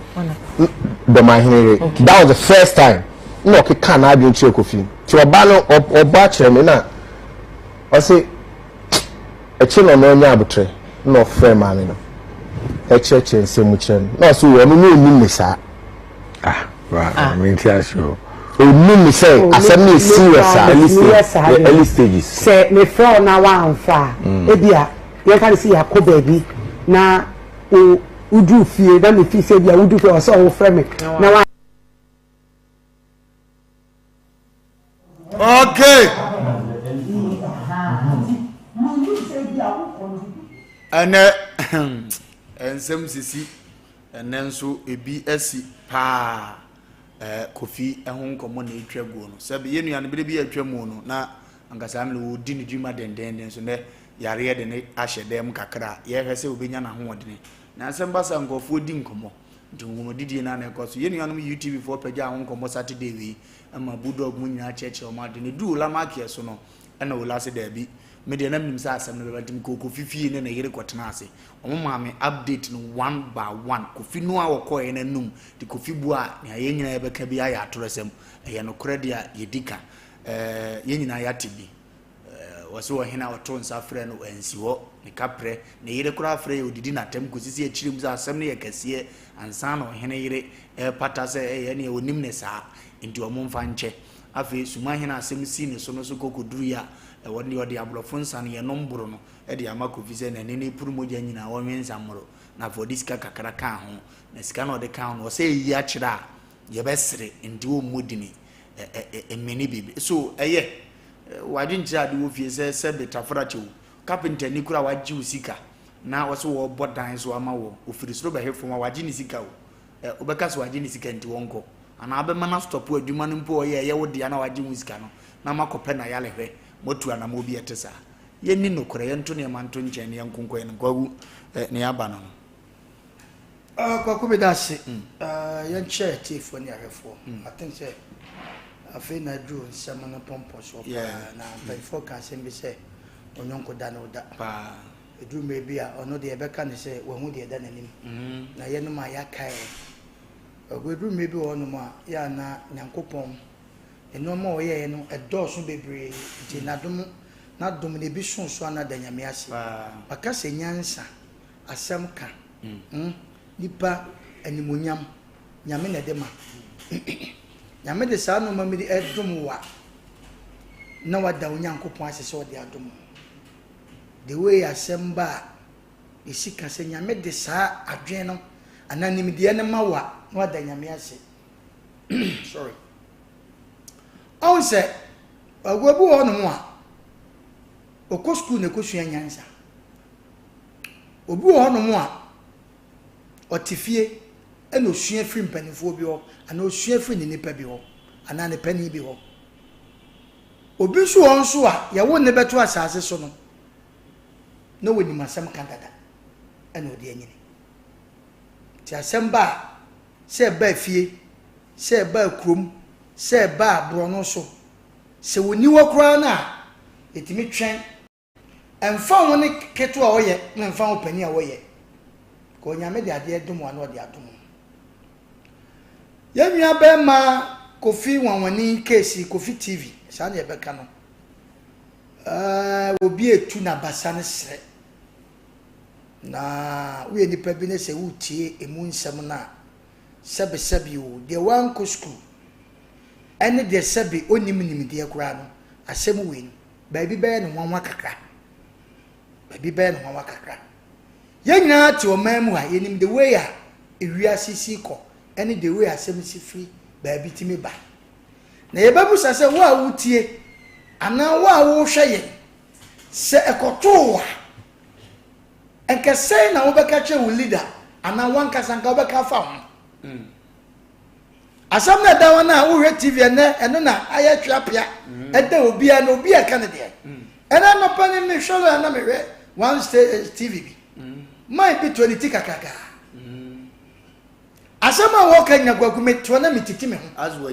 Dɔmahene okay. That was the first time na ɔkeka n'adwene kyerɛ Kofi nti ɔba no ɔbɔ akyerɛ me na ɔse Akyiri no ɔno ɔnyaa aboterɛ na ɔfrɛɛ maame no kyerɛkyerɛ nsɛm mu kyerɛ no na ɔse ɔno no ɔnnim me saa. Ah, ba, ah. mente ase o. Ɔnnim me sɛ oh, asɛm no yɛ serious saa. Early stage, early stages. Sɛ mefrɛ wo na woamfa a, mm. ebia yɛnka no sɛ yɛakɔ baabi na woduru fie na mefi sɛ ebia woduru fie ɔsɛ ɔwofrɛ me na wa Okay. Ɛnɛ nsɛm sisi ɛnɛ nso ebi asi paa ɛɛ kofi ɛho nkɔmɔ na etwa guo no sɛbi yɛn nua no bere bi atwa mu no na ankasa amina wɔdi ne dwuma dendenden so nɛ yareɛ de ne ahyɛ dɛm kakra yɛhwɛ sɛ obenya n'ahoɔdene na asɛm basa nkurɔfoɔ di nkɔmɔ Nti nkɔmmɔdidie no ara na ɛkɔ so. Yɛn nuanom UTV foɔ pagyaa ho nkɔmmɔ Saturday wei ma Bulldog mu nyinaa kyerɛkyerɛ wɔn adwene. Ɛduruu Ola Makeɛ so no, ɛna Ola se daabi, me deɛ na menim sɛ asɛm no bɛba nti mekɔɔ Kofi fie ne ne yere kɔtenaa ase. Wɔn maa me update no one by one. Kofi no a ɔkɔeɛ no anum de Kofi buaa nea yɛn nyinaa yɛbɛka biara yɛ atorɔsɛm. Ɛyɛ nokorɛ deɛ a yɛdi ka. Ɛɛ yɛn nyinaa yɛate bi. Wɔse ɔhene a ɔtoo nsa frɛɛ no ansi hɔ, ne kaprɛ, ne yere koraa frɛɛ odidi no atɛm kɔsi sɛ akyire mu sɛ asɛm no yɛ kɛseɛ ansa na ɔhene yere repata sɛ ɛyɛ ɛneɛ ɔnim ne saa nti ɔmo mfa nkyɛ. Afei Suma hene a asɛm sii ne so no so kɔ kɔduruiɛ a ɛwɔ deɛ ɔde aborɔfo nsa no yɛnom boro no de ama Kofi sɛ n'ani no repuru mogya nyinaa ɔnwe nsa mmoro na afei ɔde sika kakra kaa ho na sika no a ɔde kaa ho no ɔsɛ ɛyi akyerɛ a yɛbɛsere nti ɔmmɔ dini mmene biribi so ɛyɛ W'adwenkyerɛ ade wɔ fie sɛ sɛbe tafrakyɛ o, kapentani koraa a wagye wo sika na ɔse wɔrebɔ dan so ama wo, ofiri soro bɛhwe fam a wagye ne sika o, ɛ wobɛka sɛ wagye ne sika nti wɔnkɔ? Anaa wobɛma no astɔpo adwuma no mpo a ɔyɛ a ɛyɛ wo dea na wagye ho sika no na moakɔpɛ n'ayarehwɛ, moatu anammɔn bi a ɛte saa? Yɛnni nokorɛ, yɛnto nneɛma nto nkyɛn na yɛnko nkɔ yɛn Kwaku, ɛ nea aba no no. Uh, Kwaku meda ase. Mm. Uh, yɛnkyɛ atiefoɔ ne ahwɛfoɔ. Mm. I think sɛ afei na aduru nsɛm no pɔmpɔ soɔ paa na mpanyinfoɔ ka asɛm bi sɛ onyɔnko da ne wo da. Ɛduru mmerɛ bi a ɔno deɛ ɛbɛka ne sɛ wahu deɛ ɛda n'anim. Mm. Na yɛnom a yɛakae. Ɛduru mmerɛ bi wɔ hɔnom a yɛ ana Nyankopɔn nneɛma a ɔyɛeɛ no ɛdɔɔso bebree nti n'adom n'adom no ebi so so ana da Nyame ase. Waka sɛ nyansa asɛm ka hmm nipa animuonyam Nyame na ɛde ma Nyame de saa nnoɔma mi de dom wo a na wada wo Nyankopɔn ase sɛ ɔde adom wo the way asɛm ba a. Yɛsi ka sɛ Nyame de saa adwene no anaa nimdeɛ no ma wo a, na wada Nyame ase. Sorry. Ɔhu sɛ agoa bi wɔ hɔnom a, ɔkɔ sukuu na ɛkɔsua nyansa. Obi wɔ hɔnom a, ɔte fie ɛna ɔsua firi mpanimfoɔ bi hɔ anaa ɔsua firi ne nipa bi hɔ anaa ne panin bi hɔ. Obi nso wɔ hɔ nso a yɛwo ne bɛto asase so no, na wɔnim asɛm ka dada ɛna ɔde anyini. Nti asɛm ba a, sɛ ɛbaa fie, sɛ ɛbaa kurom, sɛ ɛbaa borɔno so, sɛ wɔnni hɔ koraa no a, yɛtumi twɛn. Ɛmfa ho ne ketewa a ɔyɛ na ɛmfa ho panin a ɔyɛ, ka Onyame de adeɛ dom wo a na ɔde adom wo. Yɛn nua bɛrima Kofi Nwanwani case, Kofi TV, saa na yɛbɛka no, ɛɛ obi etu n'abasa no serɛ. Na woyɛ nipa bi ne sɛ woretie emu nsɛm no a, sɛbesɛbe o, deɛ wankɔ sukuu ɛne deɛ sɛbe ɔnnim nimdeɛ koraa no, asɛm wei no, baabi bɛyɛ no nwanwa kakra. Baabi bɛyɛ no nwanwa kakra. Yɛn nyinaa te ɔman mu ha, yɛnim the way a ewiase si kɔ ɛne the way asɛm si firi baabi tumi ba. Na yɛbɛbusa sɛ wo a wotie anaa wo a wohwɛ yɛn, sɛ ɛkɔtoo wo a, nka sɛn na wobɛka kyerɛ wo leader anaa wankasa nka wobɛka afa ho? Asɛm no ɛda hɔ no a wohwɛ TV ɛnɛ ɛno na ayɛ tweapea mm. ɛda obiara na obi ɛka ne deɛ mm. ɛnɛ anɔpa ne mehwɛ no a na mehwɛ one eh, TV bi mm. man bi to ne ti kakraka asɛm a wɔka nyina kwaku metoɔ na metiti me ho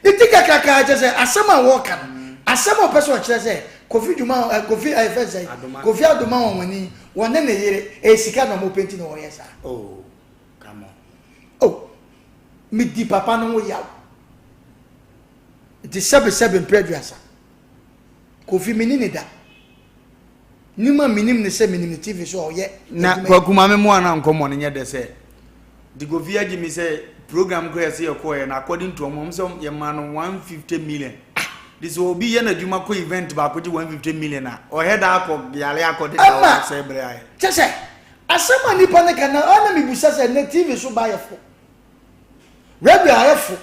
ne ti kakraka kyɛ sɛ asɛm a wɔka no asɛm a ɔpɛ sɛ ɔkyerɛ sɛ kofi dwuma eh, kofi ɛfɛ eh, sɛ kofi adoma wɔn wani wɔne ne yere ɛyɛ sika na ɔmo penti na wɔyɛ saa. Oh. Come on. Oh, medi papa no ho yaw. Nti sɛbe sɛbe mpere aduasa. Kofi mini ne da. Nim a menim ne sɛ menim ne TV so a ɔyɛ. Na kwaku maame mu ana nkɔmmɔ no nyɛ dɛ sɛ de Kofi agye mi sɛ program kora yɛsɛ yɛkɔɛ na according to ɔmo ɔmo sɛ yɛma no 150 million. De sɛ obi yɛ n'adwuma kɔ event baako gye 150 million a ɔhɛ da akɔ yale akɔ de da ɔsɛ brɛ ayɛ. Kyɛ sɛ Asɛm a nnipa no ka no, a na mibisa sɛ, nnɛ TV so ba ayɛ fo? Radio ayɛ fo?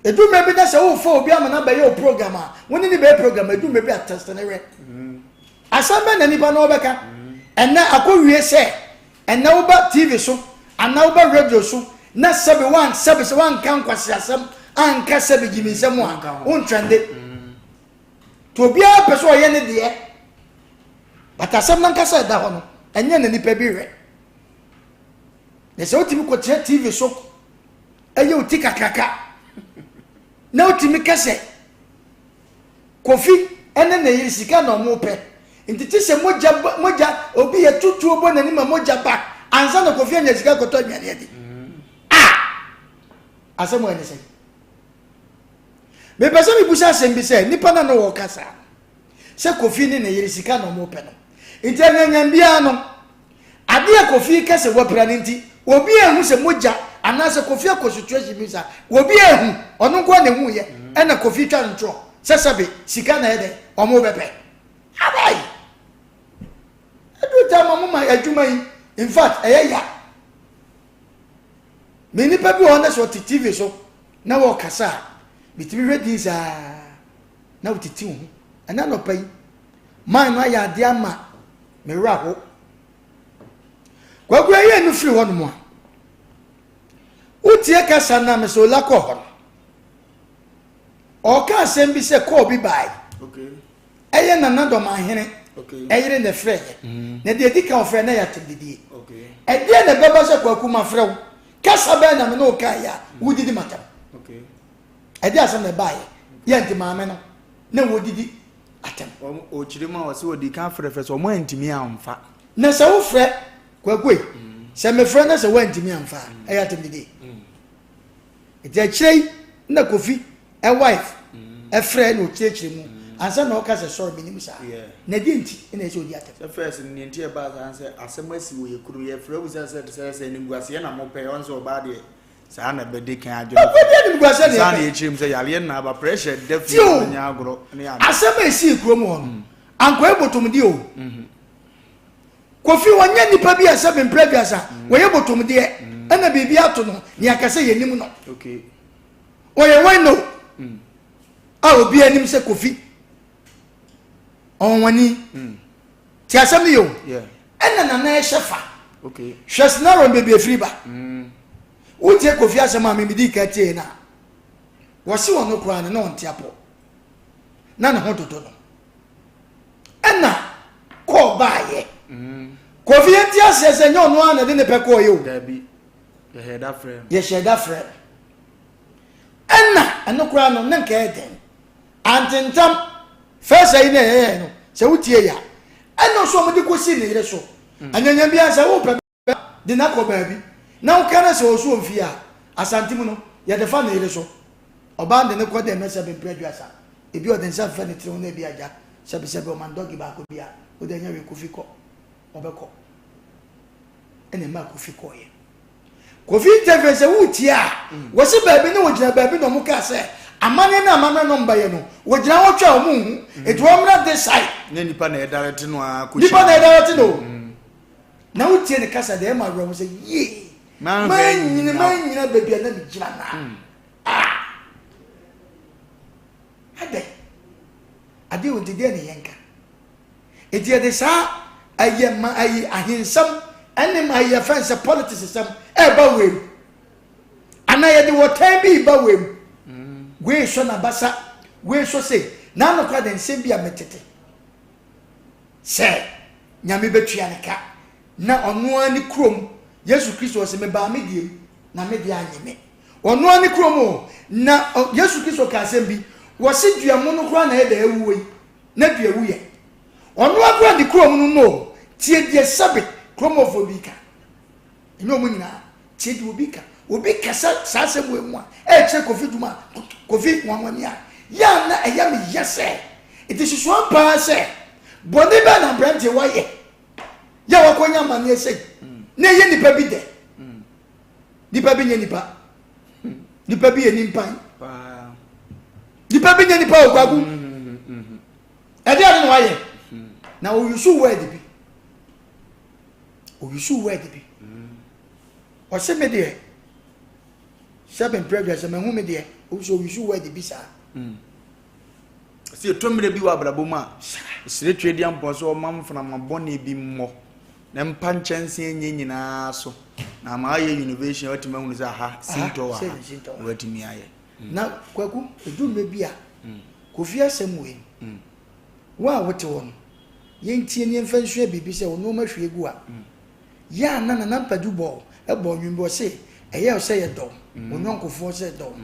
Edu mmerɛ bi na sɛ wofa obi ama no abɛyɛ wo program a, wo ne ne bɛyɛ program, edu mmerɛ bi a test ne hwɛ. Asɛm bɛn na nipa no ɔbɛka? Ɛnnɛ akɔwie sɛ ɛnnɛ woba TV so anaa woba radio so na sɛbe wan sɛbe sɛ wanka nkwaseasɛm anka sɛbe gyiminsɛm a, wontrɛnde. Nti obiara pɛ sɛ ɔyɛ ne deɛ. But asɛm no ankasa ɛda hɔ no, ɛnyɛ na nipa bi hwɛ. Na sɛ wotumi kɔtena TV so ɛyɛ wo ti kakraka na wotumi ka sɛ Kofi ɛne ne yere sika na ɔmo pɛ nti te sɛ mogya mogya obi yɛ tutuo bɔ n'anim a mogya ba ansa na Kofi anya sika kɔtɔ aduane adi. Ah! Asɛm wɔ ɛne sɛ. Mepɛ sɛ mebusa asɛm bi sɛ nipa na no wɔka saa. sɛ Kofi ne ne yere sika na wɔpɛ no nti anyanyan biara no adeɛ a Kofi ka sɛ wapira no nti obi ehu sɛ mogya anaasɛ Kofi akɔ situation bi sa obi ehu ɔno nko na ehu yɛ ɛna Kofi twa no ntorɔ sɛ sɛbe sika na ɛdɛ wɔn bɛpɛ abayi edu ta ma mo ma adwuma yi in fact ɛyɛ ya me nipa bi wɔ hɔ na sɛ ɔte TV so na wɔkasa a metumi hwɛ din saa. na wotete wo ho. Ɛna anɔpa yi, man no ayɛ adeɛ ama me werɛ aho. Kwaku ɛyɛ no firi hɔnom a, wotie kasa no a mesɛ ola kɔɔ hɔ no. Ɔka asɛm bi sɛ kɔɔ bi bae. Ɛyɛ Nana Dɔmahene ɛyere na ɛfrɛ yɛ. Mm. Na deɛ ɛdi kan ɔfrɛ na yɛ atɛmdidie. Ɛdeɛ na ɛbɛba sɛ Kwaku mafrɛ wo. Kasa bɛn na me ne wo kaeɛ a wodidi matam. Ɛde asɛm na ɛbaeɛ. Yɛ nti maame no na wɔdidi atɛm. Ɔkyerɛ mu a ɔsɛ ɔdi kan frɛfrɛ sɛ ɔmo antumi amfa. Na sɛ wofrɛ Kwaku ei, sɛ mefrɛ na sɛ woantumi amfa a, ɛyɛ atɛm didie. Nti akyire yi na Kofi ɛ wife ɛfrɛ na ɔkyerɛkyerɛ mu ansa na ɔka sɛ sorry menim saa. Na ɛdeɛ nti na ɛsɛ ɔdi atɛm. Sɛ first no neɛ nti ɛbaa saa sɛ asɛm asi wɔ yɛ kuro yɛfrɛ wo sɛ sɛ sɛ sɛ animguaseɛ na mopɛ ɔn sɛ ɔbaa deɛ Saa na ɛbɛdi kan adwene. Ɛbɛdi animguaseɛ na Saa na yɛkyerɛ mu sɛ yareɛ na aba pressure da fie o. Nyɛ agorɔ ne ade. Asɛm a ɛsii kurom hɔ no, ankɔyɛ bɔtɔmudi o. Kofi wɔnyɛ nipa bi a sɛ mempere aduasa wɔyɛ botomdeɛ ɛna biribi ato no ne aka sɛ yɛnim no. Wɔyɛ wɔn no a obi anim sɛ Kofi ɔnwani. Ti asɛm no yɛ o. Ɛna nana ɛhyɛ fa. Hwɛ scenario no baabi efiri ba. Wotie Kofi asɛm a mimidi ka tie na wɔsi wɔn no koraa no na ɔnte apɔ. Na ne ho dodo no. Ɛna kɔɔ baayɛ. Kofi yɛn ti aseɛ sɛ nyɛ ɔno ara na ɛde ne pɛ kɔɔ yɛ o. Dabi. Yɛhyɛ da frɛ no. Yɛhyɛ da frɛ no. Ɛna ɛno koraa no ne nka ɛyɛ den. Antentam first ayi na ɛyɛyɛ no sɛ wotie ya. Ɛna nso wɔde kɔsi ne yere so. Anyanya biara sɛ wopɛ bɛ de no akɔ baabi na woka no sɛ ɔso ɔmfie a, Asante mu no yɛde fa ne yere so. Ɔbaa no de no kɔ dɛm sɛ bempere aduasa. Ebi ɔde nsa fefɛ ne tiri ho na ebi agya sɛbesɛbe ɔma no dɔge baako bi a wode anya wei Kofi kɔ ɔbɛkɔ. Ɛna ɛmaa Kofi kɔɔeɛ. Kofi interview sɛ woretie a, wɔsi baabi ne wɔgyina baabi na wɔn kaa sɛ amanneɛ ne amammerɛ no mbayɛ no wɔgyina hɔ twɛ a wɔn nhu nti wɔn mmra this side. Ne nipa na ɛdarɛte no ara kɔ Nipa na ɛdarɛte no o. Na wotie ne kasa deɛ ɛma awerɛho sɛ yie manyini manyina baabi a na megyina na ah adɛn adeɛ wɔ nti deɛ ne yɛnka Enti yɛde saa ɛyɛ ma ayi ahensɛm ɛne ma yɛ fɛn sɛ politics sɛm ɛɛba wei mu anaa yɛde wɔtɛn bi ba wei mu mm. wei sɔ n'abasa wei sɔ sei n'ano kora de nsɛm bi a metete sɛ nyame bɛtua ne ka na ɔno ara ne kurom yesu kristo ɔsɛ mebaa me deɛ mu na me deɛ anye me ɔno ara ne kurom o na yesu kristo ka asɛm bi wɔse dua mu no koraa na ɛda awuo yi na dua wu yɛ. Ɔno ara koraa ne kurom no no o, tie deɛ sɛbe kuromɔfoɔ bi ka. Ɛnyɛ wɔn nyinaa, tie deɛ obi ka. Obi kasa saa asɛm wei mu a, ɛrekyerɛ Kofi Dwuma, Kofi Nwanwani a, yɛ a na ɛyɛ me yɛ sɛ, ɛti susuan paa sɛ, bɔne bɛn na aberanteɛ wayɛ, yɛ a wakɔnya amaneɛ sei, na ɛyɛ nipa bi dɛ. Nipa bi nyɛ nipa. Nipa bi yɛ nimpan. Nipa bi nyɛ nipa o kwaku. Ɛde ade na wayɛ. Na oyusu word bi. Oyusu word bi. Ɔse me deɛ sɛ me mpere sɛ mahu me deɛ oyusu oyusu word bi saa. Sɛ ɛtɔ mmerɛ bi wɔ abrabɔ mu a, srɛ Tweaduampɔn sɛ ɔma mframa bɔne bi mmɔ na mpa nkyɛnsee nyɛ nyinaa so na ama ayɛ innovation a watumi ahunu sɛ aha sintɔ wɔ ha na watumi ayɛ. Na Kwaku, ɛduru mmerɛ bi a, Kofi asɛm wei no, wo a wote hɔ no, yɛntie na yɛmfa nsua biribi sɛ wo nnoɔma hwie gu a, yɛ a na Nana Mpadu bɔɔ bɔɔ nnwom bi, ɔse, ɛyɛ wo sɛ yɛdɔ wo, wo yɔnkofoɔ sɛ dɔ wo.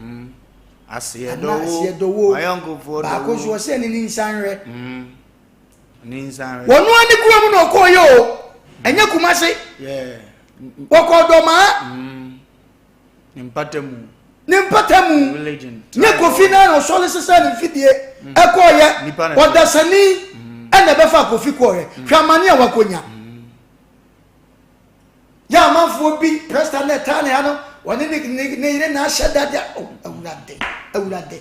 Aseɛ dɔ wo, aseɛ dɔ wo, baako nso ɔse ɛne ne nsanhwɛ. Ne nsanhwɛ. Wɔn ara ne kurom na ɔkɔɔ yɛ o, ɛnyɛ Kumase. Wɔkɔɔ Dɔmaa. Ne mpata mu. Ne mpata mu. Nye Kofi na na ɔsɔre sesa ne mfidie mm. ɛkɔɔyɛ. Ɔdasani mm. ɛna ɛbɛfa Kofi kɔɔyɛ. Mm. Hwɛ amane a wakɔnya. Yɛ amanfoɔ bi prɛsta na ɛtaa ne ha no wɔne ne ne ne yere na ahyɛ dade a oh awurade awurade.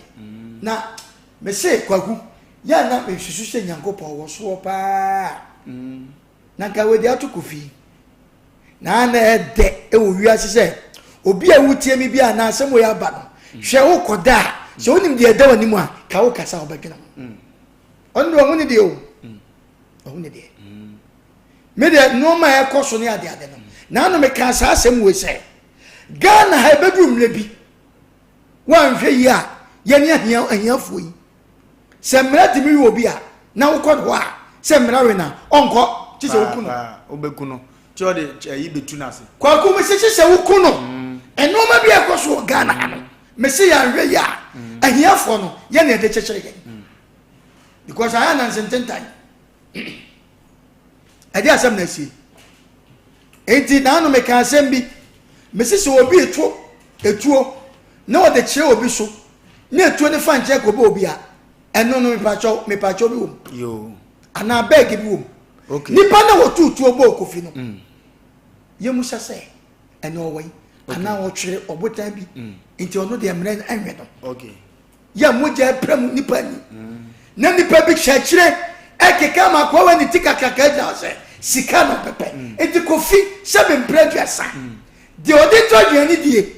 Na mese kwaku yɛ na mesusu sɛ Nyankopɔn wɔ soɔ paa. Na nka wɔde ato Kofi. Na na ɛdɛ wɔ wiase sɛ obi a wotie me bi a na asɛm wei aba no hwɛ wokɔda a sɛ wonim deɛ ɛda w'anim a ka wokasa a wobɛdwene ho mm. ɔno deɛ ɔho ne deɛ o mm. ɔho ne deɛ mm. me deɛ nneɛma a ɛkɔ so ne adeade no na ano meka saa asɛm wei sɛ Ghana ha ɛbɛduru mmerɛ bi woanhwɛ yi a yɛne ahia ahiafoɔ yi sɛ mmara tumi we obi a na wokɔ ne hɔ a sɛ mmara we na ɔnkɔ kye sɛ woku no wobɛku no kyɛ ɔde ayi bɛtu no ase kwaku mese kye sɛ woku no mm. nneɛma bi a ɛkɔ so wɔ Ghana ha no mese yɛanhwɛ yi a mm. ahiafoɔ no yɛne ɛde kyekyere yɛn mm. because ayɛ nanse ntentan ɛde asɛm na asie enti naano meka asɛm bi mese sɛ obi reto etuo na ɔde kyerɛ obi so na etuo ne fa nkyɛn kɔbɔ obi a ɛno no mepakyɛw mepakyɛw bi wɔ mu anaa bɛɛge bi wɔ mu nipa na wɔtu tuo bɔɔ kofi no mm. yɛmusa sɛ ɛna ɔwɔ yi anaa ɔtwere ɔbotan bi mm. nti ɔno deɛ mmerɛ ɛnwɛ no yɛ mogya apira mu nipa ni na nipa bi kyerɛkyerɛ. Ɛkeka ma akoa wei ne ti kakraka gyina hɔ sɛ sika na ɔbɛpɛ. Nti Kofi sɛ me mprɛ aduasa. Deɛ ɔde tɔ aduane die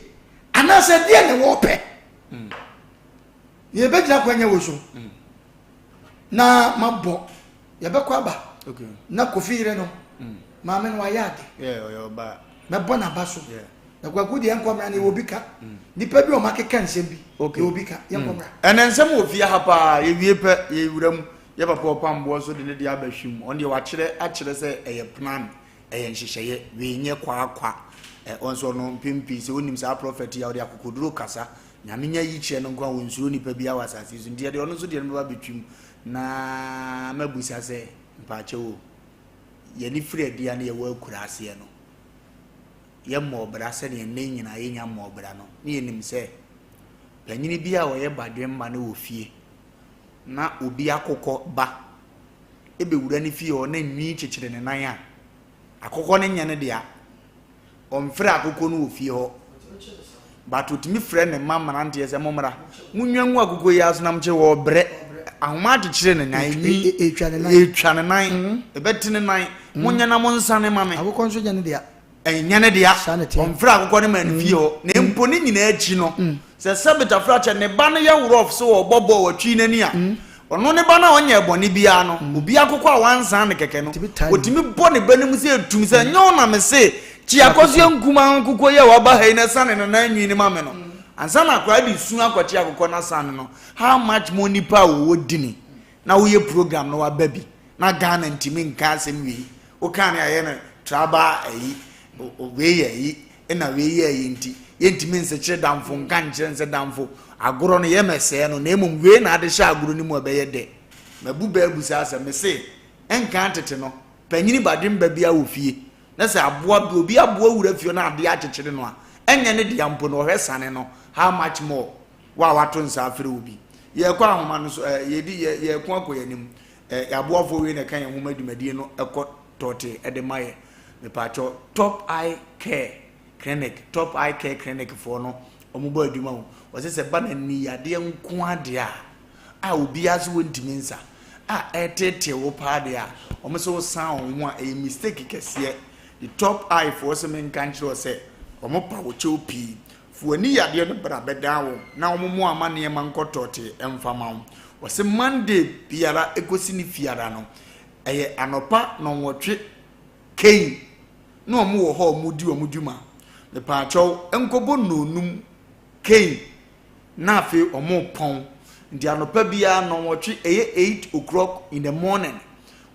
anaasɛ deɛ na wɔpɛ. Yɛbɛgyina kwan nyɛ wɔ so na mabɔ yɛbɛkɔ aba na Kofi yere no maame no wayɛ ade. Mɛbɔ n'aba so. Na Kwaku deɛ yɛnkɔ mmra no yɛwɔ bi ka. Nipa bi a wɔn akeka nsɛm bi yɛwɔ bi ka yɛnkɔ mmra. Ɛnɛ nsɛm wɔ fie ha paa yɛwie pɛ yɛwura mu yɛ papa ɔpamboɔ nso de ne deɛ aba hwim ɔno deɛ wakyerɛ akyerɛ sɛ ɛyɛ plan ɛyɛ nhyehyɛeɛ wei nyɛ kwaakwa ɛ ɔno nso ɔno mpɛn pii sɛ wonim saa prɔfɛt yi a ɔde akokoduro kasa nyame nya yi kyerɛ no nko a wɔnsuro nipa biara wɔ asase yi so nti yɛde ɔno nso deɛ no bɛba bɛtwim na mabusa sɛ mpaakyɛw o yɛne firi adi a na yɛwɔ akura aseɛ no yɛmmɔɔ bra sɛdeɛ nnɛ yi nyinaa yɛnnya mmɔɔ bra no, na yɛnim sɛ panyini bi a ɔyɛ badwemma no wɔ fie na obi akokɔ ba bɛwura ne fie hɔ na nwi kyekyere ne nan a, akokɔ no nyɛ ne dea. Ɔmfrɛ akokɔ no wɔ fie hɔ. But ɔtumi frɛ ne mma mmeranteɛ sɛ mommra, monwa ngu akokɔ yi aso na mokye wɔbrɛ. Ahoma akyekyere ne nan, nwi ɛtwa ne nan, ɛbɛte ne nan, monyɛ na monsane ma me. Akokɔ nso nyɛ ne dea. Ɛnyɛ ne dea. Ɔmfrɛ akokɔ no ma ne fie hɔ. Na mpo ne nyinaa akyi no, sɛ Sɛbet afrakyɛ ne ba no yɛ worɔf sɛ ɔrebɔ bɔɔl watwi n'ani a, ɔno ne ba no a ɔnyɛɛ bɔne biara no, obi akokɔ a wansan no kɛkɛ no, ɔtumi bɔ ne ba no mu sɛ etum sɛ, nyɛ wo na mese kyi akɔsoɛ nkumaa nkokɔ yi a waba ha yi na sane no nan nwi no ma me no. Ansa na akwadaa de su akɔkye akokɔ no asane no, how much more nipa a wɔwɔ dini na woyɛ program na waba bi na Ghana ntumi nka asɛm wei. Wokaa no ayɛ no tribal ayi, wei yɛ ayi, ɛna wei yɛ ayi nti, yɛntumi nsekyere damfo nka nkyerɛ no sɛ damfo, agorɔ no yɛmɛsɛɛ no, na mmom wei na ade hyɛ agorɔ no mu a ɛbɛyɛ dɛ. Mabu bɛ abu saa asɛm, mese, nkan tete no, panyini badwemba biara wɔ fie, na sɛ aboa bi, obi aboa wura fie hɔ na adeɛ akyekyere no a, ɛnyɛ ne dea mpo no, ɔhwɛ sane no, how much more wo a wato nsa afrɛ obi. Yɛrekɔ ahoma no so, eh, yɛdi, yɛ, yɛreko akɔ yɛn anim. Eh, yɛaboafoɔ wei na ɛka yɛn nwoma dwumadie no ɛkɔ tɔɔte ɛde ma yɛ. Mepaakyɛw, Top Eye Care Clinic, Top Eye Care Clinic foɔ no, wɔn bɔ adwuma o. Wɔsɛ sɛ ba na ni yadeɛ nko adeɛ a, a obiara so wɔntumi nsa, a ɛreteetee wo paa deɛ a, wɔn sɛ wosan wɔn ho a, ɛyɛ mistake kɛseɛ. The Top Eye foɔ sɛ menka nkyerɛ wo sɛ, wɔn pa wo kyɛw pii. Fa w'ani yadeɛ no bra bɛdan wo na wɔn mmoa ma nneɛma nkɔ tɔɔtee mfa ma wo. Wɔse Monday biara ɛkɔsi ne fiada no, ɛyɛ anɔpa nnɔnwɔtwe kei na wɔn wɔ hɔ a wɔn di wɔn dwuma. Mepaakyɛw nkɔbɔ nnɔnnum kei na afei wɔn repɔn. Nti anɔpa biara nnɔnwɔtwe ɛyɛ 8 o'clock in the morning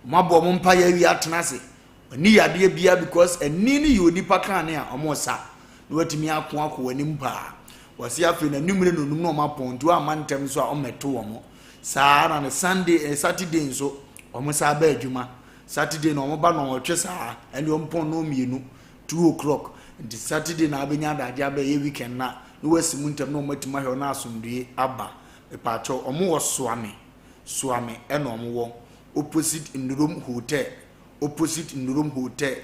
wɔn abɔ wɔn mpaeɛ awie atena ase. Ɔnni yadeɛ biara because ani no yɛ onipa krane a ɔmo sa na watumi ako akɔ w'anim paa. Wɔse afei na anwummere na onum na ɔmo apɔn nti wamma ntɛm nso a ɔmmɛto wɔn. Saa na ne Sunday eh, Saturday nso ɔmo saa ba adwuma. Saturday na ɔmo ba nɔnwɔtwe saa ɛne ɔmo pɔn nɔɔ mmienu two o'clock nti Saturday na abɛnya adagye aba ɛyɛ weekend na na wasi mu ntɛm na ɔmo atumi ahwɛ na asomdue aba. Mepaakyɛw ɔmo wɔ Soame Soame ɛna ɔmo wɔ opposite Ndurom Hotel opposite Nnurom Hotel,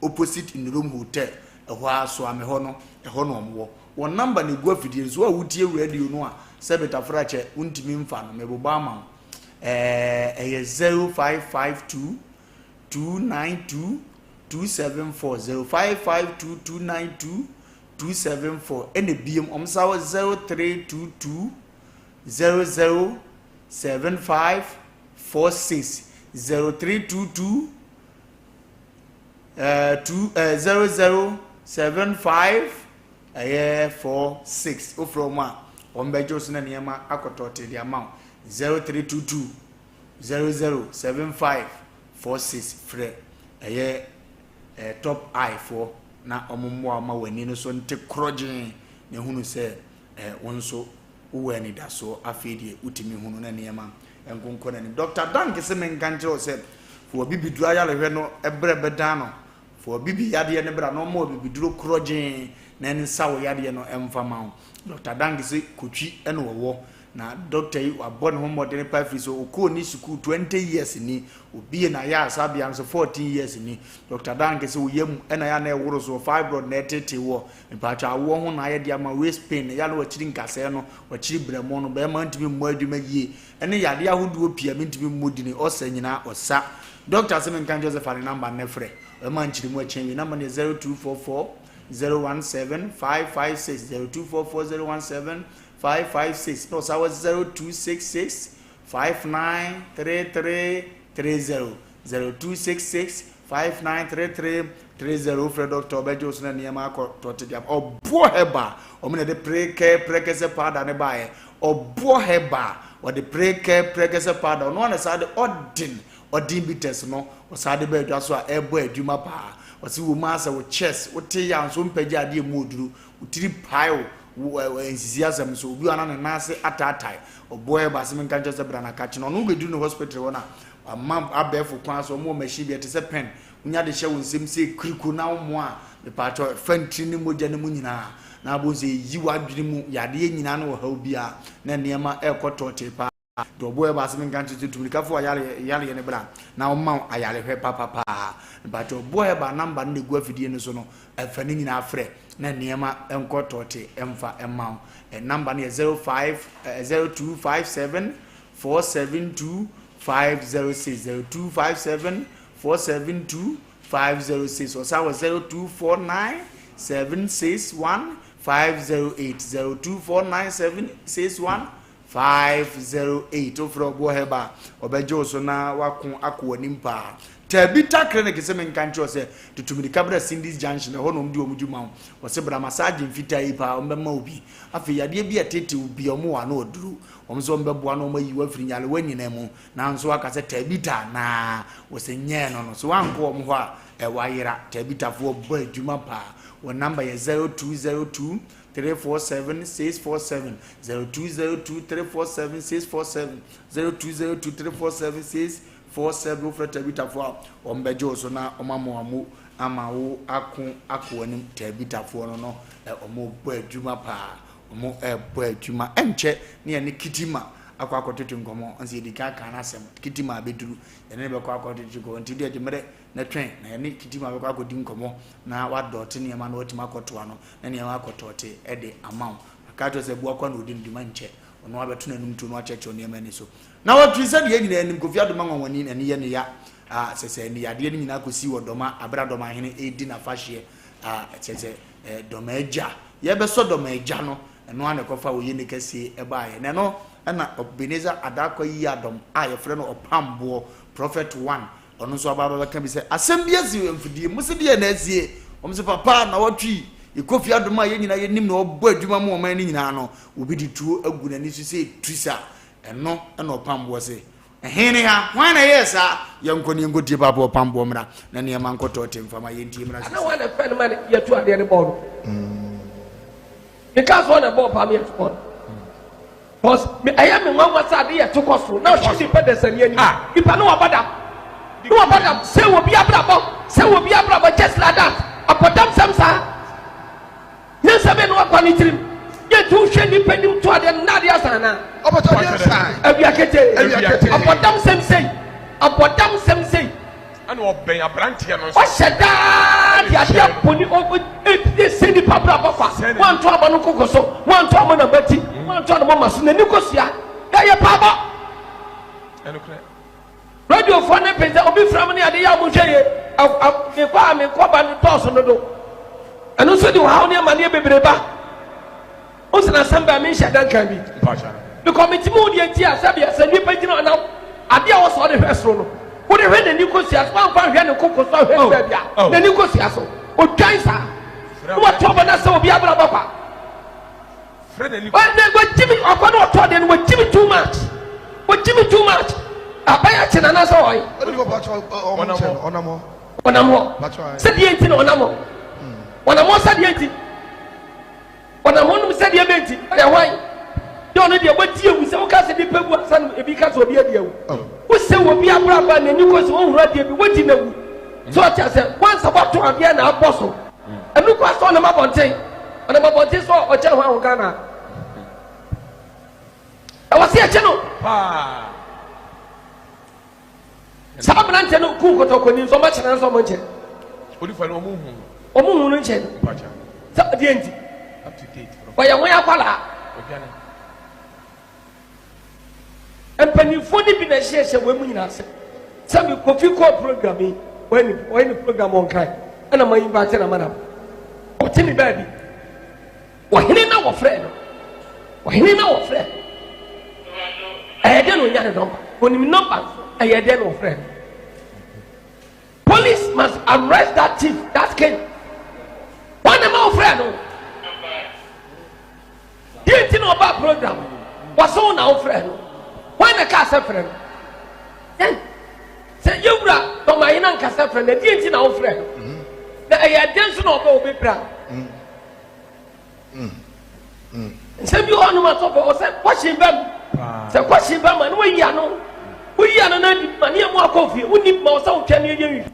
opposite Nnurom Hotel, ɛhɔ ara Soame hɔ no, ɛhɔ na wɔn wɔ. Wɔn number na egu afidie no so, wo a wotie radio no a, sɛ Betafrakyɛ, wontumi mfa no, mebobɔ ama wo. Ɛɛ, ɛyɛ 0552 292 274, 0552 292 274, ɛna ebiem, wɔn san wɔ 0322 00 75 46 0322 eh, 2 eh, 00 75 ɛyɛ 46 wofrɛ wɔn a wɔn bɛgye wo so na nneɛma akɔtɔɔte de ama wo 0322 00 75 46 frɛ ɛyɛ eh, top eye foɔ na wɔn mmoa ma wɔn ani no so nte korɔgyee na ehunu sɛ eh, wɔn nso Wowɔ anidasoɔ, afei deɛ wotumi hunu na nneɛma nkonkɔ n'anim. Dɔkta Dank se menka nkyerɛ wo sɛ, fa w'abibiduro ayarehwɛ no brɛ bɛdan no. Fa w'abibi yadeɛ no bra na ɔmma wo abibiduro korɔgyee na ɛnsa wo yadeɛ no mfa ma wo. Dɔkta Dank se Kotwi na ɔwɔ. Na dɔkta yi wabɔ ne ho mmɔden paa firi sɛ ɔkɔɔ ne sukuu 20 years ni, ɔbie n'ayaresabea nso 14 years ni. Dɔkta Danke sɛ wo yam na ɛyɛ a na ɛworo soɔ, fibroid na ɛtetee woɔ, mpakyɛ awoɔ ho na ayɛ de ama, waist pain, ɛyɛ a na wakyiri nkasɛɛ no, wakyiri brɛmo no, barima ntumi mmɔ adwuma yie, ɛne yadeɛ ahodoɔ pii a mentumi mmɔ dini, ɔsa nyinaa ɔsa. Dɔkta se menka nkyerɛ wo sɛ fa ne number no frɛ, ɔbɛma nkyerɛmu akyɛn wei, number no yɛ 0244 017 556, 0244 017 556 na ɔsan wɔ 0266 5933 30 0266 5933 30 wofrɛ dɔkta ɔbɛgye wo so na nneɛma akɔ tɔte de ama ɔboɔ hɛba ɔmo na ɛde prekɛ prɛkɛsɛ powder ne baeɛ ɔboɔ hɛba ɔde prekɛ prɛkɛsɛ powder ɔno ana saa de ɔden ɔden bitters no ɔsaa de ba adwa so a ɛbɔ adwuma paa ɔse wɔ mu asɛ wo chest wote yɛ a nso mpagya adeɛ mu oduru Wo tiri pae o, wo ɛ ɛ nsisi asɛm nso, obi wɔ ha na ne nan ase ataatae, ɔboa yɛ baase menka nkyerɛ sɛ bra na kakye no, ɔno wobɛduru ne hospital hɔ na wama abɛɛfo kwan so, wɔn wɔ machine bi ɛte sɛ pen, wonya de hyɛ wo nsam sɛ kiriko na womoa a, mepaakyɛw ɛfa ntiri ne mogya no mu nyinaa, na abom sɛ ɛyi w'adwene mu yadeɛ nyinaa ne ɔhaw biara, na nneɛma ɛrekɔ tɔɔtee paa. Deɛ ɔbɔ ɛba ase menka nkyerɛ sɛ tumirikafo a yareɛ no bra na ɔma wo ayarehwɛ papapaa. Mpakyɛ ɔbɔ ɛba namba no na ɛgu afidie no so no ɛfa ne nyinaa frɛ na nneɛma nkɔ tɔɔte ɛmfa ɛma wo. Namba no yɛ 05 0257 472 506 0257 472 506 ɔsan wɔ 0249 761 508 0249 761 508 Wofrɛ Ɔboɔ Herbal a, ɔbɛgye wo so na wako akɔ w'anim paa. Tabitha Clinic sɛ menka nkyerɛ wo sɛ tutu mirika bra Cindy's Junction, ɛhɔ na wɔde wɔn dwuma wo. Wɔse bra massage mfitaa yi paa, wɔbɛma wo bi. Afei yadeɛ bi a ɛtete wo bi a wɔwɔ ano aduro. Wɔn nso wɔbɛboa na wɔayi wo afiri nyarewa nyinaa mu. Nanso waka sɛ Tabitha anaa? Wɔse nyɛɛ no no. So woankɔ wɔn hɔ a, ɛwɔ ayera. Tabithafoɔ bɔ adwuma paa. Wɔn number yɛ 0202 347 647 0202 347 647 0202 347 647 wofrɛ tabitafoɔ a wɔn bɛgye wo so na wɔn ama wɔn ama wo ako akɔ anim tabitafoɔ no no wɔn bɔ adwuma paa wɔn ɛbɔ adwuma ɛnkyɛ ne yɛne kitima akɔ akɔtwetwe nkɔmɔ nso yɛdi kan kan asɛm kitima abɛduru yɛne ne bɛkɔ akɔtwetwe nkɔmɔ nti deɛ gyemmerɛ na twɛn na yɛne kitima bɛkɔ akɔdi nkɔmɔ na wadɔɔte nneɛma na watumi akɔtoa no na nneɛma akɔ tɔɔte de ama wo. Maka akyerɛ wo sɛ aboa kwa na ɔdi no dwuma nkyɛ ɔno abɛto n'anum tuo na wakyerɛkyerɛw nneɛma ani so. Na watiri sɛdeɛ yɛn nyinaa nim Kofi Adoma nwanwani n'ani yɛ ne ya a sɛ sɛ aniyadeɛ no nyinaa kɔsii wɔ Dɔma aberɛ a Dɔmahene redi n'afahyeɛ a kyerɛ sɛ eh, Dɔma agya yɛbɛsɔ Dɔma agya no ɛno ara na ɛkɔfa oyɛ ne kɛseɛ ɛbaeɛ na ɛno ɛna Ebenezer Adakwa Yiadom a yɛfrɛ no Ɔpamboɔ Prophet One Ɔno nso aba abɛka bi sɛ, Asɛm bi asi wɔ mfidie mu. Mose deɛ na asie? Wɔn sɛ, Papa, nnawɔtwe yi, yɛkɔ fie adom a yɛn nyinaa yɛnim na ɔbɔ adwuma ma ɔman no nyinaa no, obi de tuo agu n'ani so sɛ ɛtu sa. Ɛno na ɔpam boɔ se, Ɛhe ne ha? Hwan na ɛyɛɛ saa? Yɛnkɔ na yɛnkɔtie Papa ɔpam boɔ mmra na nneɛma nkɔtɔɔte mfa ma yɛntie mmra Ana sisi. hwan na ɛfrɛ no ma no yɛtu adeɛ no bɔɔ no? Meka sɛ ɔna ɛbɔɔ paa me yɛtu bɔɔ no. Cause me ɛyɛ me nwanwa sɛ ade yɛ to kɔ soro na ɔhwɛ nipa dasani anim. Ah. Nipa no wabɔ dam. No wabɔ dam. Sɛ wɔ bi abrabɔ, sɛ wɔ bi abrabɔ just like that. Abɔdam sɛm saa. Nyansa bɛ no akɔ ne tirim. Yɛ tu hwɛ nipa anim to adeɛ no na adeɛ asan na. Ɔbɛtɔ adeɛ nsan. Awia kete. Awia kete. Abɔdam sɛm sei. Abɔdam sɛm sei. Ɛna ɔbɛn aberanteɛ no nso. Ɔhyɛ daa de adeɛ bɔne sɛ nipa brabɔ fa. Wanto aba no koko so, wanto ama n'abati, wanto ano moma so, n'ani kosua. Ɛyɛ paabɔ. Ɛnokorɛ. Radiofoɔ ne pɛ sɛ obi fra mu ne ade yɛ a wɔhwɛ yie. Mekɔ a mekɔ ba no dɔɔso dodo. Ɛno nso de ɔhaw ne amaneɛ bebree ba. Wo sɛ n'asɛm bɛn menhyɛ da nka bi. Because metumi wo deɛ nti a sɛbea sɛ nipa gyina ɔnam adeɛ a wɔsɔ ɔde hwɛ soro no wode hwɛ n'ani kosua so wamfa nhwɛ ne koko so ahwɛ ne baabi a n'ani kosua so odwan saa na wato ɔbɔ no sɛ obi abrabɔ kwa wagyimi ɔkɔ na ɔtɔ deɛ no wagyimi too much wagyimi too much aban akye nana sɛ ɔyɛ ɔnam hɔ sɛdeɛ nti na ɔnam hɔ ɔnam hɔ sɛdeɛ nti Ɔnam hɔ nom sɛdeɛ bɛ nti, ɔyɛ hwan? Dɛ ɔno deɛ wadi awu sɛ woka sɛ nipa wu ansa na ebi ka sɛ obi adi awu. Wosɛ wɔ bi abrabɔ a n'ani kɔ sɛ ɔhunu adeɛ bi wadi na wu. So ɔte asɛ wansa wato adeɛ na abɔ so. Ɛno kɔ asɛ ɔnam abɔnten. Ɔnam abɔnten sɛ ɔkyɛ hwan wɔ Ghana. Ɔsi ɛkyɛ no. Paa. Saa aberanteɛ no kuu kɔtɔkɔni nso ɔmo akyerɛ no sɛ ɔmo nkyɛ. Odifa no ɔmo hu no. Ɔmo hu no nkyɛ no. Mpakyɛ. Sɛ deɛ nti. Up to date. Ɔyɛ wɔn akwadaa. Ɔdwane. Mpanimfoɔ no bi na ɛhyehyɛ wɔn mu nyinaa ase. Sɛ mi Kofi kɔɔ program yi, wɔyɛ ne wɔyɛ ne program wɔn kan, ɛna ma invite na ma na ɔte ne baabi. Ɔhene na wɔfrɛ no. Ɔhene na wɔfrɛ no. Ɛyɛ dɛ na onya ne nɔmba. Onim nɔmba nso. Ɛyɛ dɛ na wɔfrɛ no. Police must arrest that thief, that king. Wɔn na ma wɔfrɛ no. Deɛ nti na ɔbaa program. Wɔsɛ wo na wɔfrɛ no. Wɔn na kaa sɛ frɛ no. Then sɛ yɛwura dɔmayena nkasa frɛ no. Deɛ nti na wɔfrɛ no. Na ɛyɛ dɛ nso na ɔbɛ obi pra. Nsɛm bi wɔ hɔnom asɔfo ɔsɛ kɔhye ba mu sɛ kɔhye ba mu a na wayi ano woyi ano na adi ma ne ɛmu akɔ fie wonni ma ɔsɛ wotwa ne ɛyɛ nwi.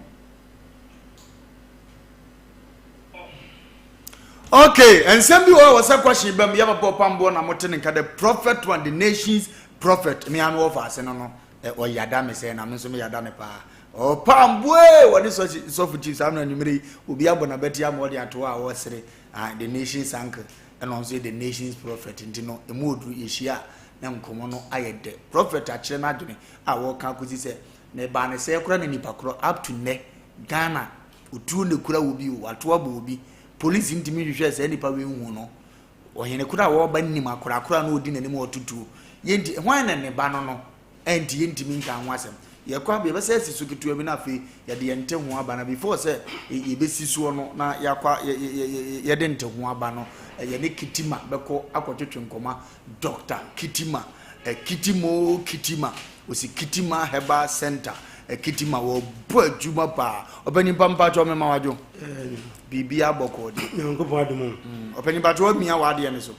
Okay, nsɛm bi wɔ hɔ sɛ kɔhye ba mu yɛ papa ɔpamboɔ na mote ne nka the prophet one the nations prophet me ano wɔ faase no no ɔyada me sɛ na me nso meyada ne paa Ɔpam buee wɔne sɔfo chief saa mmerɛ anwummerɛ yi obi abɔ n'abati ama ɔde ato hɔ a ɔresere ah the nation's uncle ɛna ɔno nso yɛ the nation's prophet nti no emu oduru yɛhyia a na nkɔmmɔ no ayɛ dɛ prophet akyerɛ n'adwene a wɔreka akɔsi sɛ na ɛbaa ne sɛ koraa na nipa korɔ up to nnɛ Ghana otuo na ekura wɔ bi o wato abɔ obi polisi ntumi nhwehwɛ saa nipa wei nhu no ɔhene korɔ a wɔreba nim akorakora na ɔdi n'anim ɔtutuo yɛnti hwan na ne ba no no Ɛnti yɛntumi nka ho asɛm. Yɛkɔ a yɛbɛsɛ asi so ketewa bi na afei yɛde yɛn nte ho aba na before sɛ yɛbɛsi soɔ no na yɛakɔ yɛde nte ho aba no yɛne Kitima bɛkɔ akɔtwetwe nkɔma Dr. Kitima Kitimo Kitima ɔsi Kitima Herbal Center Kitima wɔbɔ adwuma paa ɔpɛni mpa mpakyɛ ɔmema wadwo biribi abɔkɔɔ deɛ Nyankopɔn adom ɔpɛni mpakyɛ wamia w'adeɛ no so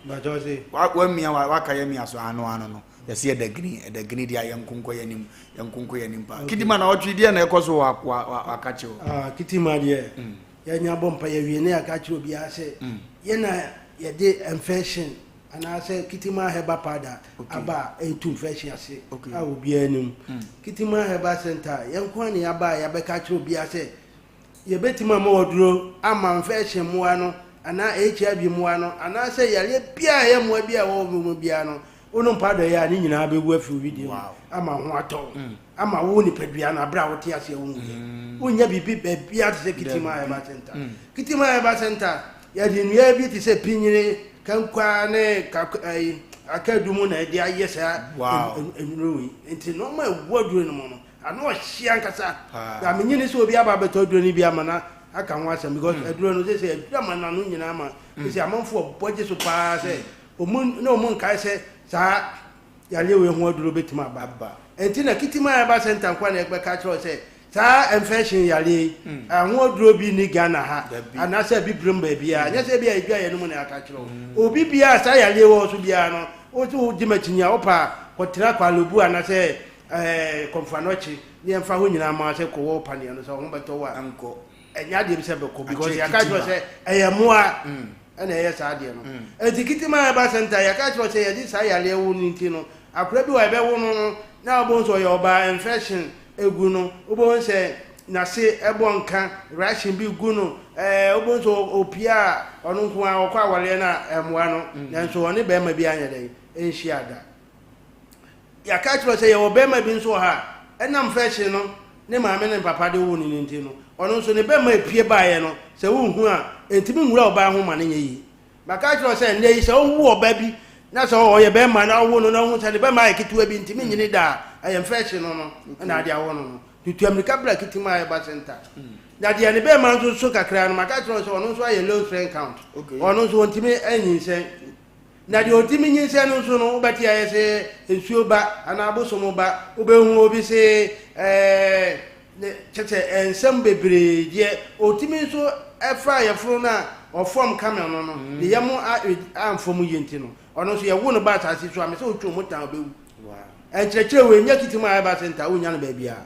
Mpakyɛ ɔse wamia waka yɛ mia so ano ano no Yɛse ɛda gini, ɛda gini deɛ a yɛnko nkɔ yɛn anim, yɛnko nkɔ yɛn anim paa. Kitima na ɔtwe deɛ na ɛkɔ so wɔ wakakye hɔ. Ah, Kitima deɛ, mm. yɛnya bɔ mpa yɛwie ne yɛaka kyerɛ obiara sɛ mm. yɛn na yɛde infection anaasɛ Kitima herbal powder aba a ɛtu infection ase a obiara anim. Mm. Kitima herbal center yɛn nko ara na yɛaba a yɛabɛka kyerɛ obiara sɛ Yɛbɛtumi ama waduro ama infection mmoa no anaa HIV mmoa no anaasɛ yareɛ biara a ɛyɛ mmoa bi a ɛwɔ wo mu biara no, wonom powder yi a ne nyinaa bɛwu afiri wo wedeɛ mu ama ho atɔ wo mm. ama wo nipadua no aberɛ a wote aseɛ wo nwuiɛ mm. wonnya biribi baabiara te sɛ Kitima Herbal Center mm. Kitima Herbal Center yɛde nnua bi te sɛ pinyini kankwaa ne akadu mu na ɛde ayɛ saa nnuro yi nti nneɛma ɛwɔ aduro no mu no Ano ɔhye ankasa. Na menye ne sɛ obi aba abɛtɔ aduro no bi ama na aka ho asɛm because hmm. aduro no sɛ sɛ aduro ama n'ano nyinaa ma hmm. sɛ amanfoɔ bɔ gye so paa sɛ hmm. ɔmu na ɔmu nkae sɛ saa yareɛ wei ho aduro bɛtumi aba. Nti na kitima ɛba sɛnta nkoa na ɛbɛka kyerɛ sɛ saa infection yareɛ yi ɛho aduro bi ni Ghana ha anaasɛ abibirem baabiara nyɛ sɛ bi a ɛdwa yɛn no mu na aka kyerɛ wo obi biara saa yareɛ wɔ so biara no wo gye makyinya wopɛ a kɔtena kwalobu anaasɛ Ɛɛ kɔmfoanɔkye ne yɛmfa hɔ nyinaa ma sɛ kɔwɔ wo paneɛ no sɛ wo ho bɛtɔ wo a nkɔ ɛnyɛ adeɛ bi sɛ bɛkɔ because yɛaka kyerɛ sɛ ɛyɛ mmoa mm. ɛna ɛyɛ saa adeɛ no mm. ɛnti kitima ɛba center yɛaka kyerɛ sɛ yɛde saa yareɛ wo no nti no akora bi wɔ ɛbɛwo no no na wobɛhu sɛ ɔyɛ ɔbaa infection egu no wobɛhu sɛ n'ase ɛbɔ nka ration bi gu no ɛɛ wobɛhu sɛ opia a ɔno nko ara ɔkɔ awareɛ no a ɛmmoa no mm. nanso ɔne bɛrima bi anyɛ dɛn ɛnhyia da Yɛaka akyerɛ wo sɛ yɛwɔ barima bi nso wɔ ha a, ɛnam fɛhye no ne maame ne ne papa de woo no no nti no, ɔno nso ne bɛmma epue baeɛ no, sɛ wonhu a, ɛntumi nwura ɔbaa ho ma no nyɛ yie. Maka akyerɛ wo sɛ nnɛ yi sɛ wowo ɔba bi na sɛ ɔyɛ barima na wowo no na wohu sɛ ne bɛmma ayɛ ketewa bi ntumi nyini da a, ɛyɛ mfɛhye no no na ade awo no no. Tutu amirika bra Kitima Herbal Center. Na deɛ ne bɛmma nso so kakra no, maka akyerɛ wo sɛ ɔno nso ayɛ low strength count. Ɔno nso ɔntumi anyinsɛn. Na deɛ ɔtumi nyinsɛn no nso no, wobɛte ayɛ se nsuo ba anaa abosom ba, wobɛhu obi se ɛɛ ne kyɛ sɛ nsɛm bebree. Deɛ ɔtumi nso fa yɛforo no a ɔfam camel no no, ne yam amfam yie nti no, ɔno nso yɛwo no ba asase so a, mesɛ wotwe wo tan ɔbɛwu. Nkyerɛkyerɛ wei nyɛ kitim a ɛba sɛ nta wonya no baabiara.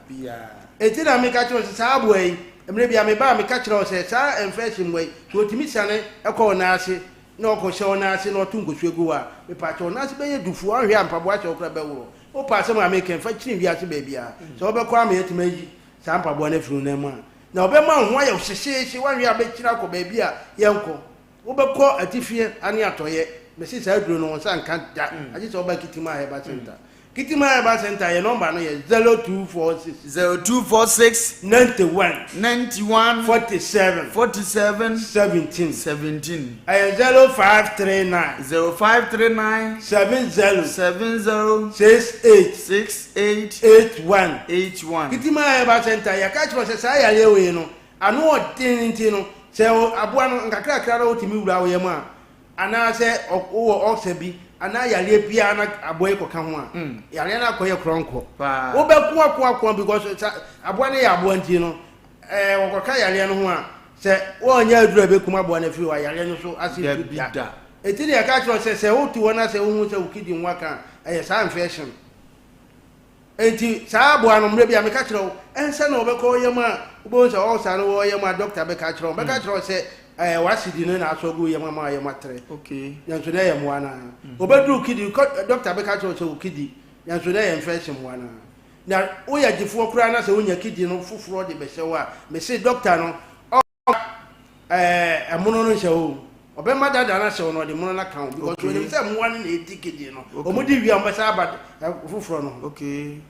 Enti na meka kyerɛ wo sɛ saa aboa yi, mmerɛ bi a meba a meka kyerɛ wo sɛ saa infection mmoa yi, sɛ ɔtumi siane kɔ wo nan ase. na ɔkɔhyɛ wo nan ase na ɔto nkosua gu hɔ a, mepaakyɛw, wo nan ase bɛyɛ dufu, woanhwɛ a mpaboa hyɛ wo koraa bɛworɔ. Wopɛ asɛm a meka yi, fa kyini wiase baabiara. Sɛ wobɛkɔ ama yɛatumi ayi saa mpaboa no afiri wo nan mu a, na ɔbɛma wo ho ayɛ wo hyehyeehye, woanhwɛ a bɛkyini akɔ baabi a yɛnkɔ. Wobɛkɔ atifi ne atɔeɛ, mese saa aduro no wo nsa nka da, agye sɛ woba Kitima Herbal Centre. Kitima Herbal Centre yɛn nɔmba no yɛ 0246. 0246. 91. 91. 47. 47. 17. 17. Ɛyɛ 0539. 0539. 70. 70. 68. 68. 81. 81. Kitima Herbal Centre yɛka kyerɛ wo sɛ saa yareɛ wei no ano ɔden nti no sɛ aboa no nkakrakra na wotumi wura wo yam a Anaasɛ wowɔ ɔlsa bi anaa yareɛ biara na aboa yi kɔka ho a, yareɛ no akɔyɛ korɔnkɔ. Wobɛko ako ako because sa aboa no yɛ aboa nti no, ɛɛ wɔkɔka yareɛ no ho a, sɛ wɔnyɛ aduru a ɛbɛkum aboa no afiri hɔ a, yareɛ no so ase ntu da. Enti na yɛka kyerɛ wo sɛ sɛ wote hɔ na sɛ wohu sɛ wo kidney ho aka a, ɛyɛ saa infection. Enti saa aboa no, mmerɛ bi a meka kyerɛ wo, ɛnsɛ na ɔbɛkɔ wo yam a, wobɛhu sɛ ulcer no wɔ wo yam a, dɔkta bɛka akyerɛ wo, ɔbɛka akyerɛ wo sɛ ɛɛ w'asidi no na asɔ agu wo yam ama wo yam atrɛ. Okay. Nanso na ɛyɛ mmoa no ara. Ɔbɛduru kidney, kɔ dɔkta bɛka akyerɛ wo sɛ wo kidney, nanso na ɛyɛ infection mmoa no ara. Na woyɛ gyefoɔ koraa na sɛ wonya kidney no foforɔ de bɛhyɛ wo a, mese dɔkta no, Ɛɛ ɛmono no nhyɛ hɔ o. Ɔbɛma dada no ahyɛ hɔ na ɔde mono no aka ho because Okay. onim sɛ mmoa no na edi kidie no. Okay. Wɔn di wie a wɔbɛsan aba foforɔ no ho. Okay.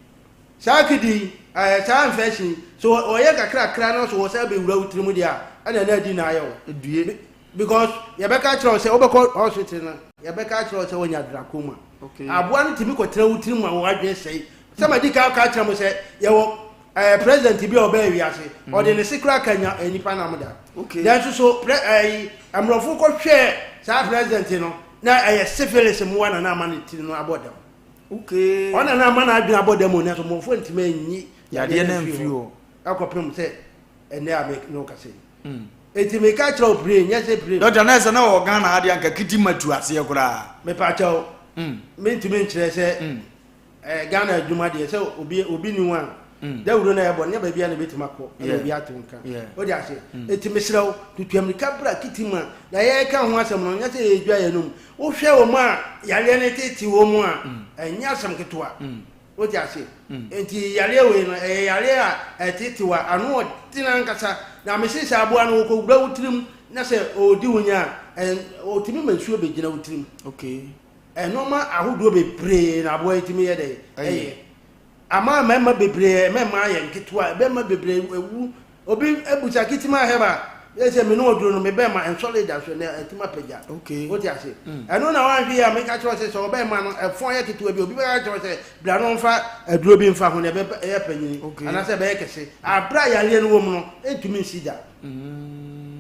Saa kidie yi, ɛɛ saa infection yi, so ɔyɛ kakrakra na so wɔsan bɛwura wo tirim deɛ a, ɛna na adi na ayɛ wo. Due. Because yɛbɛka akyerɛ wo sɛ wobɛkɔ hospital no, yɛbɛka akyerɛ wo sɛ woanya glaucoma. Okay. Aboa no tumi kɔtena wo tirim ma wo adwene sɛe. Sɛ madi kan aka akyerɛ mo sɛ yɛwɔ ɛɛ president bi a ɔbɛɛ wiase mm. ɔde ne se kura ka nya eh, nipa nam da nanso so pre ɛyi eh, mmorɔfo kɔhwɛɛ saa president no na ɛyɛ syphilis mmoa na na ama ne tiri no abɔ dam ɔna na ama n'adwene abɔ dam o nanso mmorɔfo ntumi anyi yadeɛ no amfiri hɔ ɛkɔpem sɛ ɛnɛ a me ne wo kasa yi mm. eti meka kyerɛ wo pire nyɛ sɛ pire dɔkta na ɛsɛ na wɔ Ghana ha deɛ anka kiti ma tu aseɛ koraa mepa kyɛw mm. mentumi nkyerɛ sɛ mm. Eh, Ghana adwuma deɛ sɛ obi obi ni ho a mm. dawuro na ɛbɔ nyɛ baabi a na ebetumi akɔ ɛna obi ato nka o de ase mm. eti mesrɛ wo tutu amirika bra kiti mu a na yɛreka ho asɛm no nyɛ sɛ yɛdwa yɛn nom wohwɛ wɔn a yareɛ no tete wɔn mu a mm. ɛnyɛ asɛm ketewa o de ase nti yareɛ wei no ɛyɛ yareɛ a ɛtete wa ano ɔden ankasa na mese sɛ aboa no wɔkɔwura wo tirim na sɛ ɔdi wo nya a ɔtumi ma nsuo bɛgyina wo tirim okay. Nnoɔma ahodoɔ bebree na aboa yi tumi yɛ dɛ ɛyɛ. Ama mmarima bebree mmarima ayɛ nketewa, mmarima bebree ewu. Obi ebusa kitima hɛba yɛ sɛ mene oduro no me bɛrima nsɔre da so na ɛtumi apagya. Okay. Wote ase? Mm. Ɛno na wanhwe yɛ a meka kyerɛ sɛ sɛ ɔbɛrima no ɛfɔn yɛ ketewa bi obi bɛka kyerɛ sɛ bra no mfa aduro bi mfa ho na ɛbɛyɛ panyini anaasɛ ɛbɛyɛ kɛse. Abra yareɛ no wɔ mu no ɛntumi nsi da.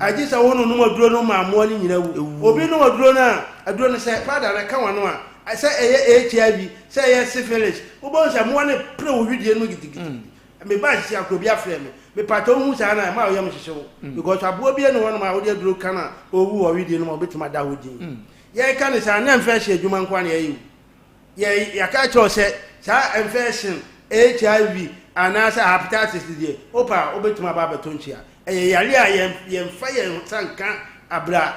Agye sɛ wo no nom aduro no ma mmoa no nyina wu. Obi nom aduro no a, aduro no sɛ powder no ka w'ano a, sɛ ɛyɛ HIV, sɛ ɛyɛ syphilis, wobɛhu sɛ mmoa no pere wo wedeɛ no mu gidigidi. Me ba sisi akoro bi afrɛ me, mepatɔ wohu saa no a, ɛma wo yam hyehye wo. Because aboa bi ne hɔnom a wode aduro ka no a, ɔwu wɔ wedeɛ no mu a, wobɛtumi ada hɔ din. Yɛka no saa, na ɛmfa hyɛ adwuma nko ara na yɛyɛ o. Yɛ yɛaka akyerɛ wo sɛ saa infection, HIV anaasɛ hepatitis deɛ wopɛ a wobɛtumi aba abɛtɔ nkyia. Ɛyɛ yareɛ a yɛn yɛmfa yɛn nsa nka abira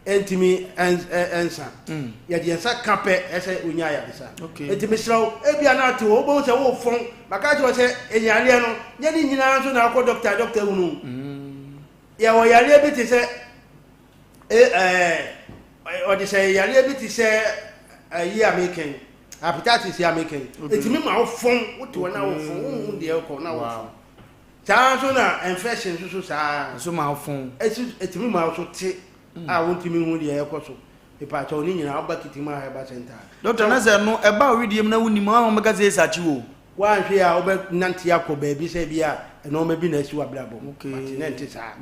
ɛntumi ɛnsa. Mm. Yɛde yɛn nsa ka pɛ ɛsɛ wonya ayaresa. Okay. Enti mesrɛ wo ebia na ate hɔ wobɛhu sɛ wofɔn maka akyerɛ wo sɛ yareɛ no nyɛ ne nyinaa nso na akɔ dɔkta dɔkta hunu. Mm. Yɛwɔ yareɛ bi te sɛ ɔde sɛ yareɛ bi te sɛ ayi a meka yi hepatitis a meka yi ɛtumi ma wo fɔn wote hɔ na wo fɔn wohu deɛ ɛkɔ na wo fɔn saa nso na infection nso so saa nso ma wo fɔn ɛtumi ma wo so te a wontumi hu deɛ ɛkɔ so mepaakyɛw ne nyinaa woba Kitima Herbal Center. Dɔkta na sɛ no ɛba wo wedeɛ mu na wonim a wɔbɛka sɛ ɛsakye wo. Woanhwɛ a wobɛnante akɔ baabi sɛ bi a nneɛma bi na asi w'abrabɔ mu but na ɛnte saa.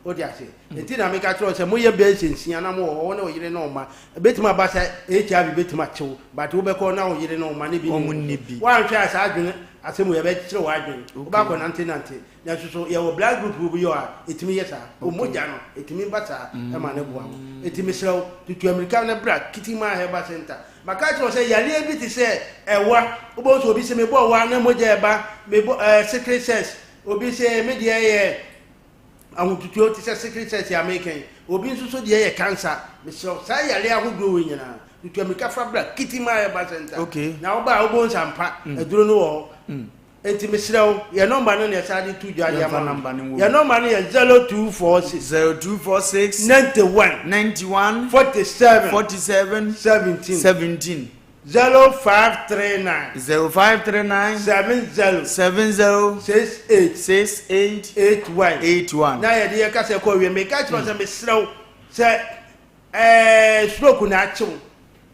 Wote ase? Nti na meka kyerɛ wo sɛ moyɛ bɛyɛ sɛ nsia na mowɔ hɔ, wo ne wo yere ne wo mma. Ɛbɛtumi aba sɛ HIV bɛtumi akye wo but wobɛkɔ na wo yere ne wo mma ne bi nni wo so. Woanhwɛ a saa adwene asɛm wei ɛbɛkyere w'adwene. Wobɛakɔ nantenante. Nanso so yɛwɔ blood group bi hɔ a ɛtumi yɛ saa? Wo mogya no ɛtumi ba saa ma no boa wo. Nti mesrɛ wo tutu amirika na bra Kitima Herbal Center. Maka akyerɛ wo sɛ yareɛ bi te sɛ ɛwa, wobɛhu sɛ obi se mebɔ wa na mogya ɛba, mebɔ ɛɛ sickle cells, obi se me deɛ yɛ ahotutuo te sɛ sickle cells a meka yi. Obi nso so deɛ yɛ cancer. Mesrɛ wo, saa yareɛ ahodoɔ wei nyinaa, tutu ammirika fa bra Kitima Herbal Center. Okay. Na woba a wobɛhu sɛ ampa, Mm. aduro no wɔ hɔ. Mm. Enti mesrɛ wo, yɛn nɔmba no na yɛsan de to dwa de Yɛmfa ama nɔmba no wo. nwɔ Yɛn mu. nɔmba no yɛ 0246. 0246. 91. 91. 47. 47. 17. 17. 0539. 0539. 70. 70. 68. 68. 81. 81. Na yɛde yɛ kasa kɔ awie. Meka kyerɛ wo sɛ mesrɛ wo sɛ ɛɛ stroke na akye wo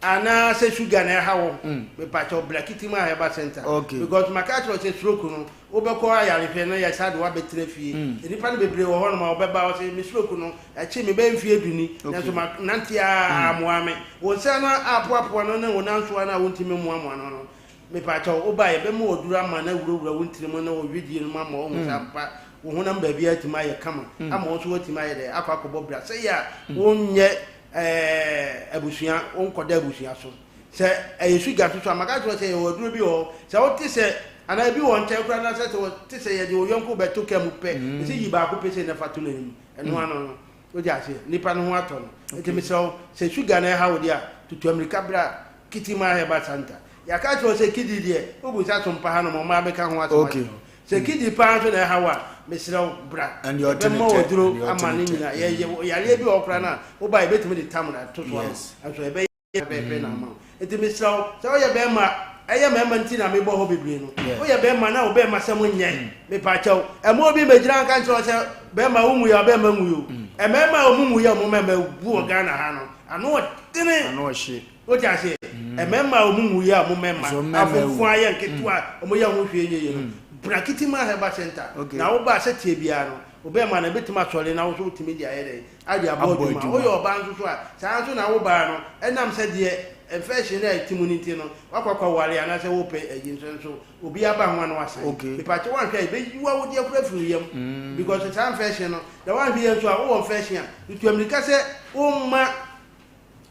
anaa sɛ sugar na ɛha wo. Mepakyɛw bra Kitima Herbal Center. Okay. Because maka kyerɛ wo sɛ stroke no wobɛkɔ ayarehwɛ na yɛsa de woabɛtena fie. Nnipa no bebree wɔ hɔnom a wɔbɛba hɔ sɛ me stroke no ɛkye me bɛyɛ mfeɛ du ni nanso manante ara ammoa me. Wo nsa no apoapoa no ne wo nansoa no a wontumi mmoamoa no no, mepakyɛw woba a yɛbɛma wo aduru ama no awurawura wo ntini mu ne wo wedeɛ no mu ama woahu sɛ ampa wo honam baabiara atumi ayɛ kama ama wo nso woatumi ayɛ dɛ akɔ akɔbɔ bra sɛdeɛ a wonyɛ ɛɛ abusua wonkɔda abusua so. Sɛ ɛyɛ sugar nso so a, maka akyerɛ wo sɛ yɛwɔ aduro bi wɔ hɔ, sɛ wote sɛ, anaa ebi wɔ nkyɛn koraa na sɛ sɛ wɔte sɛ yɛde wo yɔnko bɛto kaa mu pɛ, mm. ɛsɛ yi baako pɛ sɛ na fa to n'anim, ɛno mm. ano no, wogye aseɛ, nipa no ho atɔ no. Nti mesrɛ wo, sɛ sugar na ɛha wo deɛ a, tutu amirika bra Kitima Herbal Center. Yɛaka akyerɛ wo sɛ kidney deɛ, wobu nsa so mpa hanom, ɔmaa bɛka ho asɛm akyerɛ wo. Sɛ kidney paa nso na ɛha wo a, mesrɛ wo bra. Yɛbɛma wo aduro ama ne nyinaa. Yɛyɛ yareɛ bi wɔ hɔ koraa no a, woba a yɛbɛtumi de tam na ato so ama wo. Nso ɛbɛyɛ pɛpɛɛpɛ na ama wo. Nti mesrɛ wo, sɛ woyɛ bɛrima, ɛyɛ mmarima nti na mebɔ hɔ bebree no. Woyɛ bɛrima na wo bɛrima sɛm nyɛ, mepakyɛw, ɛmma obi mmɛgyina nka nkyerɛ wo sɛ bɛrima wo nwui a bɛrima nwui o. Mmarima a wɔn nwui a wɔn mmarima awu wɔ Ghana ha no, ano ɔdene. Ano ɔhye. Wote aseɛ? Mmarima a wɔn nwui a wɔn mmarima afonfon ayɛ nketewa a wɔyɛ ho hwee nyɛ yie no, bra Kitima Herbal Center na woba a sɛteɛ biara no, wo bɛrima no ɛbɛtumi asɔre na wo nso wotumi de ayɛ dɛn? Ade abɔ adwuma. Woyɛ ɔbaa nso so a, saa ara nso na wo baa no, ɛnam sɛ deɛ infection no a ɛte mu no nti no, woakɔ akɔware anaasɛ worepɛ ayi nso nso, obi aba ho a na wasan. Mepakyɛ woanhwɛ a, ɛbɛyi w'awodeɛ koraa afiri wo yam. Because saa infection no, na woanhwɛ yie nso a, wowɔ infection a, tutu ammirika sɛ womma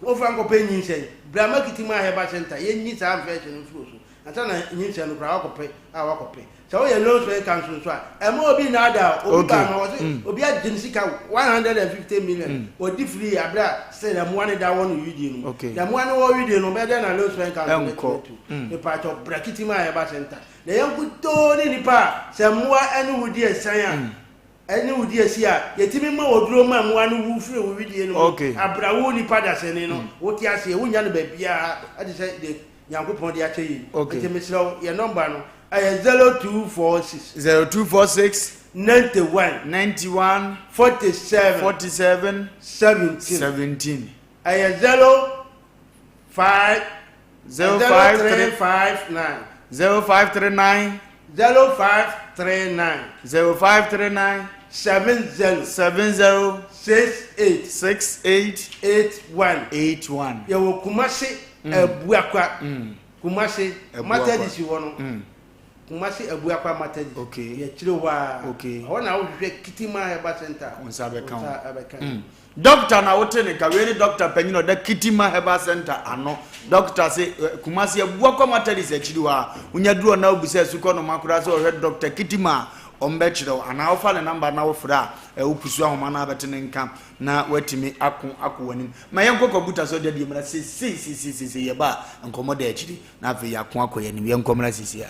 womfa nkɔpɛ nyinsɛn. Bra Makitima Herbal Centre, yɛnyi saa infection no mfiri wo so. Ansa na nyinsɛn no koraa wakɔpɛ a wakɔpɛ. Sɛ woyɛ loan sɔre council nso a, ɛmma obi nnaadaa wo. Obi baa ma wɔse mm. obi agye ne sika 150 million. Mm. Wɔdi free abere a still ɛmoa no da wɔ no widie no mu. Na ɛmoa no wɔ widie no bɛyɛ dɛn na loan sɔre council bɛtumi atu. Mm. Mepatɔ bra kitim a yɛba center. Na yɛn nkutoo ne nipa a sɛ mmoa ɛne wo di ɛsan a ɛne wo di asi a yɛtumi ma wɔduro ma mmoa no wu firi wo widie no mu. Abra wo nipa dasani no wote aseɛ wonya no baabiara ɛte sɛ deɛ Nyankopɔn de akyɛ yɛn. Okay. Nti mesrɛ wo, yɛn nɔmba no ɛyɛ 0246. 0246. 91. 91. 47. 47. 17. 17. Ɛyɛ 05. 05 359. 0539. 0539. 0539. 70. 70. 68. 68. 81. 81. Yɛwɔ Kumasi. Abuakwa. Kumasi Matadisi hɔ no. Kumasi Abuakwa Matadisi. Okay. Yɛkyerɛ hɔ a. Okay. Hɔ na wohwehwɛ Kitima Herbal Center. Wo nsa bɛka wo. Nsa bɛka. Mm. Doctor na wote ne ka wei ne doctor panyin ɔda Kitima Herbal Center ano. Doctor se eh, Kumasi Abuakwa Matadisi akyiri hɔ a wonya duru ɔna wobisa asukɔ no makora sɛ ɔhwɛ Doctor Kitima a ɔmbɛkyerɛ wo anaa wofa ne namba na wofrɛ a eh, wopusu ahoma no abɛte ne nka na woatumi ako akɔ w'anim. Ma yɛnkɔ kɔmputa so deɛ deɛ mmra seesei seesei seesei yɛba a nkɔmmɔ da akyiri na afei yɛako akɔ yɛn anim yɛnkɔ mmra seesei a.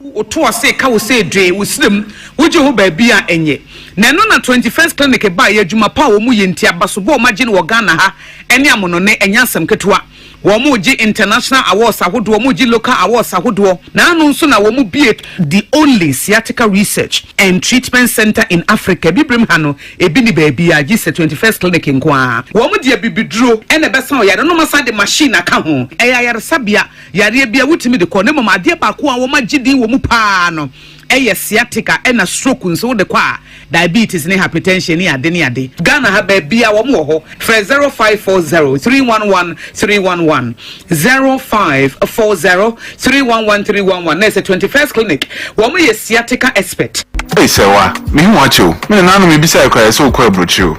Woto ɔse ka wo sɛ dwee wo serem wogye ho baabi a ɛnyɛ na ɛno na 21st clinic baeɛ adwuma pa a wɔn yɛ nti abasobɔ a wɔn agye no wɔ Ghana ha ɛne amonɔne ɛnyɛ asɛm ketewa wɔn regye international awards ahodoɔ wɔn regye local awards ahodoɔ na ano nso na wɔn bue the only sciatica research and treatment center in Africa abibirem ha no ebi ni baabiara gye sɛ 21st clinic nko ara wɔn de abibiduro ɛna ɛbɛsa ɔyare no wɔn asan de machine aka ho ɛyɛ ayaresabea Yareɛ biara wotumi de kɔ na mmom adeɛ baako a wɔagye din wɔ mu paa no yɛ sciatica ɛna stroke nso wode kɔ a diabetes ne hypertension ne ade ne ade. Ghana ha baabiara wɔn wɔ hɔ frɛ 0540 311 311 0540 311 311 na ɛsɛ 21st clinic wɔn yɛ sciatica expert. Ei Sɛwa, mehu wo akyɛ o. Me nananom mebisae koraa yɛsɛ wokɔ aburokyire o.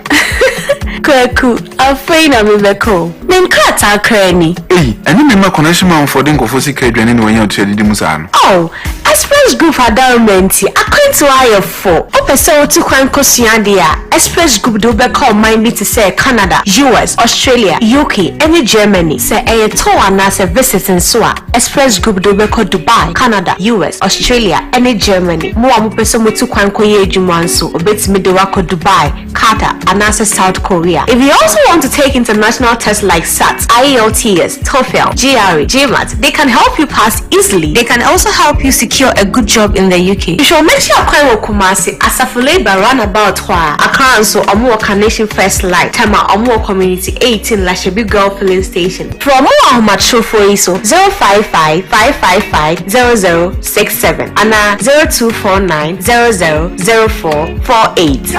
Kwaku, afei na mebɛkɔ o. Me nkrataa koraa ni. Ei, ɛne me mma connection man foɔ de nkurɔfoɔ sika adwane na wanya ɔtua didi mu saa no. Oh, Express Group adaworoma nti, akwantuo ayɛ fo. Wopɛ sɛ wotu kwan kɔsua adeɛ a, Express Group de wo bɛkɔ ɔman bi te sɛ Canada, US, Australia, UK, ne Germany. Sɛ ɛyɛ tour anaasɛ visit nso a, Express Group de wo bɛkɔ Dubai, Canada, US, Australia, ne Germany. Mo a mopɛ sɛ motu kwan kɔyɛ adwuma nso, wɔbɛtumi de wo akɔ Dubai, Qatar, anaasɛ South Korea. If you also want to take international tests like SAT, IELTS, TOEFL, GRE, GMAT, they can help you pass easily. They can also help you secure a good job in the UK. Hwehwɛ wɔn akyi akwan wɔ Kumasi, Asafo Labour roundabout hɔ a. Accra nso, wɔn wɔ Carnation First Light, Tema, wɔn wɔ Community 18, Lashibi Girl Filling Station. Frɛ wɔn wɔ ahomatrofoɔ yi so, 055 555 0067 anaa 0249 00 0448.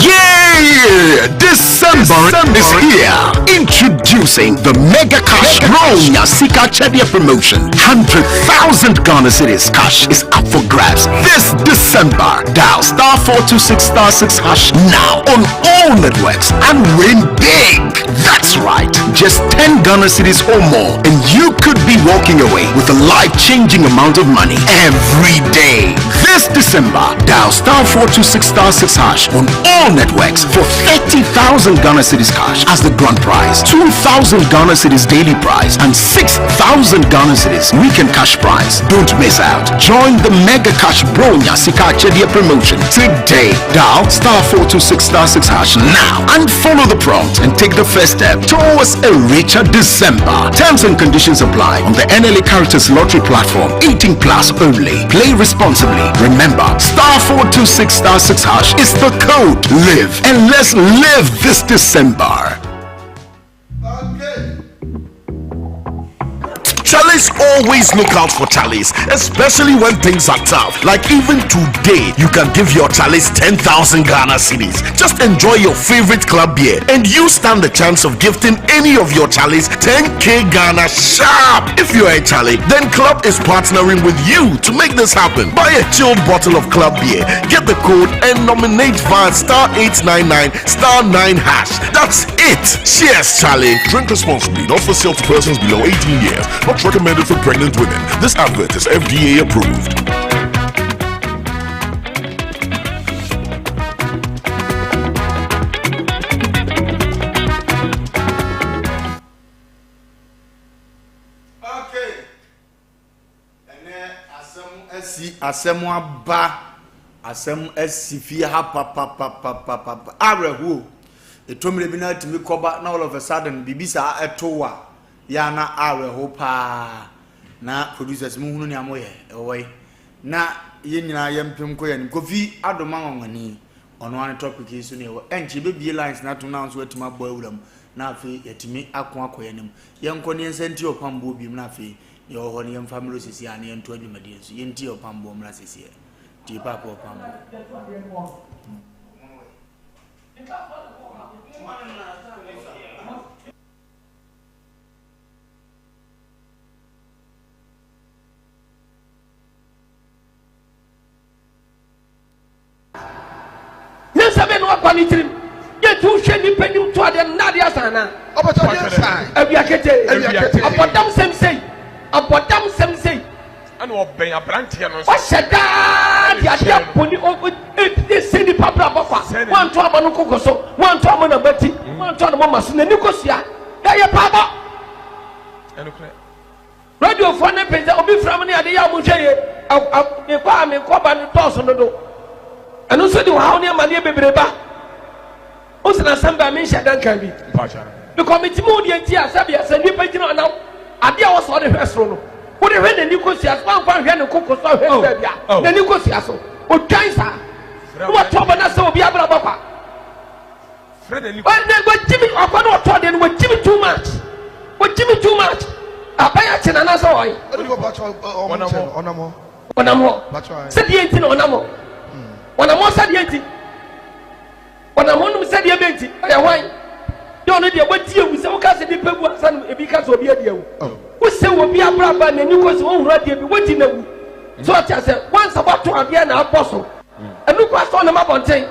Yeah! December is here. Introducing the Mega Cash Bronya Sika Chedia promotion. 100,000 Ghana Cedis cash is up for grabs this December. Dial star 426 star 6 hash now on all networks and win big. That's right. Just 10 Ghana cedis or more and you could be walking away with a life-changing amount of money every day. This December, dial star 426 star 6 hash on all networks for 30,000 Ghana cedis cash as the grand prize, 2,000 Ghana cedis daily prize, and 6,000 Ghana cedis weekend cash prize. Don't miss out. Join the Mega Cash Bronya Sika Chedia promotion today. Dial star 426 star 6 hash now and follow the prompt and take the first step towards a richer December. Terms and conditions apply on the NLA Caritas Lottery platform. 18 plus only. Play responsibly. Remember, star 426 star 6 hash is the code. Live and let's live this December. Charlies always look out for Charlies, especially when things are tough. Like even today, you can give your Charlies 10,000 Ghana cedis. Just enjoy your favorite club beer and you stand the chance of gifting any of your Charlies 10k Ghana sharp. If you're a Charlie, then Club is partnering with you to make this happen. Buy a chilled bottle of Club beer, get the code and nominate via star 899 star 9 hash. That's it. Cheers, Charlie. Drink responsibly, not for sale to persons below 18 years. Not recommended for pregnant women. This advert is FDA approved. Okay. Ɛnɛ asɛm asi asɛm aba asɛm asi fie ha papapapapapa awerɛhoɔ ɛtɔ mmerɛ bi na atumi kɔba na all of a sudden biribi saa ɛto wa yɛ ana awerɛho paa na producers mu hunu nea moyɛ ɛwɔ yi na yɛn nyinaa yɛmpem kɔ yɛn anim kofi adoma nwanwani ɔno ano topic yi so ne ɛwɔ ɛnkyɛ yɛbɛbie lines na atom na nso atumi abɔ awura mu na afei yɛatumi ako akɔ yɛn anim yɛnkɔ ne yɛnsa nti ɔpamboɔ biom na afei Deɛ ɔwɔ hɔ no yɛmfa mmrɛ sɛsi a na yɛntoa dwumadie no so. Yɛntie ɔpamboɔ mmra sɛsi ɛ. Tie Paapa ɔpamboɔ. Nyansa bɛn na wakɔ ne tirim? Yɛ nti wohwɛ nnipa anim to adeɛ no na adeɛ asa anaa? Ɔbɛtɔ adeɛ nsa. Awia ketee. Awia ketee. Abɔdam sɛm sei. Abɔdam sɛm sei. Ɛna ɔbɛn aberanteɛ no nso. Wahyɛ daa de adeɛ bɔne ɛsɛ nipa brabɔ kwa. Wanto aba no koko so. Wanto ama n'abati. Wanto ano mama so. N'ani kosua. Ɛyɛ paabɔ. Ɛnokorɛ. Radiofoɔ no pɛ sɛ obi fra mo ne ade yɛ a monhwɛ yie. Mekɔ a menkɔ ba no dɔɔso dodo. Ɛno nso de ɔhaw ne amaneɛ bebree ba. Wo sɛ n'asɛm bɛn menhyɛ da nkan bi. Because metumi wo deɛ nti a sɛdeɛ sɛ nnipa gyina ɔnam adeɛ a wɔsɔ ɔde hwɛ soro no wode hwɛ n'ani kosua so wamfa nhwɛ ne koko so ahwɛ ne baabi a n'ani kosua so odwan saa na watɔ ɔbɔ no sɛ obi abrabɔ kwa. Wagye mi ɔkɔ na ɔtɔ adeɛ no wagye mi too much wagye mi too much aban akye na anaasɛ ɔyɛ. Ɔnam hɔ sɛdeɛ nti na ɔnam hɔ ɔnam hɔ sɛdeɛ nti ɔnam hɔ nom sɛdeɛ bɛ nti ɔyɛ hwan yɛ ɔno deɛ wagye awu sɛ woka sɛ nipa wu ansa no ebi ka sɛ obi adi awu wosɛ wɔ bi abraba n'ani kɔ sɛ ɔhuru adeɛ bi wagye na wu so ɔte asɛ wansa wato adeɛ na abɔ so. Ɛno kura sɛ ɔnam abɔnten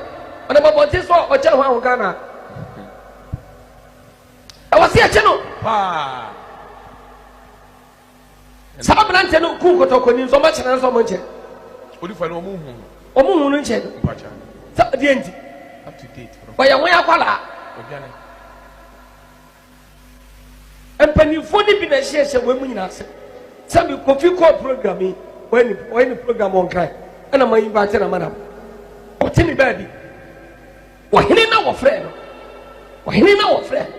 ɔnam abɔnten sɛ ɔkyɛ ho aho Ghana ɛwɔ se yɛkye no paa. Saa aberanteɛ no kuu kɔtɔkɔni nso ɔmo akyerɛ no sɛ ɔmo nkyɛ. Odifoɔ no ɔmo nhu no. Ɔmo hu no nkyɛ no. Mpakyɛ. Sɛ deɛ nti. Up to date. Ɔyɛ wɔn akwadaa. Ɔdwane. Mpanimfoɔ no bi na ɛhyehyɛ wɔn mu nyinaa ase. Sɛbi Kofi kɔɔ program yi, wɔyɛ ne wɔyɛ ne program wɔn kan, ɛna ma invite na ma na ɔte ne baabi. Ɔhene na wɔfrɛ no, ɔhene na wɔfrɛ no.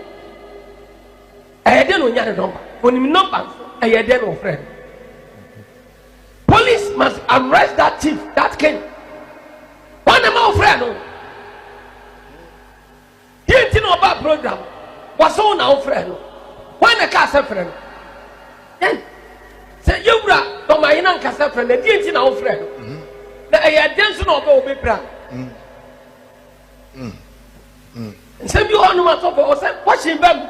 Ɛyɛ dɛ na onya ne nɔmba, onim nɔmba nso, ɛyɛ dɛ na wɔfrɛ no. Police must arrest that chief, that king. Wɔn na ma wɔfrɛ no. Deɛ nti na ɔbaa program wɔsɛ wo na wofrɛ no hwan na ɛkaa sɛ frɛ no yɛn sɛ yɛwura dɔmahene ankasa frɛ no deɛ nti na wofrɛ no mhm. na ɛyɛ dɛn nso na ɔbɛ wo bɛpira mm. mm. Mm. nsɛm bi wɔ hɔnom asɔfo ɔsɛ kɔhyen ba mu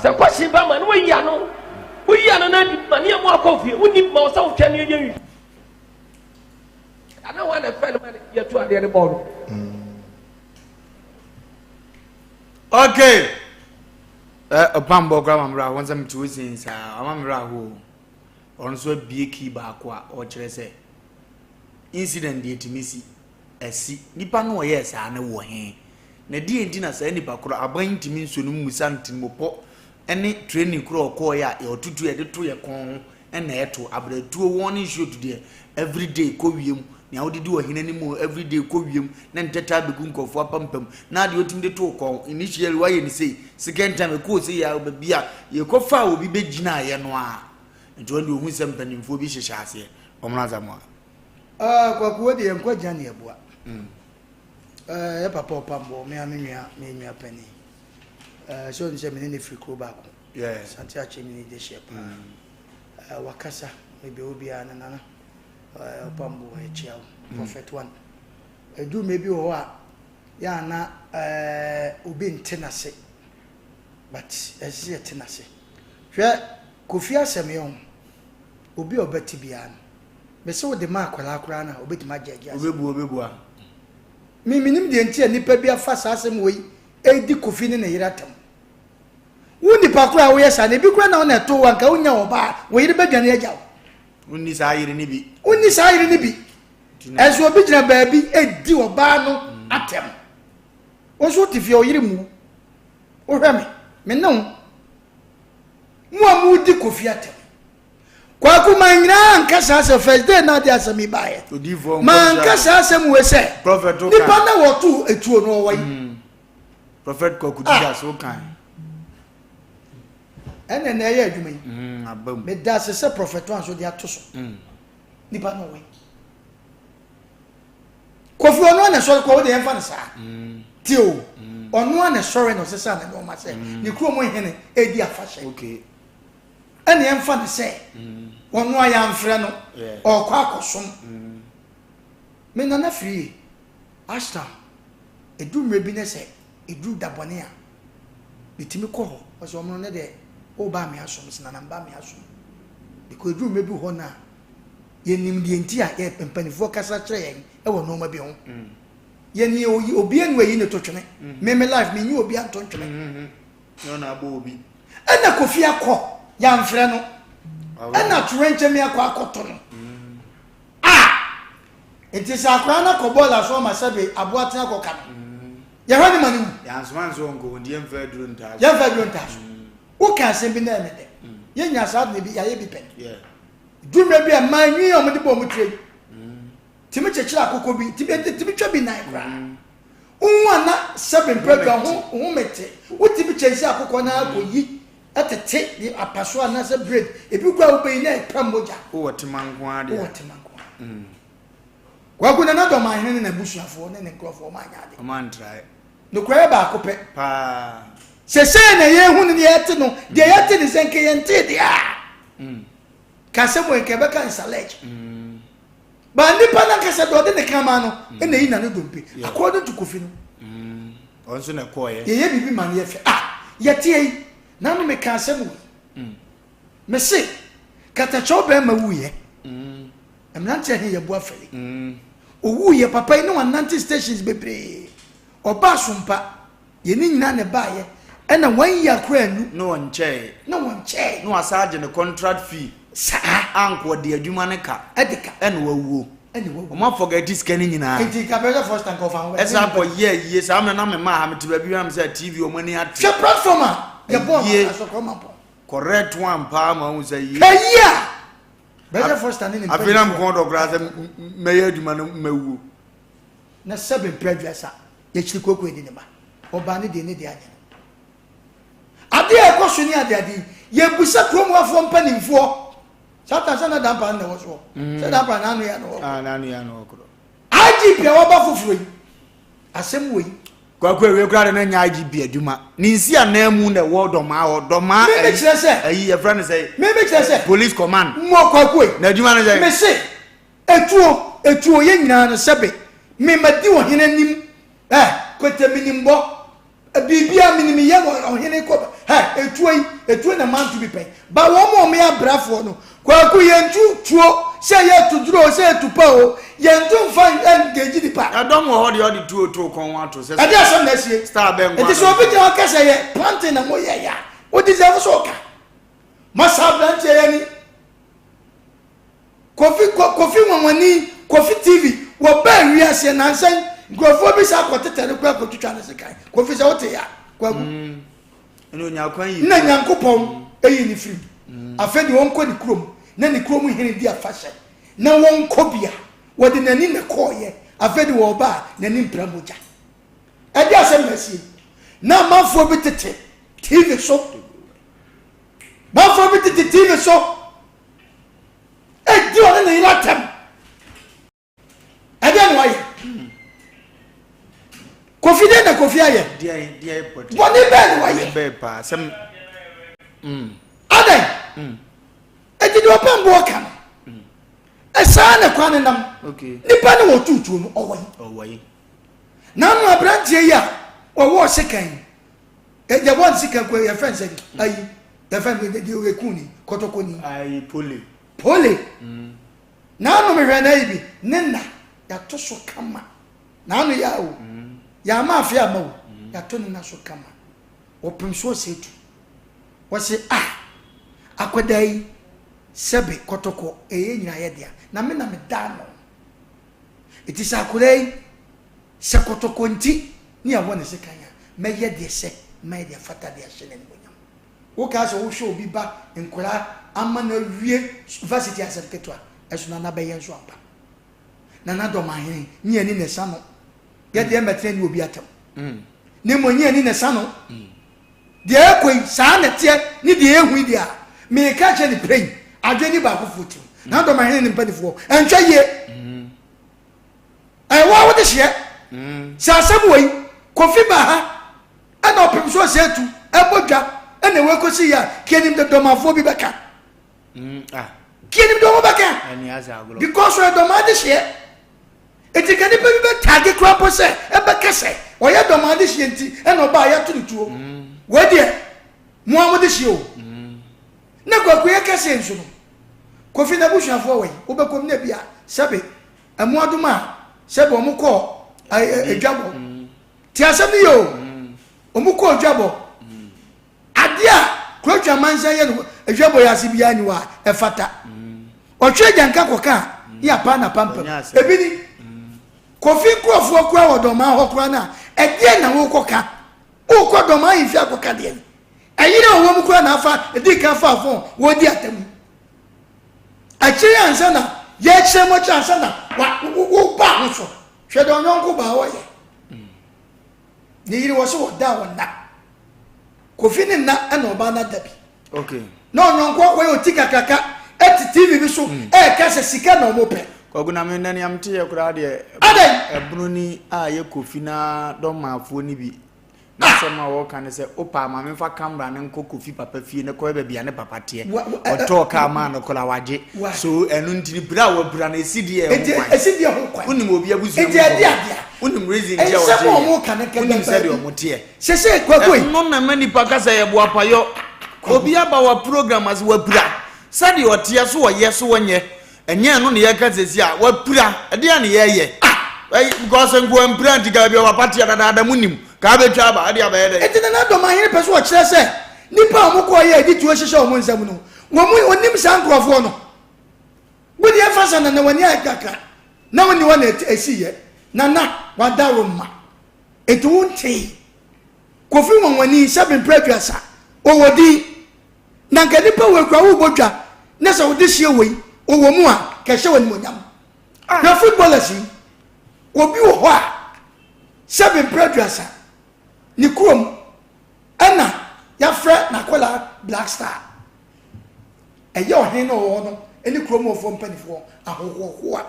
sɛ kɔhyen ba mu a na wayi ano woyi ano na adi ma ne yɛ mu akɔ fie wonni ma ɔsɛ wotwa ne yɛ wi ana wɔn na ɛfrɛ no ma yɛto adeɛ no bɔɔl no okay ɛ ɔpam bɔ koraa ma mmerɛ aho nsɛm te wo sin saa ama mmerɛ aho ɔno nso abie kii baako a ɔkyerɛ sɛ incident deɛ tumi si ɛsi nipa no ɔyɛɛ saa no wɔ he na deɛ nti na saa nipa korɔ aban ntumi nsuo no mmusa no tirimopɔ ne training korɔ ɔkɔɔyɛ a ɔtutu yɛde to yɛ kɔn ho na ɛto abrɛtuo wɔn ne nsuo tu deɛ everyday kɔ wiem nea wode di ɔhene anim o everyday kɔ wiem na ntɛtɛ abɛgu nkurɔfoɔ apampam na adeɛ otumi de to kɔn initially wayɛ ne sei second time ɛkɔɔ sei a baabi a yɛkɔfa a obi bɛgyinaeɛ no a nti wɔn deɛ ohun sɛ mpanimfoɔ bi hyehyɛ aseɛ wɔn asamoa. Ah, kwaku wo deɛ nkwa gya ne ɛboa. Mm. Eh, yɛ papa ɔpambɔ me a me nua me nua panin. Eh, sɛ ɔnim sɛ me ne ne firi kuro baako. Yeah. Sante akyɛ me ne de hyɛ paa. Mm. Eh, wakasa baabi a obiara no nana eh, ɔpambo ɛkyia wo mm. prophet one ɛduru mmerɛ bi wɔ hɔ a yɛ ana eh, obi nte n'ase but ɛsɛ sɛ yɛte n'ase hwɛ kofi asɛm yɛ ho obi a ɔbɛte biara no mese wode ma akwadaa koraa no a obɛtumi agye agye ase obɛbua obɛbua me menim deɛ nti a nnipa bi afa saa asɛm wei ɛdi kofi ne ne yere atam Wo nipa koro a woyɛ saa no, ebi koraa na wo na ɛtoo wo anka wonya ɔbaa a, wo yere bɛdwane agya wo. Wonni saa yere no bi. Wonni saa yere no bi. Ɛnso obi gyina baabi edi ɔbaa no atɛm. Wo nso wote fie, ɔyere mu. Wohwɛ me, me ne wo. Mo a modi Kofi atɛm. Kwaku ma nyinaa anka saa sɛ first day na ade asɛm yi baeɛ. Ma anka saa asɛm wei sɛ nipa na wɔto etuo no ɔwɔ yi. Mm. Prophet Kwaku ah. Jesus wo kan. Ɛnna na ɛyɛ adwuma yi. Mm, aba mu. Meda ase sɛ Prophet One so de ato so. Mm. Nipa no wɔ. Kofi ɔno ana sɔre kɔ wo de yɛmfa no saa. Mm. Tie o. Mm. Ɔno ana sɔre na ɔsesa ne nneɛma sɛ mm. ne kurom hene edi afahyɛ. Okay. Ɛna yɛmfa no sɛ mm. ɔno a yɛamfrɛ no ɔkɔ akɔsom. Mm. Me nana firi Ashram, ɛduru mmerɛ bi ne sɛ ɛduru da bɔne a, metumi kɔ hɔ. Ɔsɛ ɔmo no ne deɛ woba me asom, mese nana mba me asom. Because ɛduru mmerɛ bi hɔ no a, yɛnim deɛ nti a yɛ mpanimfoɔ kasa kyerɛ yɛn wɔ nneɛma bi ho. Mm. Yɛni oyi obi anu ayi ne to twene. Mm. Me me life me nyi obi anto ntwene. Mm-hmm. Na abɔ obi. Ɛna Kofi akɔ yɛamfrɛ no. Ɛna torɛnkyɛm akɔ akɔto no. Mm. Ah! Nti sɛ akwadaa no akɔ bɔɔla so ama sɛbe aboa tena kɔka no, yɛhwɛ no ma no wu. Yɛansoma nso ɔnkɔ hɔ nti yɛmfa aduro ntaa so. Yɛmfa aduro ntaa so. Woka asɛm bi na ɛyɛ me dɛ. Yɛnya saa ade no bi, yɛayɛ bi pɛn. Dwummerɛ bi a mmaa nwi a wɔde bɔ wɔn tire yi, tumi kyekyere akokɔ bi, tumi twa bi nan koraa. Wohu a na sɛbe mprɛdua ho ho mete, wotumi kyɛnse akokɔ no ara kɔyi tete de apaso anaasɛ braid, ebi koraa wobɛyi na ɛpam mogya. Wowɔ tema nko ara deɛ. Wowɔ tema nko ara. Mm. Kwaku Nana Dɔmahene ne n'abusuafoɔ ne ne nkurɔfoɔ wɔn anyɛ ade. Wɔn antrae. Nokorɛ yɛ baako pɛ. Paa. Sɛsɛɛ na yɛhu no ne yɛte no, deɛ yɛte ne sɛ nka yɛntee deɛ a. Mm. Ka asɛm wɔ nka yɛbɛka nsalɛgye. Mm. Ba nipa no ankasa deɛ ɔde ne kraman no ɛna eyi n'ano dompe. According to Kofi no. Mm. Ɔno nso na ɛkɔɔyɛ. Yɛyɛ biribi ma no yɛ fɛ. Ah, yɛteɛ yi, nano meka asɛm wei. Mm. Mese, katakyɛw bɛrima wuiɛ. Mm. Mmeranteɛ he yɛbu afɛle. Mm. Owuiɛ, papa yi ne wanante stations bebree. Ɔbaa Sompa, yɛne nyinaa na ɛbaeɛ. Ɛna one year koraa annu. Na ɔnkyɛe. Na ɔnkyɛe. Na wasan agye ne contract fee. Saa. Anka ɔde adwuma no ka. Ɛde ka. Ɛna wawuo. Ɛna wawuo. Wɔn afɔgɛti sika no nyinaa. Nti nka bɛyɛ first time nka ɔfa ho. Ɛsan kɔ yɛ yie saa mmerɛ na me maa ha mete baabi na me sɛ TV wɔn ani ate. Hwɛ platform a yɛbɔ asɔkɔrɔ ma pɔn. Correct one paa ma ohun sɛ yie. Hwɛ yie a bɛyɛ first time ne ne mpanyinfoɔ. Afei na mekɔn dɔ koraa sɛ mɛyɛ adwuma no mɛwuo. Na sɛbe mpɛ aduasa yɛkyiri kooko edi ne ba ɔbaa ne deɛ ne deɛ anyɛ no. Adeɛ a ɛkɔ so ne adeade yi, yɛbusa kurom hafoɔ mpanimfoɔ. Saa ta sɛ na dampa no na ɛwɔ soɔ. Mm. Sɛ dampa n'ano yɛ ano wɔ. Ah, n'ano yɛ ano wɔ korɔ. IGP a waba foforɔ yi, asɛm wɔ yi. Kwaku awie koraa de na nya IGP adwuma. Ne nsi anan mu na ɛwɔ dɔmaa hɔ. Dɔmaa ɛyi. Mímí kyerɛ sɛ. Ɛyi yɛfrɛ no sɛ. Mímí kyerɛ sɛ. Police command. Mmɔ kwaku yi. Na adwuma no sɛ. Mese etuo etuo yɛ nyinaa no sɛbe mema di ɔhene anim ɛ kwete menimbɔ Biribiara menim yɛ wɔ ɔhene kɔ hɛ etuo yi etuo na manto bi pɛn ba wɔn a wɔyɛ abrafoɔ no kwaku yɛntu tuo sɛ yɛ tu duro sɛ yɛ tu pa o yɛntu nfa engage nipa. Ɛdɔm wɔ hɔ deɛ ɔde tuo to kɔn ho ato sɛ. Ɛde asɛm na asie. Star bɛn nti sɛ obi gyina hɔ kɛsɛ yɛ planting na mo yɛ ya o deserve sɛ ɔka masa aberanteɛ yɛ ni. Kofi Kofi nwanwani Kofi TV wɔbaa wiase nansa yi nkurɔfoɔ bi saa kɔtetɛ no koraa kɔtwitwa ne sekan Kofi sɛ wote ya kwaku mm. na Nyankopɔn eyi ne firi mm. afei deɛ wɔnkɔ ne kurom na ne kurom hene di afahyɛ na wɔnkɔ bia wɔde n'ani na kɔɔyɛ afei de wɔba a n'ani mpira mogya ɛde asɛm na asie na amanfoɔ bi tete TV so manfoɔ bi tete TV so Edi ɔne ne yere atɛm. Ɛdeɛ na wayɛ. Kofi deɛ na Kofi ayɛ. Bɔne bɛɛ na wayɛ. Mm. Adɛn. Mm. Eti deɛ ɔpɛ mboɔ ka no. Mm. Ɛsaa na kwan ne nam. Nipa ne wɔ tuutuo no ɔwɔ yi. N'ano aberanteɛ yi a wɔwɔ sekan yi. Yɛbɔ ne sekan kɔ yɛfrɛ no sɛ ayi. Yɛfɛ no de de eku ni kɔtɔkɔ ni. Ayi pole. Pole. Mm. N'ano mehwɛ na yi bi ne na yɛato so kama. N'ano yɛ o. Mm. Yɛama afe ama o. Mm. Yɛato ne na so kama. Wɔpem so ɔsɛ tu. Wɔse ah akwadaa yi sɛbe kɔtɔkɔ ɛyɛ nyinaa yɛ dea na me na meda ano. Eti sɛ akwadaa yi sɛ kɔtɔkɔ nti ne yɛwɔ ne sekan a mɛyɛ deɛ sɛ mɛyɛ deɛ fata de ahyɛ n'animuonyam. Wokaa sɛ wohwɛ obi ba nkwadaa ama no awie varsity asɛm ketewa ɛso nana bɛyɛ nso ampa. Nana Dɔmahene nye ani na ɛsa no. Yɛ deɛ mmɛtena ni obi atɛm. Mm. Ne mmom nye ani na ɛsa no. Mm. Deɛ ɛkɔ yi saa na ɛteɛ ne deɛ ɛhu yi deɛ a meka kyerɛ ne pɛn adwene ni baakofoɔ tirim. Mm. Nana Dɔmahene ne mpanifoɔ ɛntwa yie. Mm. Ɛwɔ a wode hyeɛ. Mm. Sɛ asɛm wɔ yi Kofi ba ha ɛna ɔpem so ɔsɛ atu ɛbɔ dwa ɛna ɛwɔ ekosi yɛ a kienim de dɔmafoɔ bi bɛka mm, ah. kienim de wɔn bɛka because ɔyɛ dɔm adehyeɛ eti ka nipa bi bɛ taage kura mpo sɛ ɛbɛka sɛ ɔyɛ dɔm adehyeɛ nti ɛna ɔbaa yɛato ne tuo mm. wɔ deɛ mo a mo de hyeɛ o mm. na kwaku yɛ kɛseɛ nso no kofi n'abusuafoɔ wɔ yi wobɛkɔm na bi a sɛbe ɛmoadom a sɛbe wɔn kɔɔ adwabɔ. Te asɛm no yie o. Wɔn kɔ odwabɔ. Adeɛ a Kurotwa amansan yɛ no adwabɔ yɛ ase biara ni hɔ a ɛfata. Ɔtwe agyanka kɔka a ne yɛapa na pampam. Ebi ni. Kofi nkurɔfoɔ koraa wɔ dɔmaa hɔ koraa no a ɛdeɛn na wokɔka? Wokɔ dɔmaa ahemfie akɔka deɛn? Ɛyere a ɔwɔ mu koraa na afa ɛdi kan faa fon wɔredi atamu. Akyire ansa na yɛkyerɛ mu akyire ansa na woba ho so. Hwɛ deɛ ɔnyɔnko baa ɔyɛ. Ne yere wɔ so wɔ da a ɔnna. Kofi ne nna ɛna ɔbaa no ada bi. Okay. Na ɔnyɔnko akɔyɛ ɔti kakraka ɛte TV bi so hmm. ɛɛka sɛ sika na ɔmo pɛ. Kwaku na me nani am te yɛ koraa deɛ. Adɛn? Ɛbono ni a yɛ Kofi na dɔmaafoɔ ni bi. N'asɛm a wɔka ne sɛ, Wopɛ a ma memfa camera no nkɔ Kofi papa fie na kɔhwɛ baabi a ne papa teɛ. Ɔtɔɔ kaa maa no koraa wagye. So ɛno nti no pira a wapira no ɛsi deɛ ɛho kwan. Ɛsi deɛ ho kwan. Wonim obi abusua mu Nti ɛde adeɛ. Wonim reason nti a Nsɛm a ɔgye wɔn ka no kɛ Wonim sɛdeɛ wɔn teɛ. Sese kwaku yi. Ɛno na ɛma nipa ka sɛ yɛ boapayɔ. Obi aba wa program ase wapira. Sɛdeɛ ɔteɛ so ɔyɛ so ɔnyɛ. Ɛnyɛ ɛno na yɛka sɛsi a wapira ɛdeɛ na yɛyɛ ah because nko wampira nti ka baabi a papa teɛ dadaada mu nim ka abɛtwa aba ɛde abɛyɛ dɛ. Enti Nana Dɔmahene pɛ sɛ ɔkyerɛ sɛ nnipa a wɔkɔɔ yɛ adi tuo hyehyɛ wɔn nsam no, wɔn onim saa nkurɔfoɔ no. Wo deɛ fa sɛ Nana w'ani ayɛ kakra na wonni hɔ na ɛsi yɛ Nana w'adaworo ma enti wo ntee Kofi nwanwani sɛbe mprɛ aduasa ɔwɔ din na nka nipa wei kura wobɔ dwa na sɛ wode hyeɛ wei ɔwɔ mu a ka ɛhyɛ wɔ animonyam hwɛ footballers yi obi wɔ hɔ a sɛbe mprɛ aduasa ne kurom ɛna yɛafrɛ n'akwadaa Black Star ɛyɛ ɔhen na ɔwɔ hɔ no ɛne kurom ɔfoɔ mpanimfoɔ ahohoahoa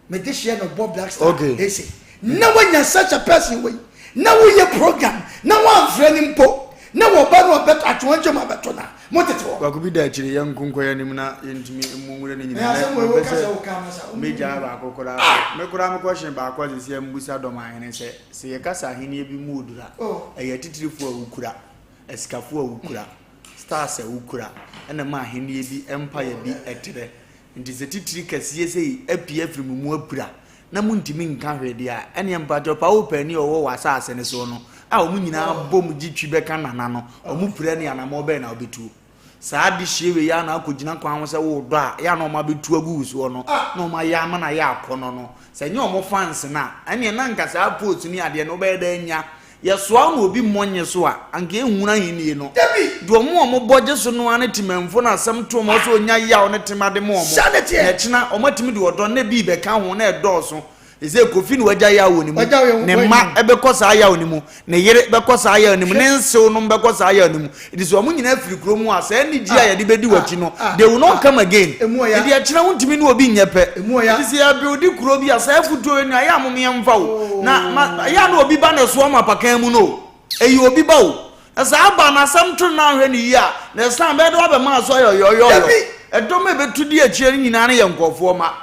mede hyeɛ na ɔbɔ Black Star okay. ese na wanya such a person wei na woyɛ program na woamfrɛ no mpo na wɔba no ɔbɛtɔ atoankyɛm abɛtɔ na motete hɔ. Kwaku bi da akyire yɛn nko nkɔ yɛn anim na yɛntumi mmu nwura no nyinaa Ɛyɛ asɛm wei woka sɛ woka ama sa. Megyaa baako koraa me koraa mekɔ hye baako a sɛsi a mbusa dɔm ahene sɛ sɛ yɛka sɛ ahenni bi mu odura ɛyɛ atitirifoɔ a wokura asikafoɔ a wokura stars a wokura ɛna ma ahenni bi empire bi ɛtrɛ Nti sɛ titiri kɛseɛ sei apue afiri mo mu apira na montumi nka hwee deɛ a, ɛneɛ mpakyɛw pa wo paani a ɔwɔ w'asaase no soɔ no a wɔn nyinaa bɔ mu gye twi bɛka nana no, wɔn pira ne anamɔ bɛn na wobɛtuo? Saa adehyeɛ wei ara na akɔgyina kwan ho sɛ woredɔ a, yɛ a na wɔn abɛtu agu wo soɔ no na wɔn ayɛ ama no ayɛ akɔnnɔ no. Sɛ ɛnyɛ wɔn fans no a, ɛneɛ na anka saa post ne adeɛ no wobɛyɛ dɛn anya? Yɛsoa wo na obi mmɔ nnye so a, anka yɛnhunu ahennie no. Deɛ wɔn a wɔbɔ gye so no ara ne temamfo na asɛm to wɔn a ɔsɛ ɔnya yaw ne tema de ma wɔn. Saa na ɛteɛ. Na ɛkyena wɔatumi de ɔdɔ na bi rebɛka ho na ɛdɔɔso. Ɛsɛ Kofi na wagya yaw wɔ ne mu. Wagya yaw Ne wɔ mma ne mu. bɛkɔ saa yaw no mu. Ne yere bɛkɔ saa yaw no mu. Ne nsew nom bɛkɔ saa yaw no mu. Nti sɛ wɔn nyinaa firi kuro mu a, saa anigyeɛ a yɛde bɛdi w'akyi no, they will not come again. Nti ɛkyena wontumi ne obi nyɛ pɛ. Nti sɛ yɛbuilde kuro bi a, saa afutuo wei no, ɛyɛ a mom yɛmfa o. Na ma, ɛyɛ a na obi ba na ɛsoa mo apakan mu no o. Ɛyɛ obi ba o. Na saa ba no, asɛm to no na anhwɛ no yie a, na ɛsan bɛyɛ dɛ wabɛma aso ayɛ ɔyɔyɔyɔ. Ɛdɔm a ɛbɛtu di akyire no nyinaa no yɛ nkurɔfoɔ mma.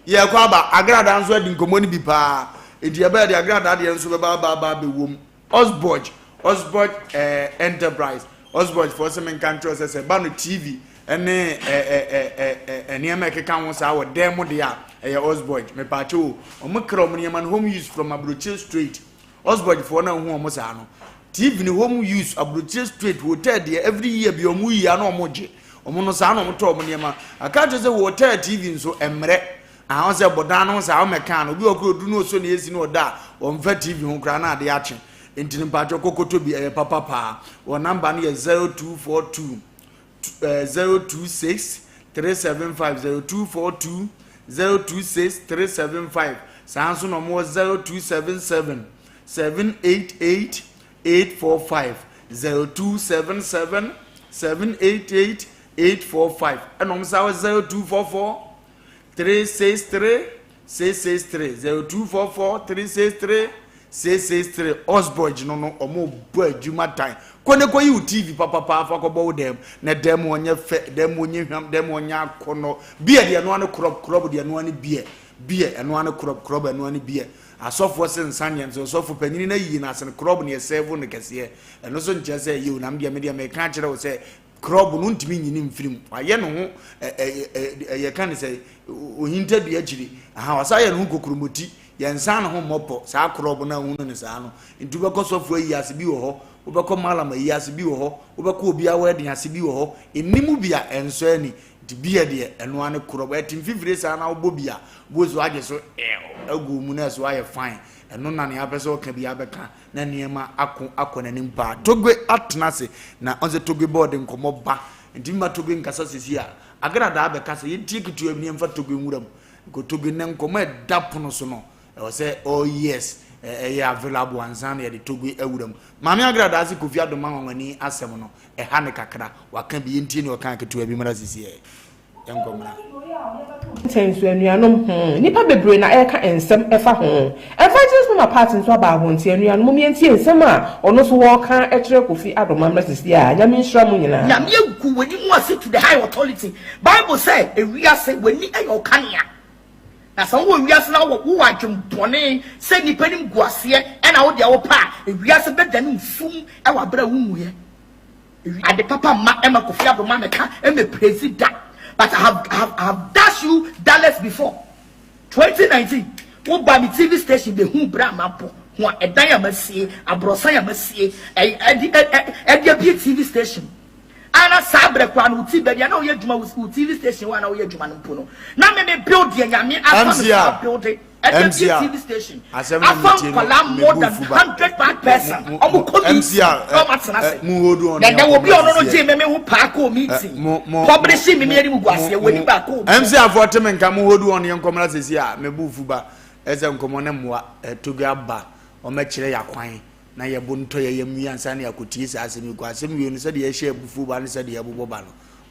Yɛrekɔ aba, Agradaa nso adi nkɔmmɔ no bi paa. Nti yɛbɛyɛ de Agradaa deɛ nso bɛba aba aba abɛwom. Osborg, Osborg eh, Enterprise, Osborg foɔ sɛ menka nkyerɛ sɛ sɛ ɛba no TV ne eh, eh, eh, nneɛma ɛkeka ho saa wɔ dan mu deɛ a ɛyɛ Osborg. Mepaakyɛ o, wɔn kra wɔn nneɛma no home use from aburokyire straight. Osborg foɔ na wohu wɔn saa no. TV no home use aburokyire straight, hotel deɛ every year bi wɔn yi a na wɔn gye. Wɔn no saa na wɔn tɔ wɔn nneɛma. Aka kyerɛ sɛ hotel TV nso mmerɛ. Aha wɔn sɛ bɔdan no ho saa wɔn mɛka no obi wɔ koro odu no oso ne esi no ɔda a wɔn fa TV ho koraa na adeɛ akye. Nti no mpatsɔ kɔkɔtɔ bi ɛyɛ papa paa. Wɔn namba no yɛ 0242 026 375 0242 026 375 saa nso na wɔn wɔ 0277 788 845 0277 788 845 ɛna wɔn san wɔ 0244 363 663 0244 363 663 Osborge no no ɔmo bɔ adwuma tan kɔ ne kɔ yi wo TV papapa afa kɔ bɔ wo dɛm na dɛm ɔnyɛ fɛ dɛm ɔnyɛ hwam dɛm ɔnyɛ akɔnɔ beer deɛ ɛnoa ne korɔb korɔb deɛ ɛnoa ne beer beer ɛnoa ne korɔb korɔb ɛnoa ne beer asɔfoɔ se nsa nyɛ nso sɔfo panyini no ayi no ase no korɔb ne ɛsɛvo no kɛseɛ ɛno so nkyerɛ sɛ ɛyɛ o nam deɛ me deɛ meka akyerɛ wo sɛ Krɔb no ntumi nyi no mfiri mu. Wayɛ ne ho ɛ ɛ ɛ ɛ yɛka ne sɛ ohintadua akyiri. Aha, wasan ayɛ ne ho kokuromoti. Yɛnsan ne ho mmɔ pɔ. Saa krɔb no a wohunu no saa no. Nti wobɛkɔ sɔfo ayi ase bi wɔ hɔ, wobɛkɔ malam ayi ase bi wɔ hɔ, wobɛkɔ obiara wɛɛden ase bi wɔ hɔ. Ɛnni mu bi a ɛnsɔ ani. Nti beer deɛ, ɛno ara ne krɔb. Ɛte mfimfire saa na wobɔ bi a, wobɛhu sɛ woagye so ɛɛw agu wo mu na ɛso ayɛ fine. Ɛno na nea wopɛ sɛ woka biara bɛka. na nneɛma ako akɔ n'anim paa. Togbe atena ase na ɔn sɛ Togbe bɔɔ de nkɔmmɔ ba nti mma Togbe nkasa sisi a Agradaa bɛka sɛ yɛntie ketewa bi na yɛmfa Togbe nwura mu. Nka Togbe nnɛ nkɔmmɔ a ɛda pono so no ɛwɔ sɛ all years ɛyɛ available ansa na yɛde Togbe awura mu. Maame Agradaa se Kofi Adoma nwanwani asɛm no ɛha no kakra waka bi yɛntie nea ɔkaa ketewa bi mmra sisi ɛ. Yɛnkɔ mmra. Ntɛn so anuanom hmm nnipa bebree na ɛreka nsɛm ɛfa ho. Evangelist Mama Pat nso aba ahonte anuanom mom yɛntie nsɛm a ɔno nso wɔreka kyerɛ Kofi Adoma mmra sisi a Nyame nhyira mo nyinaa. Nyame agu w'ani mu ase to the high authority. Bible sɛ ewiase w'ani yɛ ɔkanea. Na sɛ wowɔ wiase na wowɔ adwen bɔne sɛ nnipa anim gu aseɛ ɛna wo deɛ wopɛ a, ewiase bɛdane wo sum ɛwɔ aberɛ a wonwuiɛ. Ade papa mma ɛma Kofi Adoma mɛka ɛmɛ praise da but I have I have I have dash you dollars before 2019 wo ba me TV station bɛ hu bra ma bɔ ho a ɛdan a masie aborɔsan a masie ɛde ɛde abie TV station. A na saa berɛ koraa no wo ti baabi a na woyɛ adwuma wo TV station hɔ a na woyɛ adwuma no mpo no na me me build deɛ Nyame afa me so a build ɛde abie TV station afa nkwadaa more than 100 bad person ɔmo kɔ meeting na ɔmo atena ase na ɛnɛ obi a ɔno no gyee me me ho paa kɔɔ meeting publish me me anim gu aseɛ wɔ ni baako obi. MC afoɔ te me nka mo hold on yɛn nkɔmra sisi a me bu fuba ɛsɛ nkɔmɔ ne mmoa ɛtoge aba ɔmɛkyerɛ yɛ akwan na yɛn bo ntɔ yɛn yam wie ansa na yɛakɔtie saa asɛm yi. Kɔ asɛm wie no, sɛdeɛ yɛhyɛ abufuo ba ne sɛdeɛ yɛbobɔ ba no,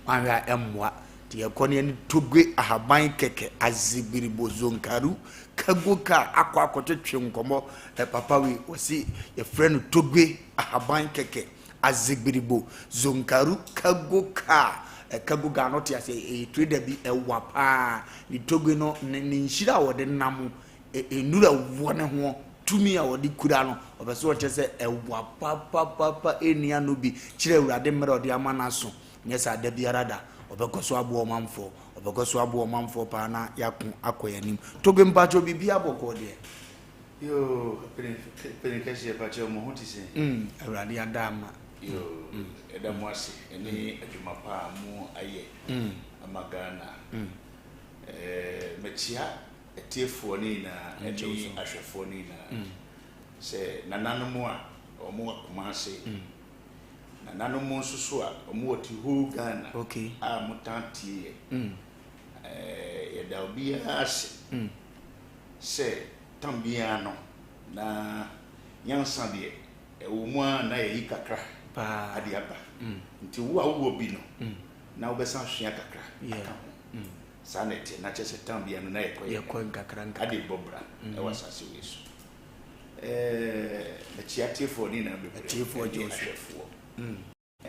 woanhwɛ a ɛmmoa. Nti yɛkɔ no yɛne Togbe ahaban kɛkɛ, Azibiribo, Zonkaru, Kago kaa akɔ akɔtwetwe nkɔmmɔ. Ɛ papa wei, wɔse yɛfrɛ no Togbe ahaban kɛkɛ, Azibiribo, Zonkaru, Kago kaa. Ɛ Kago gaa no te aseɛ, ɛyɛ trader bi, ɛwa paa. Ne Togbe no, ne ne nhyira a wɔde nam Nnuru a ɛwɔ ne ho, tumi a ɔde kura no, ɔpɛ sɛ ɔkyerɛ sɛ ɛwa papapapa ɛnni ano bi kyerɛ Awurade mmerɛ a ɔde ama no aso. Nyɛ saa da biara da. Ɔbɛkɔ so aboa ɔmanfoɔ. Ɔbɛkɔ so aboa ɔmanfoɔ paa na yɛako akɔ yɛn anim. Toge mpakyɛw biribiara bɔkɔɔ deɛ? Yoo, panin kɛseɛ mpakyɛw mo ho te sɛn? Mm, Awurade ada ama. Yoo, yɛda mo ase ɛne adwuma pa a mo ayɛ ama Ghana. Ɛɛ, mɛkyia atiefoɔ no nyinaa ne ahwɛfoɔ no nyinaa sɛ nananom a wɔn wɔ Kumasi, nananom nso so a wɔn wɔ the whole Ghana a wɔtaa tie yɛ. Yɛda obiara ase sɛ tam biara no na nyansa deɛ ɛwɔ mu ara na yɛyi kakra ade aba. Nti wo a wowɔ bi no na wobɛsan asua kakra aka ho. Saa na ɛte, na kyerɛ sɛ tam biara no na yɛkɔ yɛn Yɛkɔ nkakra nkakra. Ade bɔ bra ɛwɔ asase wei so. Ɛɛ, mekyia atiefoɔ ne nyinaa bebree. Atiefoɔ ɛne gye wo so. ahwɛfoɔ.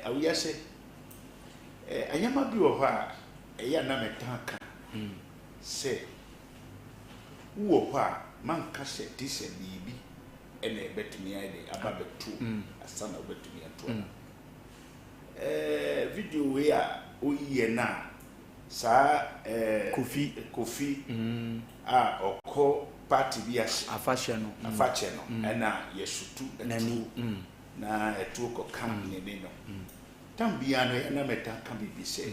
Awiase, ɛɛ, nneɛma bi wɔ hɔ a ɛyɛ a na metaa ka sɛ wowɔ hɔ a manka sɛ te sɛ biribi ɛna ɛbɛtumi ayɛ dɛ aba bɛto ansa na wobɛtumi ato a. Ɛɛ, video wei a woyiɛ no a Saa eh, Kofi. Kofi a ɔkɔ party bi ase. Afahyɛ no. Afahyɛ no, ɛna yɛsutu N'ani. ɛtuo na ɛtuo kɔka n'ani no. Tam biara no, ɛyɛ na mɛtaa ka biribi sɛ,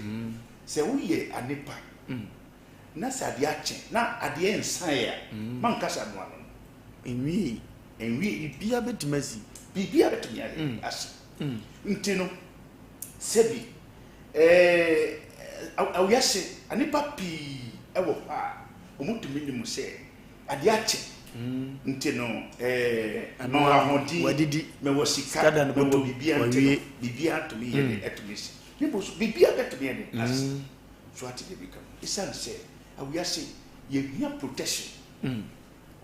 sɛ woyɛ anipa na sɛ adeɛ akye na adeɛ nsaeɛ a, mankasa noa no no. Ɛnwiei. Ɛnwiei. Biribiara bɛtumi asi. Biribiara bɛtumi ayɛ asi. Nti no, sɛbi Ɛɛ, wiase, nnipa pii wɔ hɔ a wɔtumi nim sɛ adeɛ akye nti no, ɛɛ, mewɔ ahoɔden, mewɔ sika, mewɔ biribiara nti no, biribiara tumi yɛ dɛ, ɛtumi si. Ne bo so, biribiara bɛtumi yɛ dɛ asi. So ate deɛ meka no? Ɛsiane sɛ wiase, yɛhia protection.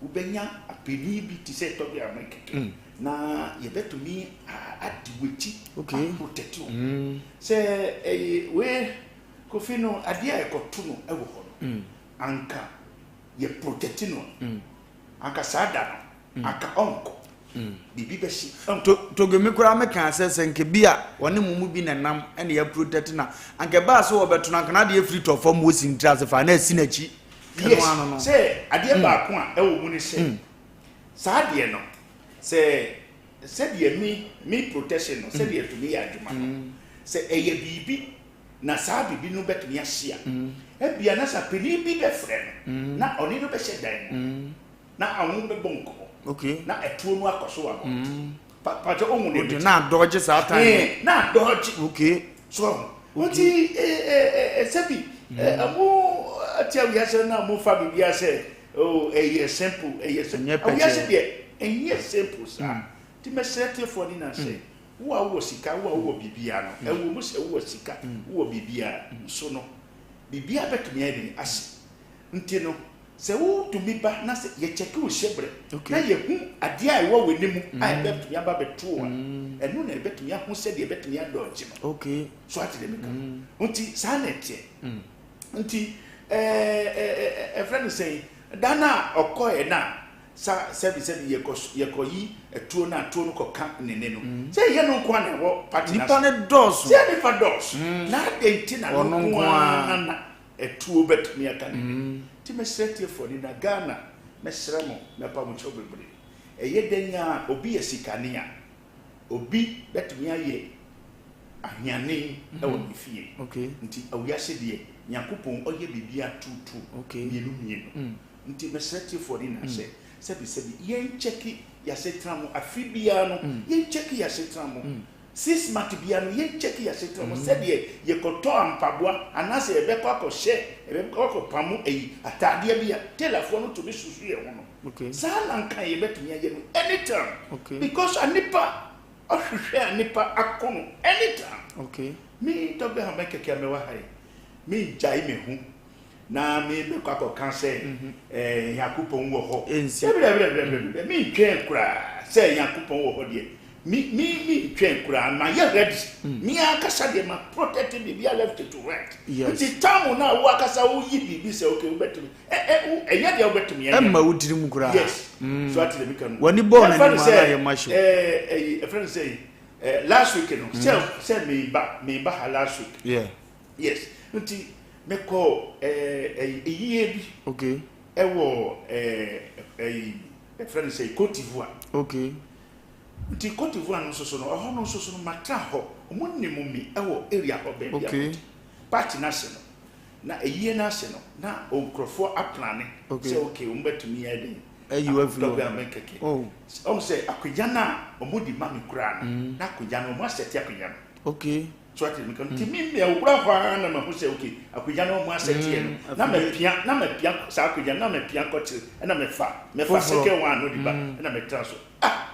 Wobɛnya panin bi te sɛ Tɔgbe Ahmed kɛkɛ na yɛbɛtumi adi w'akyi aprotɛte wo. Sɛ ɛyɛ wei Kofi no adeɛ a ɛkɔto no wɔ hɔ no anka yɛ protɛte no a anka saa da no anka ɔnkɔ biribi bɛsi ɔnkɔ. Togbe me koraa mekaa sɛ sɛ nka bi a wɔne mo mu bi na ɛnam ɛna yɛaprotɛte no a anka ɛbaa sɛ wɔbɛto no anka n'adeɛ firi tɔ fam wɔ si ne tiri ase faa na asi n'akyi. Yes, sɛ adeɛ baako a ɛwɔ mu ne sɛ, saa adeɛ no, sɛ sɛdeɛ me me protection no, sɛdeɛ ɛtumi yɛ adwuma no, sɛ ɛyɛ biribi na saa biribi no bɛtumi ahye a, ebia na sɛ panin bi bɛfrɛ no na ɔne no bɛhyɛ dan mu na wɔn bɛbɔ nkɔmmɔ na ɛtuo no akɔ so wɔ abɔnten. Pàtó ohun de bi. Na adɔgye saa time. Ɛɛ na adɔgye. Okay. So ɔho. Nti ɛɛ ɛɛ sɛbi ɛɛ ɔmo ati awiase na ɔmo fa biribi asɛ oh ɛyɛ simple ɛyɛ simple. Awiase deɛ ɛnyɛ simple saa. Ti mɛsrɛ tiefoɔ ne na sɛ wo a wowɔ sika wo a wowɔ biribiara no ɛwɔ mu sɛ wowɔ sika wowɔ biribiara nso no biribiara bɛtumi ayɛ den ase nti no. Sɛ wotumi ba na sɛ yɛkyɛke wo hyɛbrɛ na yɛhu adeɛ a ɛwɔ w'anim a ɛbɛtumi aba abɛto wo a, ɛno na ɛbɛtumi ahu sɛdeɛ ɛbɛtumi adɔɔgye no. So ate deɛ meka no? Nti saa na ɛteɛ. Nti ɛfrɛ no sɛn, da no a ɔkɔɛ no a sa sɛbi sɛbi yɛkɔ yɛkɔyi atuo no a tuo no kɔka ne ne no, sɛ ɛyɛ no nko ara na ɛwɔ party no ase. Nipa no dɔɔso. Sɛ nipa dɔɔso. Na adɛn nti na no nko ara na Atuo bɛtumi aka ne nne. Nti mɛsrɛ atiefoɔ ne na Ghana mɛsrɛ mo mɛpa mo kyɛw bebree. Ɛyɛ dɛn a obi yɛ sikani a obi bɛtumi ayɛ Ahiane wɔ ne fie. Nti awiase deɛ Nyankopɔn ɔyɛ biribiara tuutuu, mmienu mmienu. Nti mesrɛ tiefoɔ no nyinaa sɛ, sɛbi sɛbi, yɛn kyɛki y'asetena mu afe biara no, yɛn kyɛki y'asetena mu. Six month biara no, yɛn kyɛki y'asetena mu sɛdeɛ yɛkɔtɔ mpaboa anaasɛ yɛbɛkɔ akɔhyɛ, yɛbɛkɔ akɔpamo ayi, ataadeɛ bi a, tailorfoɔ no tumi susu yɛn ho no. Saa na nka yɛbɛtumi ayɛ no anytime. Because anipa Ɔhwehwɛ a nipa ako no anytime. Okay. Me Dɔkta Hama kɛkɛ a mewɔ ha yi, mengyae me ho na mebɛkɔ akɔka sɛ mhm. eh, Nyankopɔn wɔ hɔ. Dabi dabi dabi dabi dabi mentwɛn koraa sɛ Nyankopɔn wɔ hɔ deɛ. Me me mentwɛn koraa mayɛ ready. Mm. Me ankasa deɛ ma protect biribi a left to right. Nti tam no a wo akasa woyi biribi sɛ okay wobɛtumi ɛnyɛ deɛ wobɛtumi ayɛ. Ɛmma wo tirim koraa. Yes. Mm. So ate dɛm ka no. W'ani bɔɔ n'anim a na ayɛ ma hyew. Ɛɛ ɛyi ɛfrɛ no sɛ ɛɛ last week no. Mm. Sɛ sɛ meba meba ha last week. Yeah. Yes. Nti mekɔ ɛɛ ɛyi eyie bi. Okay. Ɛwɔ ɛɛ ɛyi ɛfrɛ no sɛ Cote d'Ivoire. Okay. Nti Cote d'Ivoire no nso so no ɛhɔ no nso so no matra hɔ wɔn nim mi ɛwɔ area hɔ baabi a. Okay. Party n'ase no. Na ayie no ase no, na nkurɔfoɔ aplane sɛ okay wɔn bɛtumi ayɛ dɛn Ayi wo afiri akɔtɔ hɔ. bɛ amɛ kɛkɛ. Oh. Ɔhu sɛ akonnwa no a wɔn de ma me koraa no, na akonnwa no wɔn asɛte akonnwa no. Okay. So ate meka no? Nti me mewura hɔ ara na mahu sɛ okay akonnwa no wɔn asɛte yɛ no. Na mapia na mapia saa akonnwa no na mapia kɔkyere ɛna mɛfa mɛfa Foforɔ. second one no de ba ɛna mɛtena so. Ah!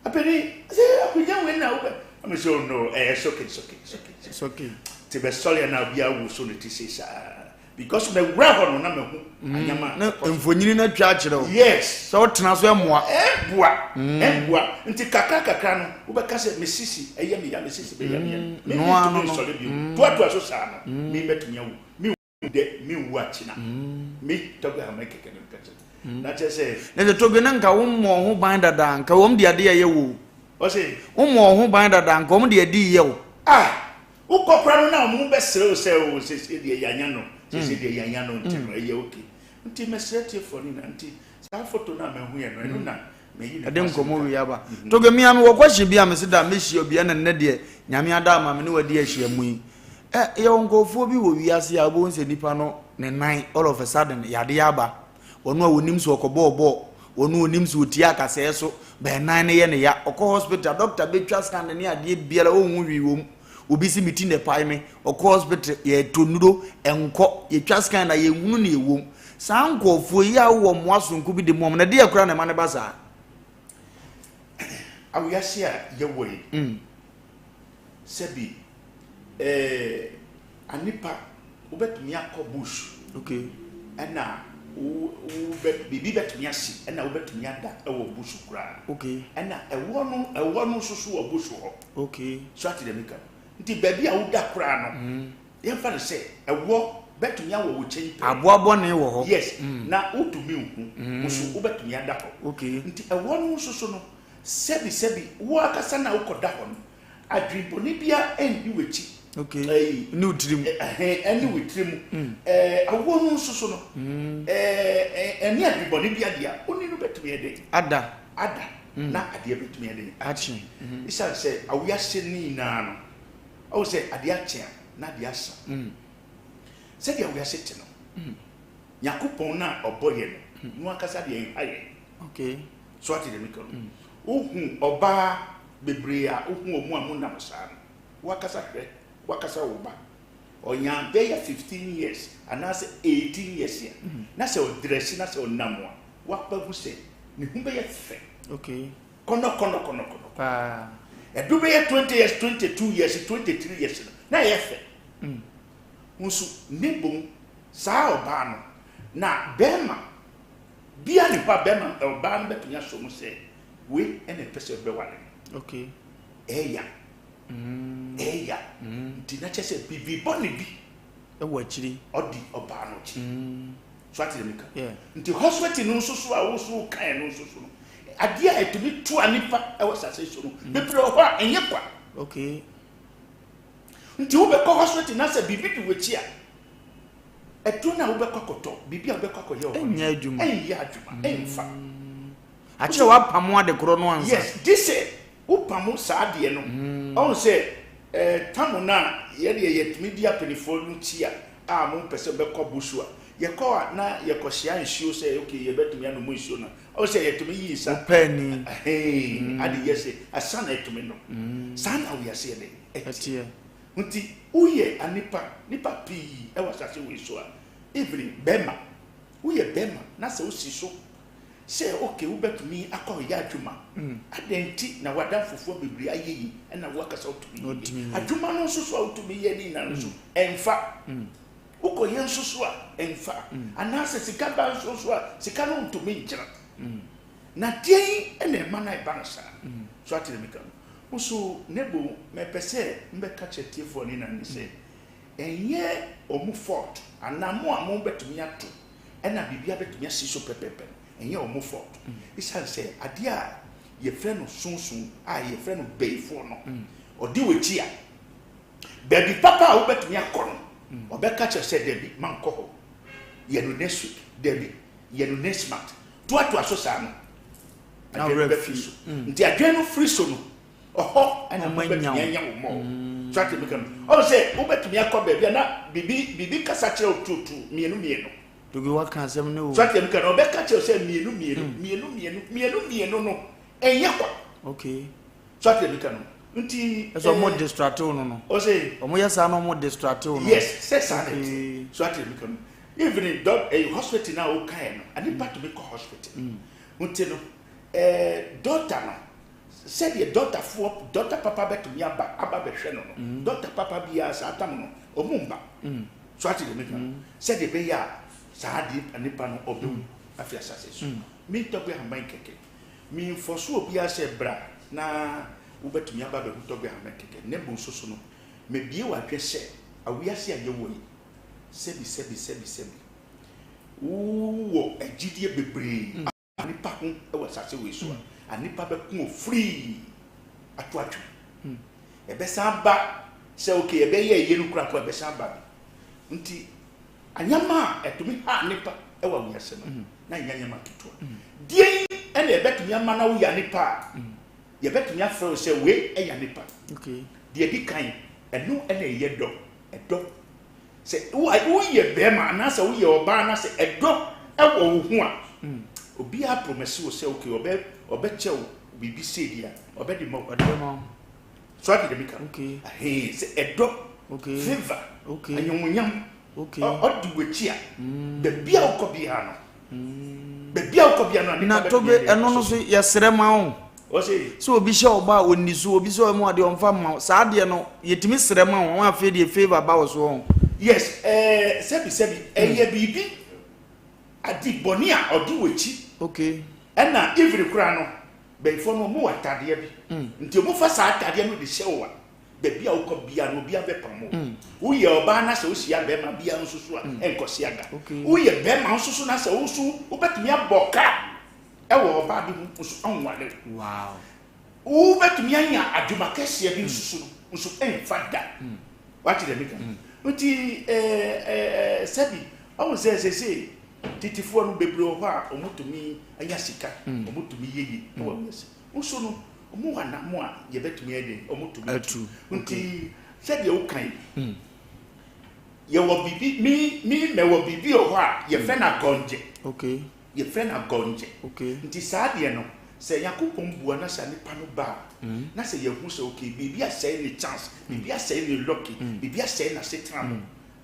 Apani, sɛ akonnwa wei na wobɛ. Ɛna sɛ oh no, ɛyɛ soke soke soke. Soke. Te bɛ sɔre na obi awo so ne ti se saa. Because mɛ wura hɔ no na mɛ hu mm. anyama. Na mfonyini na twa akyerɛ o. Yes. Sɛ ɔtena so ɛmoa. Ɛboa. Ɛboa. Mm. Nti kakra kakra no wobɛka sɛ me sisi ɛyɛ me ya me sisi bɛyɛ me ya. Mm. Me mi ntumi nsɔre bio. Toatoa so saa no. Mi bɛtumi awu. Mi dɛ me nwu akyena me tɔgbe ahoma kɛkɛ no nka kyerɛ na kyerɛ sɛ. Na sɛ tɔgbe na nka wo mmɔ ho ban dada nka wɔn de adeɛ yɛ wo. Ɔse. Wo mmɔ ho ban dada nka wɔn de adi yɛ wo. Ah wokɔ kora no na wɔn bɛsrɛ wo sɛ o sese deɛ yanya no sese deɛ yanya no nti no ɛyɛ okay nti mɛsrɛ tiefoɔ no nyinaa nti saa foto no a mahu yɛ no ɛno na Ɛde nkɔmmɔ wei aba. Toge me a mewɔ question bi a mese da mɛhyia obi ɛna nnɛ deɛ Nyame ada ama me ne wadi ahyia mu yi. Ɛ yɛwɔ nkurɔfoɔ bi wɔ wiase a wobɛhu sɛ nipa no ne nan all of a sudden yadeɛ aba. Wɔn a wɔnim sɛ ɔkɔbɔɔ bɔɔl, wɔn a wɔnim sɛ ɔtia akasɛɛ so, bɛn nan no yɛ ne ya. Ɔkɔ hospital, doctor bɛtwa scan ne adeɛ biara ɔnhu hwee wɔ mu. Obi se me ti na ɛpae me, ɔkɔ hospital, yɛtɔ nnuro, ɛnkɔ, yɛtwa scan na yɛnhunu nea ɛwɔ mu. Saa nkurɔfoɔ yi a wowɔ mmoa sononko bi de ma wɔn no, ɛdeɛn koraa na ɛma no ba saa? Awiase a yɛwɔ yi, sɛbi eh, anipa wobɛtumi akɔ bush okay. ɛna wo, wo bɛ, biribi bɛtumi asi ɛna wobɛtumi ada ɛwɔ bush koraa okay. ɛna ɛwɔ no, ɛwɔ no nso so wɔ bush hɔ okay. So ate deɛ meka no? Nti baabi a woda koraa no, mm. Yɛmfa no sɛ ɛwɔ bɛtumi awɔ wo kyɛn pɛɛ. Aboa bɔne wɔ hɔ. Yes, na wotumi nhu. Wo so wobɛtumi ada hɔ. Okay. Nti ɛwɔ no nso so no, sɛbi sɛbi, wo ankasa na wokɔda hɔ no, adwene bɔne biara nni w'akyi. Okay. Ɛyi. Ne wo tirim. Ɛhɛn, ɛne wo tirim. Ɛɛ, ɛwɔ no nso so no, ɛɛ, ɛne adwene bɔne biara deɛ, wo ne no bɛtumi ayɛ dɛn? Ada. Ada. Na adeɛ bɛtumi ayɛ dɛn? Akye. Esiane sɛ awiase no nyinaa no, Ɔhu sɛ adeɛ akye a, na adeɛ asa. Sɛdeɛ wiase te no, Nyankopɔn no a ɔbɔ yɛ no, no ankasa deɛ ɛnha yɛn. Okay. So ate deɛ meka no? Wohu ɔbaa bebree a wohu wɔn a wɔnam saa no, woakasa hwɛ, woakasa wo ba, ɔnya bɛyɛ 15 years anaasɛ 18 years a, na sɛ ɔdrɛse na sɛ ɔnam a, woabɛhu sɛ ne ho bɛyɛ fɛ. Okay. Kɔnɔkɔnɔkɔnɔkɔnɔ. Paa. Ɛdu bɛyɛ 20 years, 22 years, 23 years no, na ɛyɛ fɛ. Nso ne bom saa ɔbaa no, na bɛrima bia ne hɔ a bɛrima ɔbaa no bɛtumi asɔ mu sɛ wei ɛna ɛpɛ sɛ ɔbɛware no. Okay. Ɛɛya. Ɛɛya. Nti na kyerɛ sɛ biribi bɔne bi ɛwɔ akyiri. Ɔdi ɔbaa no akyi. So ate deɛ meka? Nti hospital no nso so a wo so wokaeɛ no nso so no, adeɛ a ɛtumi toa nipa wɔ asase so no, bebree wɔ hɔ a ɛnyɛ kwa. Okay. Nti wobɛkɔ hospital na sɛ biribi di w'akyi a, ɛduro no a wobɛkɔ akɔtɔ, biribi a wobɛkɔ akɔyɛ wɔ hɔ no, Ɛnyɛ adwuma. ɛnyɛ adwuma, ɛmfa. Akyerɛ wapamo ade korɔ no ansa. Yes, gye sɛ wopamo saa adeɛ no. Ɔhu sɛ. Ɛɛ tam no a yɛdeɛ yɛtumi di apanifoɔ no kyi a a mo pɛ sɛ bɛkɔ busu a yɛkɔ a na yɛkɔhyia nsuo sɛ ok yɛbɛtumi anom nsuo no ɔwɔ sɛ yɛtumi yi nsa Wopɛ ni. Ade yɛ sɛ asa na ɛtumi nom. Saa na wiase yɛ dɛ ɛteɛ. Nti woyɛ anipa nipa pii ɛwɔ asase wei so a even bɛrima woyɛ bɛrima na sɛ wosi so Sɛ ok wobɛtumi akɔ yɛ adwuma, adɛn nti na w'adamfofoɔ bebree ayɛ yi ɛna wo akasa wotumi yɛ yi? Adwuma no nso so a wotumi yɛ ne nyinaa no nso ɛmfa. Wokɔ yɛ nso so a ɛmfa. Anaasɛ sika ba nso so a sika no ntumi ngyina. Na deɛn na ɛma no ɛba no saa? So ate deɛ meka no? Wo so Nebo mɛpɛ sɛ mbɛka kyerɛ tiefoɔ ne nyinaa ne sɛ ɛnyɛ wɔn fault anaa mo a mobɛtumi ato ɛna biribiara bɛtumi asi so pɛpɛɛpɛ no, ɛnyɛ wɔn fault. Esiane sɛ adeɛ a yɛfrɛ no sonson a yɛfrɛ no bayifoɔ no, ɔdi w'akyi a, baabi papa a wobɛtumi akɔ no, ɔbɛka kyerɛ sɛ dabi, mankɔ hɔ, yɛ no next week, dabi, yɛ no next month. Toatoa so saa no, adwene no bɛfiri so. Nti adwene no firi so no, Ɔhɔ na wobɛtumi anya wo mɔ. So ate meka no? Ɔhu sɛ wobɛtumi akɔ baabi a na biribi biribi kasa kyerɛ wo tuutuu mmienu mmienu. Dogi waka asɛm no o. So ate meka no? Ɔbɛka kyerɛ wo sɛ mmienu mmienu mm. mmienu mmienu mmienu mmienu no ɛnyɛ kwa. Okay. So ate meka no? Nti. Ɛsɛ ɔmo eh, distract wo no no. Ɔsɛ. Ɔmo yɛ saa na ɔmo distract wo no. Yes, sɛ saa na ɛte. So ate meka no? Even dɔ ɛyɛ eh, hospital na ɔkae no, anipa tumi kɔ hospital. Mm. Nti no, ɛɛ dɔkta no. Sɛdeɛ dɔktafoɔ, dɔkta papa bɛtumi aba aba bɛhwɛ no no, mm. dɔkta papa biara saa tam no, ɔmo mba. Mm. So ate deɛ meka no? Sɛdeɛ ɛbɛyɛ a saa adeɛ nipa no ɔbɛwu afi asase so. Me Tɔgbe Ahaban kɛkɛ. Memfɔ so obiara sɛ bra na wobɛtumi aba abɛhu Tɔgbe Ahaban kɛkɛ. Na mmom nso so no, mebie w'adwene sɛ awiase a yɛwɔ yi, sɛbi sɛbi sɛbi sɛbi, wowɔ agyidie bebree. Nnipa ho wɔ asase wei so a, nnipa bɛko wɔ firii ato atwene. Ɛbɛsan aba sɛ okay ɛbɛyɛ ɛyɛ no koraa mpo ɛbɛsan aba bi. Nti nneɛma a ɛtumi ha nnipa wɔ wiase no na ɛnyɛ nneɛma ketewa. Deɛn ɛna ɛbɛtumi ama na woyɛ nipa a yɛbɛtumi afrɛ wo sɛ wei ɛyɛ nipa. Deɛ ɛdi kan ɛno ɛna ɛyɛ dɔ ɛdɔ Sɛ woyɛ bɛrima anaasɛ woyɛ ɔbaa na sɛ ɛdɔ wɔ wo ho a, obiara promɛse wo sɛ okay ɔbɛ ɔbɛkyɛ wo biribi sei deɛ a ɔbɛde ma wo. Ɔde bɛma wo. So ate deɛ meka no? Okay. Ahee sɛ ɛdɔ, okay. favor, okay. anyamonyam, okay. ɔdi w'akyi a, baabi a wokɔ biara no, Baabi a wokɔ bia no a nipa Na bɛtumi Tobe, ayɛ ɛno no so yɛsrɛ ma wo. Ɔse. Sɛ obi hyɛ ɔbɔ a ɔnni so, obi sɛ ɔyɛ mu adeɛ ɔmfa mma wo. Saa adeɛ no, yɛtumi srɛ ma wo, afei deɛ favour ba wo so ɔho. Yes, ɛɛ sɛbi sɛbi, ɛyɛ biribi ade bɔne a ɔde w'akyi. Okay. Ɛna even koraa no, bɛyifoɔ no ɔmo wɔ ataadeɛ bi. Nti ɔmo fa saa ataadeɛ no de hyɛ wo a, Baabi a wokɔ biara no, obiara bɛpam wo. Woyɛ ɔbaa na sɛ wohyia barima biara nso so a, ɛnkɔsi aga. Woyɛ barima nso so na sɛ wo nso wobɛtumi abɔ ka wɔ ɔbaa bi ho nso ɔnware wo. Wobɛtumi anya adwuma kɛseɛ bi nso so no nso ɛmfa da. Wate deɛ meka no? Nti sɛbi ɔhu sɛ seesei tetefoɔ no bebree wɔ hɔ a wɔtumi anya sika, wɔtumi yɛ yie wɔ wiase. Nso no, wɔn wɔ anamo a yɛbɛtumi ayɛ dɛn? Wɔtumi tu. Nti sɛdeɛ woka yi, mm. yɛwɔ biribi, me me mɛwɔ biribi wɔ hɔ a yɛfrɛ no agɔngyɛ. Okay. Yɛfrɛ no agɔngyɛ. Okay. Nti saa deɛ no, sɛ Nyankopɔn bua na sɛ nipa no ba a, mm. na sɛ yɛhu sɛ okay, biribi asɛe ne chance, biribi asɛe ne lucky, mm. biribi asɛe n'asetena no,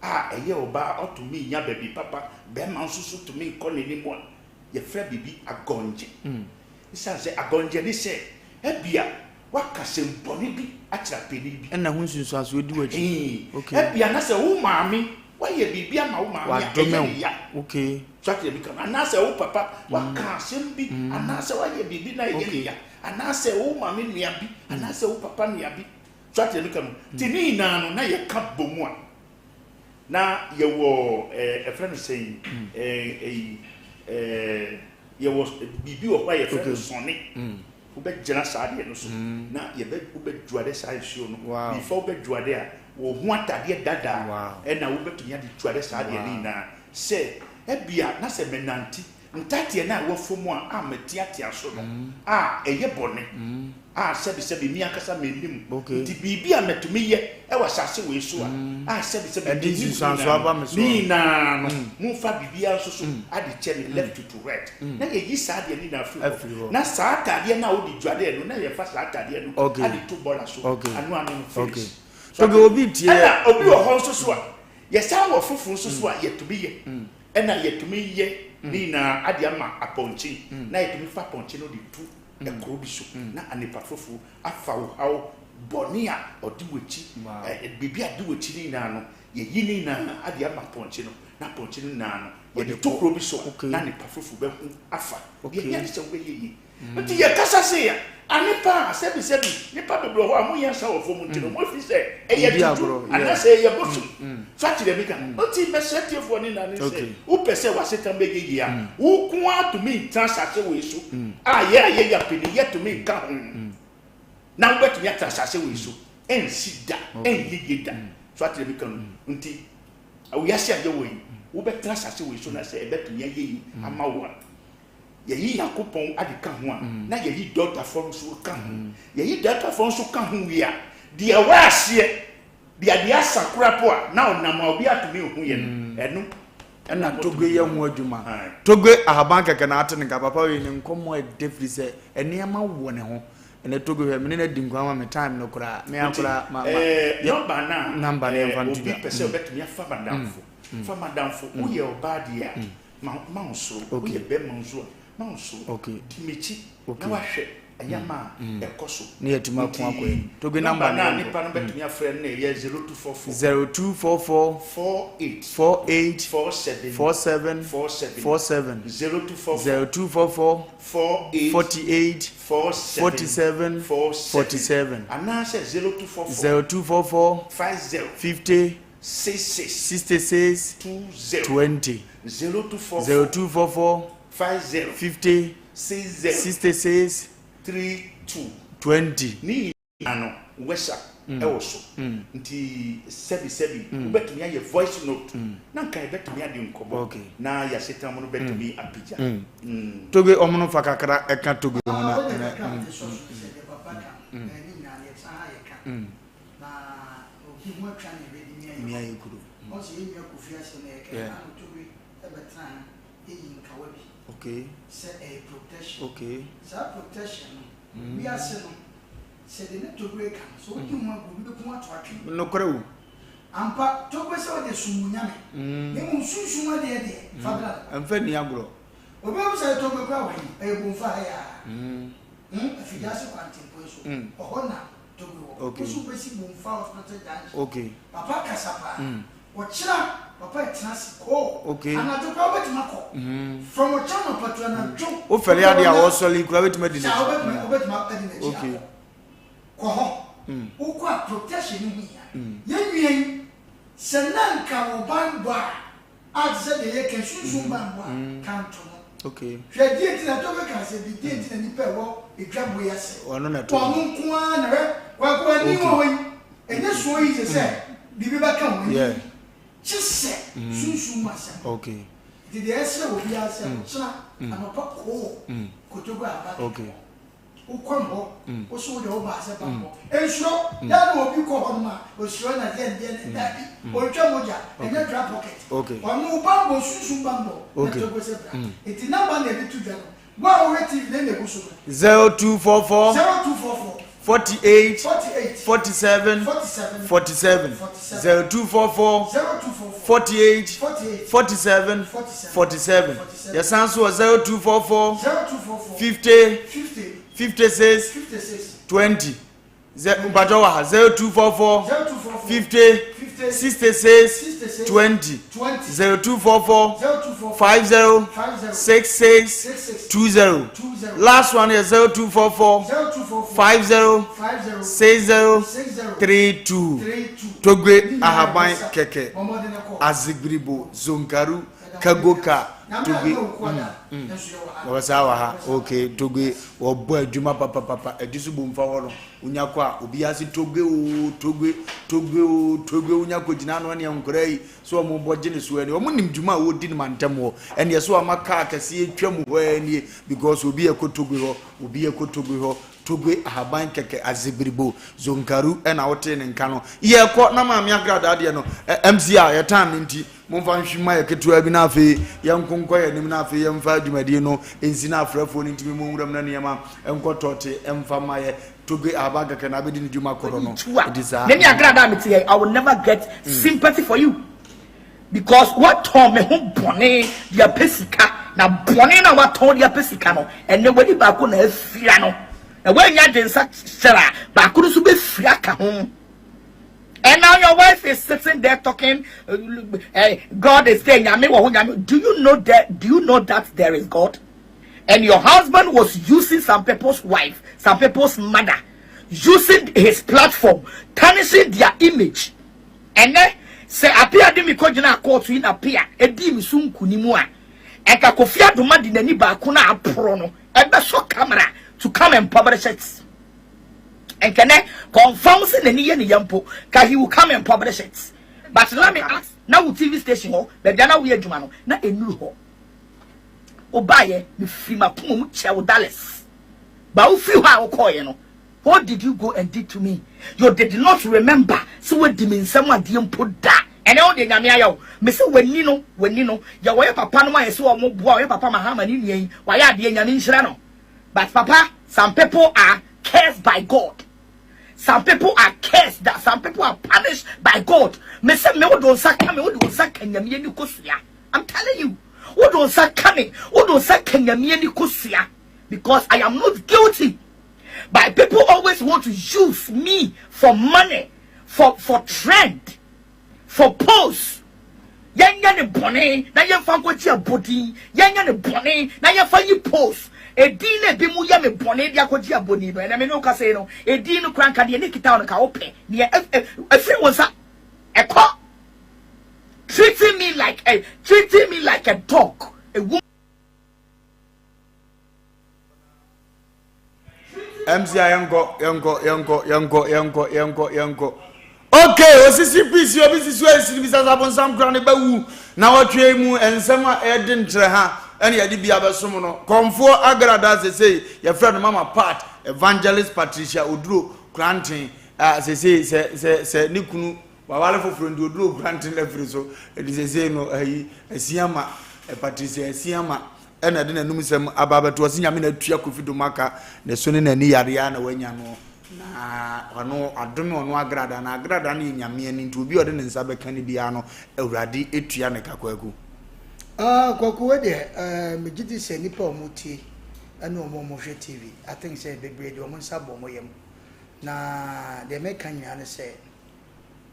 a ɛyɛ ɔbaa ɔtumi nya baabi papa, bɛrima nso so tumi kɔ n'anim a, yɛfrɛ biribi agɔngye. Esiane sɛ agɔngye ne sɛ ebia woaka asɛmmɔne bi akyerɛ apanin bi. Ɛna ho nsunsuansoɔ di w'akyi. Ɛhee. Okay. Ebia na sɛ wo maame, woayɛ biribi ama wo maame a Wadome ɛyɛ wo. ne ya. Okay. So ate deɛ meka no? Anaasɛ wo papa, woaka asɛm bi anaasɛ woayɛ biribi na ɛyɛ ne Okay. ya. Anaasɛ wo maame nua bi anaasɛ wo papa nua bi. So ate deɛ meka no? Nti ne nyinaa no na yɛka bɔ mu a, Na yɛwɔ ɛɛ ɛfrɛ no sɛn ɛɛ ɛyi ɛɛ yɛwɔ biribi wɔ hɔ a yɛfrɛ no sɔne. Wobɛgyina saa adeɛ no so na yɛbɛ wobɛdware saa nsuo no. Before wobɛdware a wo ho atadeɛ dada ɛna wobɛtumi ade dware saa adeɛ no nyinaa. Sɛ ɛbia na sɛ mɛnante ntateɛ no a ɛwɔ fam a a mɛteatea so no a ɛyɛ bɔne. A sɛbisɛbi me ankasa mennim. Nti biribi a mɛtumi yɛ wɔ asase wei so a, a sɛbisɛbi Ɛde mennim nsunsuansoɔ nyinaa aba no, me so ne a. nyinaa no, momfa biribiara nso so ade kyɛ me left to right. Na yɛyi saa adeɛ no nyinaa firi hɔ. Afiri hɔ. Na saa ataadeɛ no a wode dwareɛ no, na yɛfa saa ataadeɛ no ade to bɔɔla so. Ano ano no, finish. So Toge obi tie. Ɛna obi wɔ hɔ nso so a, yɛsan wɔ foforo nso so a yɛtumi yɛ. Ɛna yɛtumi yɛ ne nyinaa ade ama apɔnkye. Na yɛtumi fa apɔnkye no de tu kuro bi so na onipa foforo afa wo haw bɔne a ɔde w'akyi, biribi a ɔde w'akyi no nyinaa no, yɛyi ne nyinaa ade ama apɔnkye no, na apɔnkye no nyinaa no, yɛde to kuro bi so a, na nipa foforo bɛhu afa. Deɛ ɛhia ne sɛ wobɛyɛ yie. Nti yɛkasa sei a, ane paa, sɛbi sɛbi, nnipa bebree wɔ hɔ a wɔnyɛ nsa wɔ fam nti no, wɔfiri sɛ ɛyɛ tutu anaasɛ ɛyɛ bosom. So ate deɛ meka? Nti mɛsrɛ tiefoɔ ne nane sɛ, wopɛ sɛ w'asetam bɛyɛ yie a, wo nko ara tumi ntena asase wei so a yɛ a yɛyɛ apanin yɛtumi nka ho na wobɛtumi atena asase wei so. Ɛnsi da, ɛnyɛ yie da. So ate deɛ meka no? Nti wiase a yɛwɔ yi, wobɛtena asase wei so na sɛ ɛbɛtumi ayɛ yie ama wo a, Yɛyi Nyankopɔn ade ka ho a, na yɛyi dɔktafoɔ no nso ka ho. Yɛyi dɔktafoɔ nso ka ho wie a, deɛ ɛwɔ aseɛ, deɛ adeɛ asa koraa po a, na ɔnam a obi atumi nhu yɛ no, ɛno Ɛna Togbe yɛ ho adwuma. Togbe ahaban kɛkɛ na ate ne nka. Papa wei ne nkɔmmɔ ɛdɛ firi sɛ nneɛma wɔ ne ho. Ɛnɛ Togbe hwɛ, me ne no adi nkɔmmɔ ama me time no koraa. Me ara koraa ma ma. Ɛɛ nɔmba no a Nɔmba no yɛmfa nto obi dwa. pɛ sɛ ɔbɛtumi afa madamfo. Fa madamfo, woyɛ ɔbaa deɛ a, Ma ma wo soro. Okay. Woyɛ bɛrima nso a, ma wo soro. Okay. Di m'akyi Okay. na wahwɛ nneɛma a ɛkɔ so. Ne yɛatumi ako akɔ anim. Toge Nti number nɔmba no no a yɛnkɔ. nipa no bɛtumi afrɛ no na ɛyɛ 0244 0244 48 48 47 47 47 47 0244 0244 48 48 47 47 47 47 anaasɛ 0244 0244 50 50 66 66 20 20 0244 0244 50 50 60 66 32 20. Ne nyinaa no WhatsApp ɛwɔ so nti sɛbi sɛbi wobɛtumi ayɛ voice note na nka yɛbɛtumi adi nkɔmmɔ na yɛasetena mu no bɛtumi apagya. Toge ɔmo no fa kakra ɛka toge ho na Ah, wode ɛnɛ. kakra a mede sɔ so ne sɛ deɛ papa ka no, ne nyinaa no yɛtena ha yɛka. Na obi ho atwa ne werɛ de mia Mia yɛ yɛ kuro. Ɔn sɛ yɛn nua Kofi asɛm na yɛka Yeah. na ano Tobi bɛtena ha yɛyi nkawa bi Okay. sɛ ɛyɛ protection. Okay. Saa protection no wiase no sɛ deɛ ne Tobi reka no sɛ wodi ho agorɔ obi bɛku wo ato atwene. Nokorɛ o. Ampa Tobi sɛ wode som wo Nyame na mmom sunsum adeɛ deɛ fa bra no. Ɛmfa nni agorɔ. Obi bɛbu sɛ Tobi koraa wɔ he? Ɛyɛ Bomfa ha yi ara. Afidiase kwantempɔn yi so ɔhɔ na Tobi wɔ. Okay. Wo so wobɛsi Bomfa Hospital Junction. Okay. Papa kasa paa. Ɔkyena papa ɛtena ase koo. Okay. Anadwo koraa wobɛtumi akɔ. From ɔkyena anɔpa to anadwo. Wo fɛle adeɛ a wɔsɔre yi koraa wobɛtumi adi Saa n'akyi. wobɛtumi wobɛtumi adi n'akyi Okay. akɔ. Kɔ hɔ. Wokɔ a protection no ho hia. Yɛn nua yi sɛ na nka wɔ banbɔ a a te sɛ deɛ yɛka yi, sunsum banbɔ a, ka nto no. Okay. Hwɛ, deɛ nti na Tobe kaa sɛ bi, deɛ nti na nnipa a ɛwɔ edwabɔ yi ase, Ɔno na ɛto wɔn no. nko ara na hwɛ, Kwaku ani wɔ hɔ yi, ɛnyɛ so easy sɛ biribi bɛka wɔn ani, Yeah. kye sɛ sunsum mu asɛm. Okay. Nti deɛ ɛsrɛ obiara sɛ, ɔkyena anɔpa koo Kotogu Aba kɛkɛ Okay. hɔ. Wokɔ no hɔ, wo so wo deɛ wobaa sɛ bammɔ. Nsuro, yɛ a na obi kɔ hɔ nom a, osuro na deɛ ndeɛ ne, daabi, ɔntwa mogya, ɛnyɛ dry pocket. Ɔno wo bammɔ, sunsum bammɔ, na togo sɛ bra. Nti number na yɛde to dwa no, wo a wohwɛ TV na ɛna ɛgu so no. 0244 0244 48 48 47 47 47 47 0244 0244 48 48 47 47 47 Yɛsan nso wɔ 0244 0244 50 50 56 56 20 Zɛ mpatsɔ wɔ ha 0244 0244 50 50 66 66 20 20 0244 0244 50 50 66 66 20 20 Last one yɛ 0244 0244 50 50 60 60 32 32 Togbe Ne nyinaa ahaban yɛ WhatsApp. kɛkɛ Bɔ mmɔden kɔ. Azigbribo Zonkaru Kagoka Togbe mm mm saa wɔ ha ok Togbe wɔbɔ adwuma papapapa ɛdi so bomfa hɔ no wonya kɔ a obi ase Togbe oo Togbe Togbe oo Togbe wonya kɔ gyina ano ɛneɛ nkora yi so wɔn bɔ gye ne so ɛneɛ wɔn nim dwuma a wɔdi no mantam hɔ ɛneɛ so ama kaa kɛseɛ twa mu hɔ ɛneɛ because obi ɛkɔ Togbe hɔ obi ɛkɔ Togbe hɔ. Togbe ahaban kɛkɛ azebiribo zonkaru ɛna wotee ne nka no. Yɛkɔ na maame agradaa deɛ no MC a yɛtan no nti momfa nhwi ma yɛ ketewa bi na afei yɛnko nkɔ yɛn anim na afei yɛmfa dwumadie no nsi na afrɛfoɔ no ntumi mmɔ nwuram na nneɛma nkɔ tɔte mfa mma yɛ. Togbe ahaban kɛkɛ na abɛdi ne dwuma korɔ no. Nti saa. Meme agradaa mete yɛ I will never get sympathy for you. Because woatɔn me ho bɔne de apɛ sika, na bɔne no a woatɔn de apɛ sika no, ɛnnɛ w'ani baako na afira no, na woannya de nsa kyerɛ a, baako no nso bɛfira aka ho. And now your wife is sitting there talking, uh, God is there, nyame wɔ hɔ, nyame. Do you know that? Do you know that there is God? And your husband was using some people's wife, some people's mother, using his platform, tarnishing their image. Ɛnnɛ, sɛ Appiah de me kɔgyinaa kɔɔto yi na Appiah dii me so nkonim a, ɛnka Kofi Adoma de n'ani baako no a aporɔ no bɛsɔ camera to come and publish it. Ɛnka ɛnnɛ, kɔnfam sɛ n'ani yɛ ne ya mpo, ka he will come and publish it. But let me ask, na wo TV station hɔ, baabi a na woyɛ adwuma no, na ɛnnuru hɔ. Wobaeɛ, mefiri m'akoma mu kyɛɛ wo dollars. But wofiri hɔ a wokɔeɛ no, What did you go and did to me? You did not remember sɛ woadi me nsam adeɛ mpo da. Ɛnɛ wo deɛ Nyame ayɛ wo. Me sɛ w'ani no, w'ani no, yɛ wɔyɛ papa nom ayɛ sɛ wɔn boa ɔyɛ papa Mahama ne nua yi, wayɛ adeɛ Nyame nhyira no. But papa, some people are cursed by God. Some people are cursed that some people are punished by God. Me sɛ me wode wo nsa ka me, wode wo nsa ka Nyame ani kosua. I'm telling you. Wode wo nsa ka me, wode wo nsa ka Nyame ani kosua. Because I am not guilty. But people always want to use me for money, for for trend, for post. Yɛnyɛ ne bɔne na yɛmfa nkɔgye abɔdin. Yɛnyɛ ne bɔne na yɛmfa yi post. Edin na ebi mu yɛ me bɔne de akɔgye abɔdin no. Ɛnɛ me ne wo kasa yi no, edin no koraa nka deɛ ne kita wo no ka wopɛ. Neɛ ɛfiri wo nsa ɛkɔ. Treating me like a treating me like a dog. A woman. MC a yɛnkɔ yɛnkɔ yɛnkɔ yɛnkɔ yɛnkɔ yɛnkɔ yɛnkɔ okay osisi pisi obi sisi oyi sisi bisa sa bonsam kura ne bɛwu na wɔtwe mu nsɛm a ɛde nkyerɛ ha ɛne yɛde bi abɛsom no kɔnfoɔ agrada sesei yɛfrɛ no mama part evangelist patricia oduro kranten a sesei sɛ sɛ sɛ ne kunu wawale foforɔ nti oduro kranten afiri so ɛde sesei no ayi asiama patricia asiama Ɛna ɛde n'anum nsɛm aba abɛto ɔse Nyame na atua Kofi Doma ka ne so ne n'ani yareɛ a na wanya no na ɔno adome ɔno agrada na agrada no yɛ Nyame ani nti obi a ɔde ne nsa bɛka no biara no Awurade tua ne ka Kwaku. Ah Kwaku wei deɛ eh, megye di sɛ nnipa a wɔn tie ɛne wɔn a wɔhwɛ TV I think sɛ bebree de wɔn nsa bɔ wɔn yam na deɛ meka nyinaa ne sɛ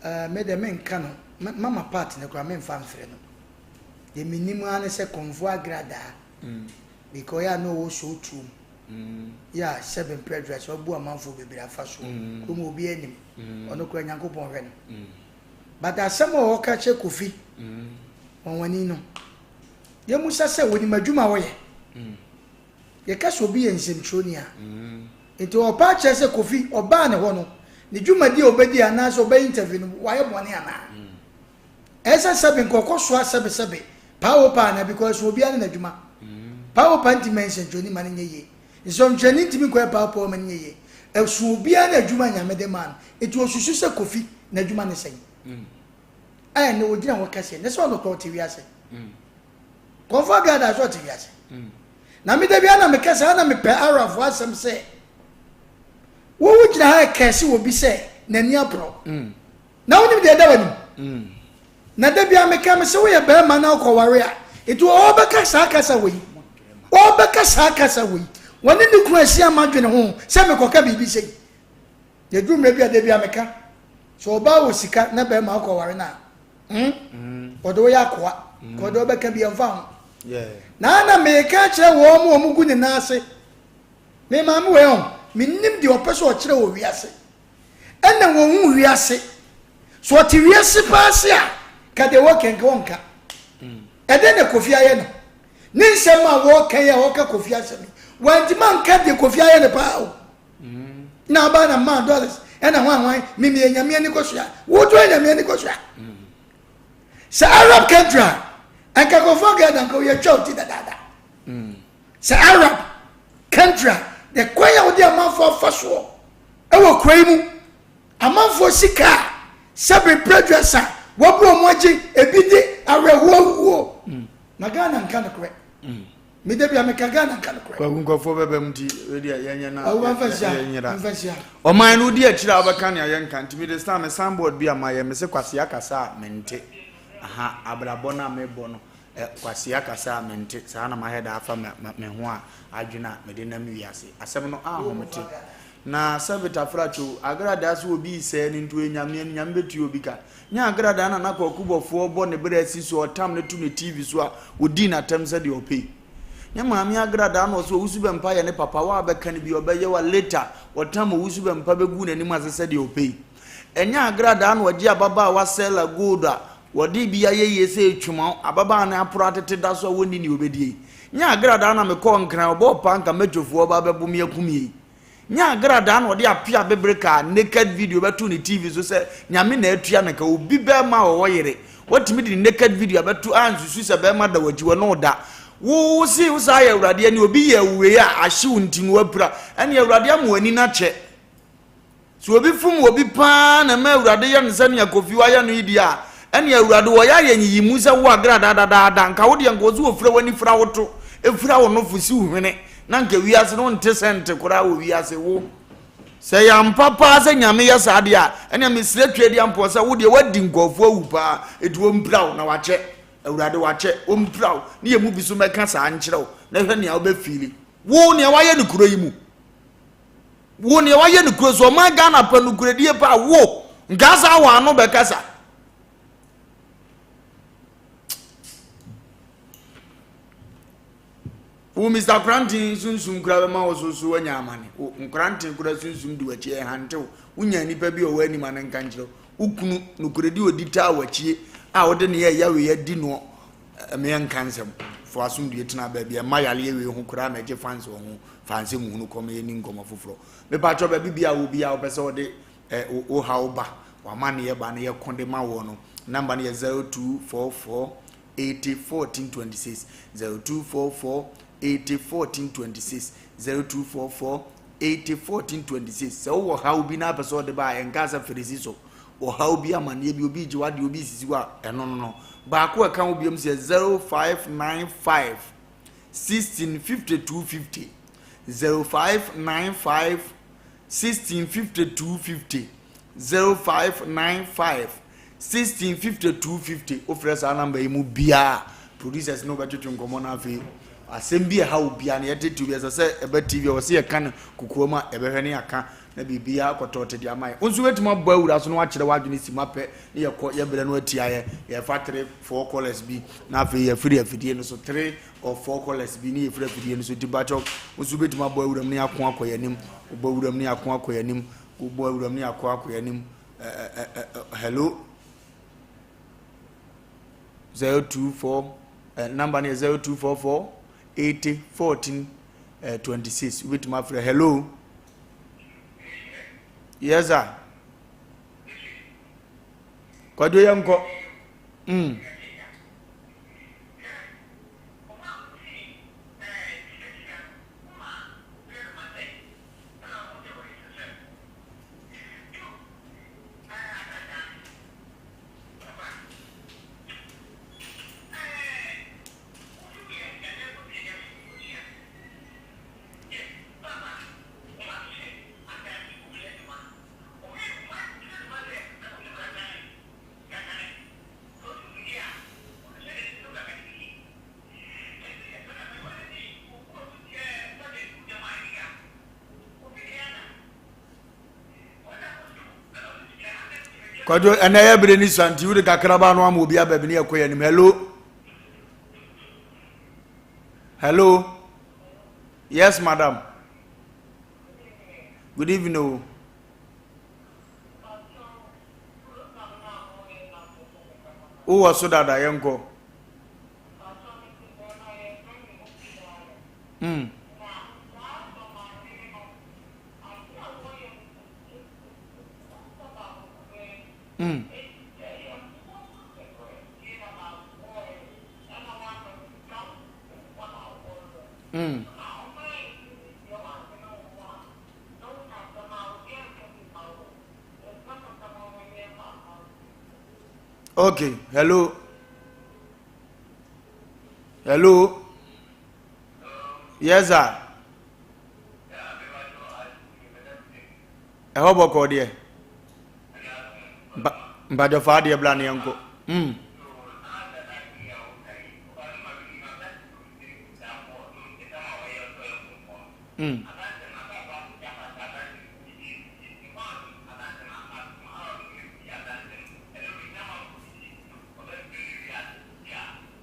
eh, me deɛ menka no mama part no koraa memfa mfrɛ no Deɛ menim ara ne sɛ kɔmfoɔ agradaa because ɔyɛ a na ɔwɔ sootuom yɛ a sɛbe mprɛ aduasa wabu amanfoɔ bebree afa soɔ kurom obiara nim ɔno koraa Nyankopɔn hwɛ no but asɛm a ɔka kyerɛ Kofi wɔnwani no yɛmusa sɛ wɔnim adwuma a ɔyɛ yɛka sɛ obi yɛ nsɛmtwerɛni a nti ɔpa akyerɛ sɛ Kofi ɔbaa ne hɔ no ne dwumadi a ɔbɛdi anaasɛ ɔbɛyɛ interview no wayɛ bɔne anaa Ɛsɛ sɛbe nka ɔkɔ soa sɛbe sɛbe paa o paa na because obiara ne n'adwuma. Paa o paa ntumi mɛ nsɛnkyerɛni ma no nyɛ yie. Nsɛnkyerɛni ntumi nkɔyɛ paa o paa ma no nyɛ yie. Ɛso obiara ne adwuma Nyame de maa no. Nti osusu sɛ Kofi n'adwuma ne sɛn? A ɛnɛ ogyina hɔ kɛseɛ ne sɛ ɔno koraa ɔte wiase. Kɔmfo Agrada sɛ ɔte wiase. Na me da biara na mekɛ saa na mepɛ Arabfoɔ asɛm sɛ wo wogyina ha ɛkɛse wɔ bi sɛ n'ani aporɔ. Na wonim deɛ ɛda w'anim. Mm. Na da bia meka me sɛ woyɛ bɛrima na wokɔware a, nti ɔbɛka saa kasa wɔ yi. Ɔbɛka saa kasa wɔ yi. Wɔne ne kunu ahyia ma dwene ho sɛ mekɔka biribi sei. Yɛduru mmerɛ bi a da bia meka sɛ ɔbaa wɔ sika na bɛrima wokɔware no a, hmm? mm. ɔde woyɛ akoa. Mm. Ka ɔde ɔbɛka bi ɛmfa ho. Na na meka kyerɛ wɔn mu wɔn gu ne nan ase. Me maame wɔ ɛho, menim deɛ ɔpɛ sɛ ɔkyerɛ wɔ wiase. Ɛna wɔnhu wiase. So ɔte wiase paa se a, ka deɛ wɔka nka ɔnka. Ɛdɛn na Kofi ayɛ no? Ne nsɛm a wɔka yi a ɔka Kofi asɛm yi, wantumi anka deɛ Kofi ayɛ no paa o. Na aba na maa dollars ɛna hwan hwan mimi yɛ nyame ani kɔsoa. Woto yɛ nyame ani kɔsoa. Sɛ Arab country a, anka Kofi ɔka da nka oyɛ twa oti dadaada. Sɛ Arab country a. Na kwan a wode amanfoɔ afa soɔ wɔ kuro yi mu, amanfoɔ sika a sɛbe mprɛduasa wabu wɔn agye ebi de awerɛhoɔ wuo. Na Ghana nka nokorɛ. Me da bia meka Ghana nka nokorɛ. Kwaku nkurɔfoɔ bɛba mu nti wei deɛ yɛnyɛ na Awo mfa nhyia, yɛnyera. mfa nhyia. Ɔman no wodi akyire a wobɛka nea yɛnka nti mede star me signboard bi a mayɛ mese kwasea kasa a mente aha abrabɔ no a mebɔ no eh, kwasea kasa a mente saa na mahɛ da afa me, me ho a adwene a mede nam wiase asɛm no ahomete na sɛbe tafrakyo agradaa so obi sɛɛ no nti ɔyɛ nyame ani nyame bɛtua obi ka Nyɛ agradaa na na Kwaku Bɔfoɔ bɔ ne berɛ asi so a ɔtam no to ne TV so a ɔdii no atɛm sɛdeɛ ɔpɛ yi. Nyɛ Maame Agradaa na ɔse Owusu Bɛmpa yɛ ne papa, wo a bɛka no bi ɔbɛyɛ wo a later ɔtam Owusu Bɛmpa bɛguu n'anim ase sɛdeɛ ɔpɛ yi. Ɛnyɛ agradaa na ɔgye ababaawa Sela gold a wɔde bi ayɛ yie sɛ ɛtwuma ababaawa no aporo atete da so a wɔnni nea ɔbɛdie yi. Nyɛ agradaa na mekɔɔ Nkran ɔbɔɔ paa nka Metwofoɔ ba bɛbo me akum yi. Nyɛ agradaa na ɔde apea bebere kaa naked video bɛtoo ne TV so sɛ Nyame na atua no ka. Obi bɛɛma a ɔwɔ yere, watumi de ne naked video abɛto ansusu sɛ bɛɛma da wakyi wɔ ne wo da. Wo wo se wo saa yɛ Awurade ani, obi yɛ wo wei a ahye wo nti no wapira. Ɛne Awurade ama w'ani no akyɛ. Sɛ obi fom obi paa na ɛma Awurade yɛ no sɛnea Kofi wayɛ no yi deɛ a, ɛne Awurade wɔyɛ ayɛ nyiyimu sɛ wo agradaa dadaada, nka wo deɛ nka ɔse wɔfira w'ani fira wo to, fira wo nofo si wo hwene, na nka wiase no wonte sɛnte koraa wɔ wiase wo. Sɛ ɛyɛ ampa paa sɛ Nyame yɛ saa deɛ a, ɛnea mesrɛ Tweaduampɔn sɛ wo deɛ woadi nkurɔfoɔ awu paa, enti wɔmpira wo na wakyɛ. Awurade wakyɛ, wɔmpira wo, ne yɛn mu bi so mɛka saa nkyerɛ wo, na hwɛ nea wobɛfiili. Wo nea wayɛ no kuro yi mu. Wo nea wayɛ no kuro so, ɔman Ghana pɛ nokorɛdie paa, wo nkaa saa wɔ ano bɛkasa. Wo Mr. Koranten sunsum kura bɛma wo so so anya amane. Wo nkoranten kura sunsum di w'akyi ɛhante wo. Wonya nipa bi ɔwɔ anim ano nka nkyerɛ wo. Wo kunu nokorɛdi odi taa w'akyie a wode ne yɛ yawe adi noɔ ɛmeɛ nka nsɛm. Fo asomdue tena baabi ɛmma yareɛ wei ho koraa ma ɛgye fans wɔ ho fa nsɛm hunu kɔ ma yɛni nkɔmmɔ foforɔ. Mepakyɛw baabi bia wɔ bia wopɛ sɛ wɔde wo haw ba w'amanneɛ ba na yɛko de ma woɔ no number no yɛ 0244 80 14 26 0244 80 14 26 0244 80 14 26 sɛ wowɔ haw bi na apɛ sɛ ɔde ba a ɛnka sɛ feresi so ɔhaw bi amanneɛ bi obi gye wadeɛ obi sisi wa ɛno no no baako a ɛka ho biom sɛ 0595 16 52 50 0595 16 52 50 0595 16 52 50 wofrɛ saa namba yi mu biara producers no wobɛtwetwe nkɔmmɔ no afei asɛm bi ɛha wo biara no yɛtete bi ɛsɛ sɛ ɛbɛ tv ɛwɔ sɛ yɛka no kokoa mu a yɛbɛhwɛ ne yɛaka na biribiara akɔtɔ te de ama yɛ wo nso wobɛtumi abɔ awura so na wakyerɛ w'adwene si ma pɛ ne yɛkɔ yɛbrɛ no atia yɛ yɛfa 3 4 callers bi na afei yɛfiri afidie no so 3 or 4 callers bi ne yɛfiri afidie no so nti bakyɛ wo nso wobɛtumi abɔ awura mu ne yɛako akɔ yɛn anim wobɔ awura mu ne yɛako akɔ yɛn anim Wobɔ awuram ne akɔ akɔ anim. Hello. 024 number no yɛ 0244 80 14 26. Wobɛtumi afrɛ hello. Yes sir. Kwadwo yɛ nkɔ. Mm. Kwadwo ɛnɛ yɛ bere ne sua nti wode kakra ba no ama obi aba bi ne yɛkɔ yɛ anim hello hello yes madam good evening o wowɔ so dada yɛnkɔ Mm. Mm. Mm. Okay, hello. Hello. Yes, sir. Ɛhɔ bɔkɔɔ deɛ. Mpakyɛ fa adeɛ bra ne yɛnkɔ. Mm. Mm.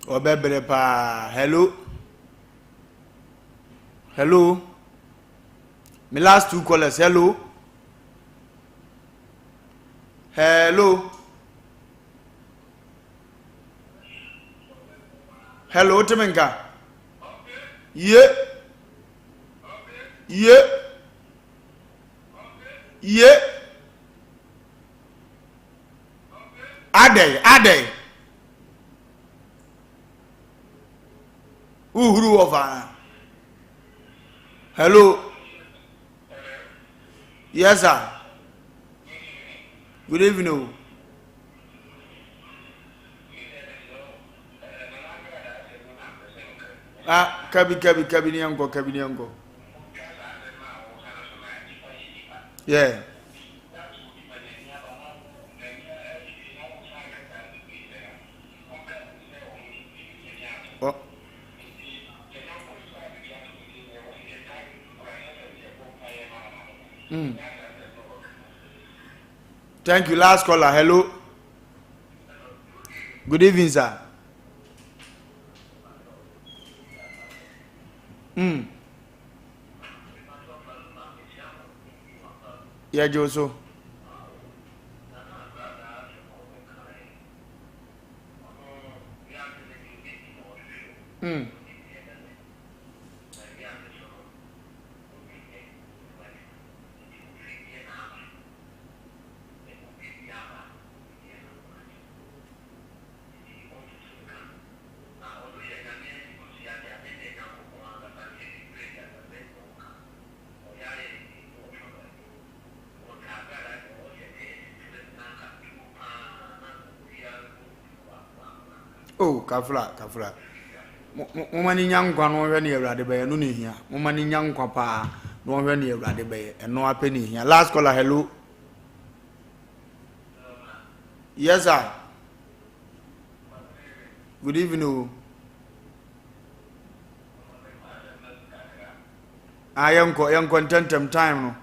Ɔbɛbrɛ paa. Hello. Hello. Me last two callers. Hello. Hello. Hello, wote me nka? Ye. Ye. Ye. Adɛn, adɛn. Wohuru wɔ faa. Hello. Yes, sir. Good evening. O. Ah, kabi kabi kabi ni yankɔ kabi ni yankɔ. Yeah. Oh. Mm. Thank you. Last caller. Hello. Good evening, sir. Mm. Yeah, Joe. Mm. Oh, kafra, kafra. Moma ne nya nkwa na ɔhwɛ ne awurade bɛyɛ no na ehia. Moma ne nya nkwa paa na ɔhwɛ ne awurade bɛyɛ. Ɛno apɛ ne ehia. Last caller, hello. Yes, sir. Good evening. Oh. Ah, yɛnkɔ, yɛnkɔ ntɛntɛm time no.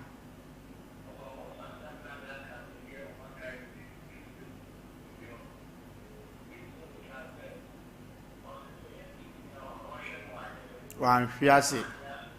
Wanhwe ase.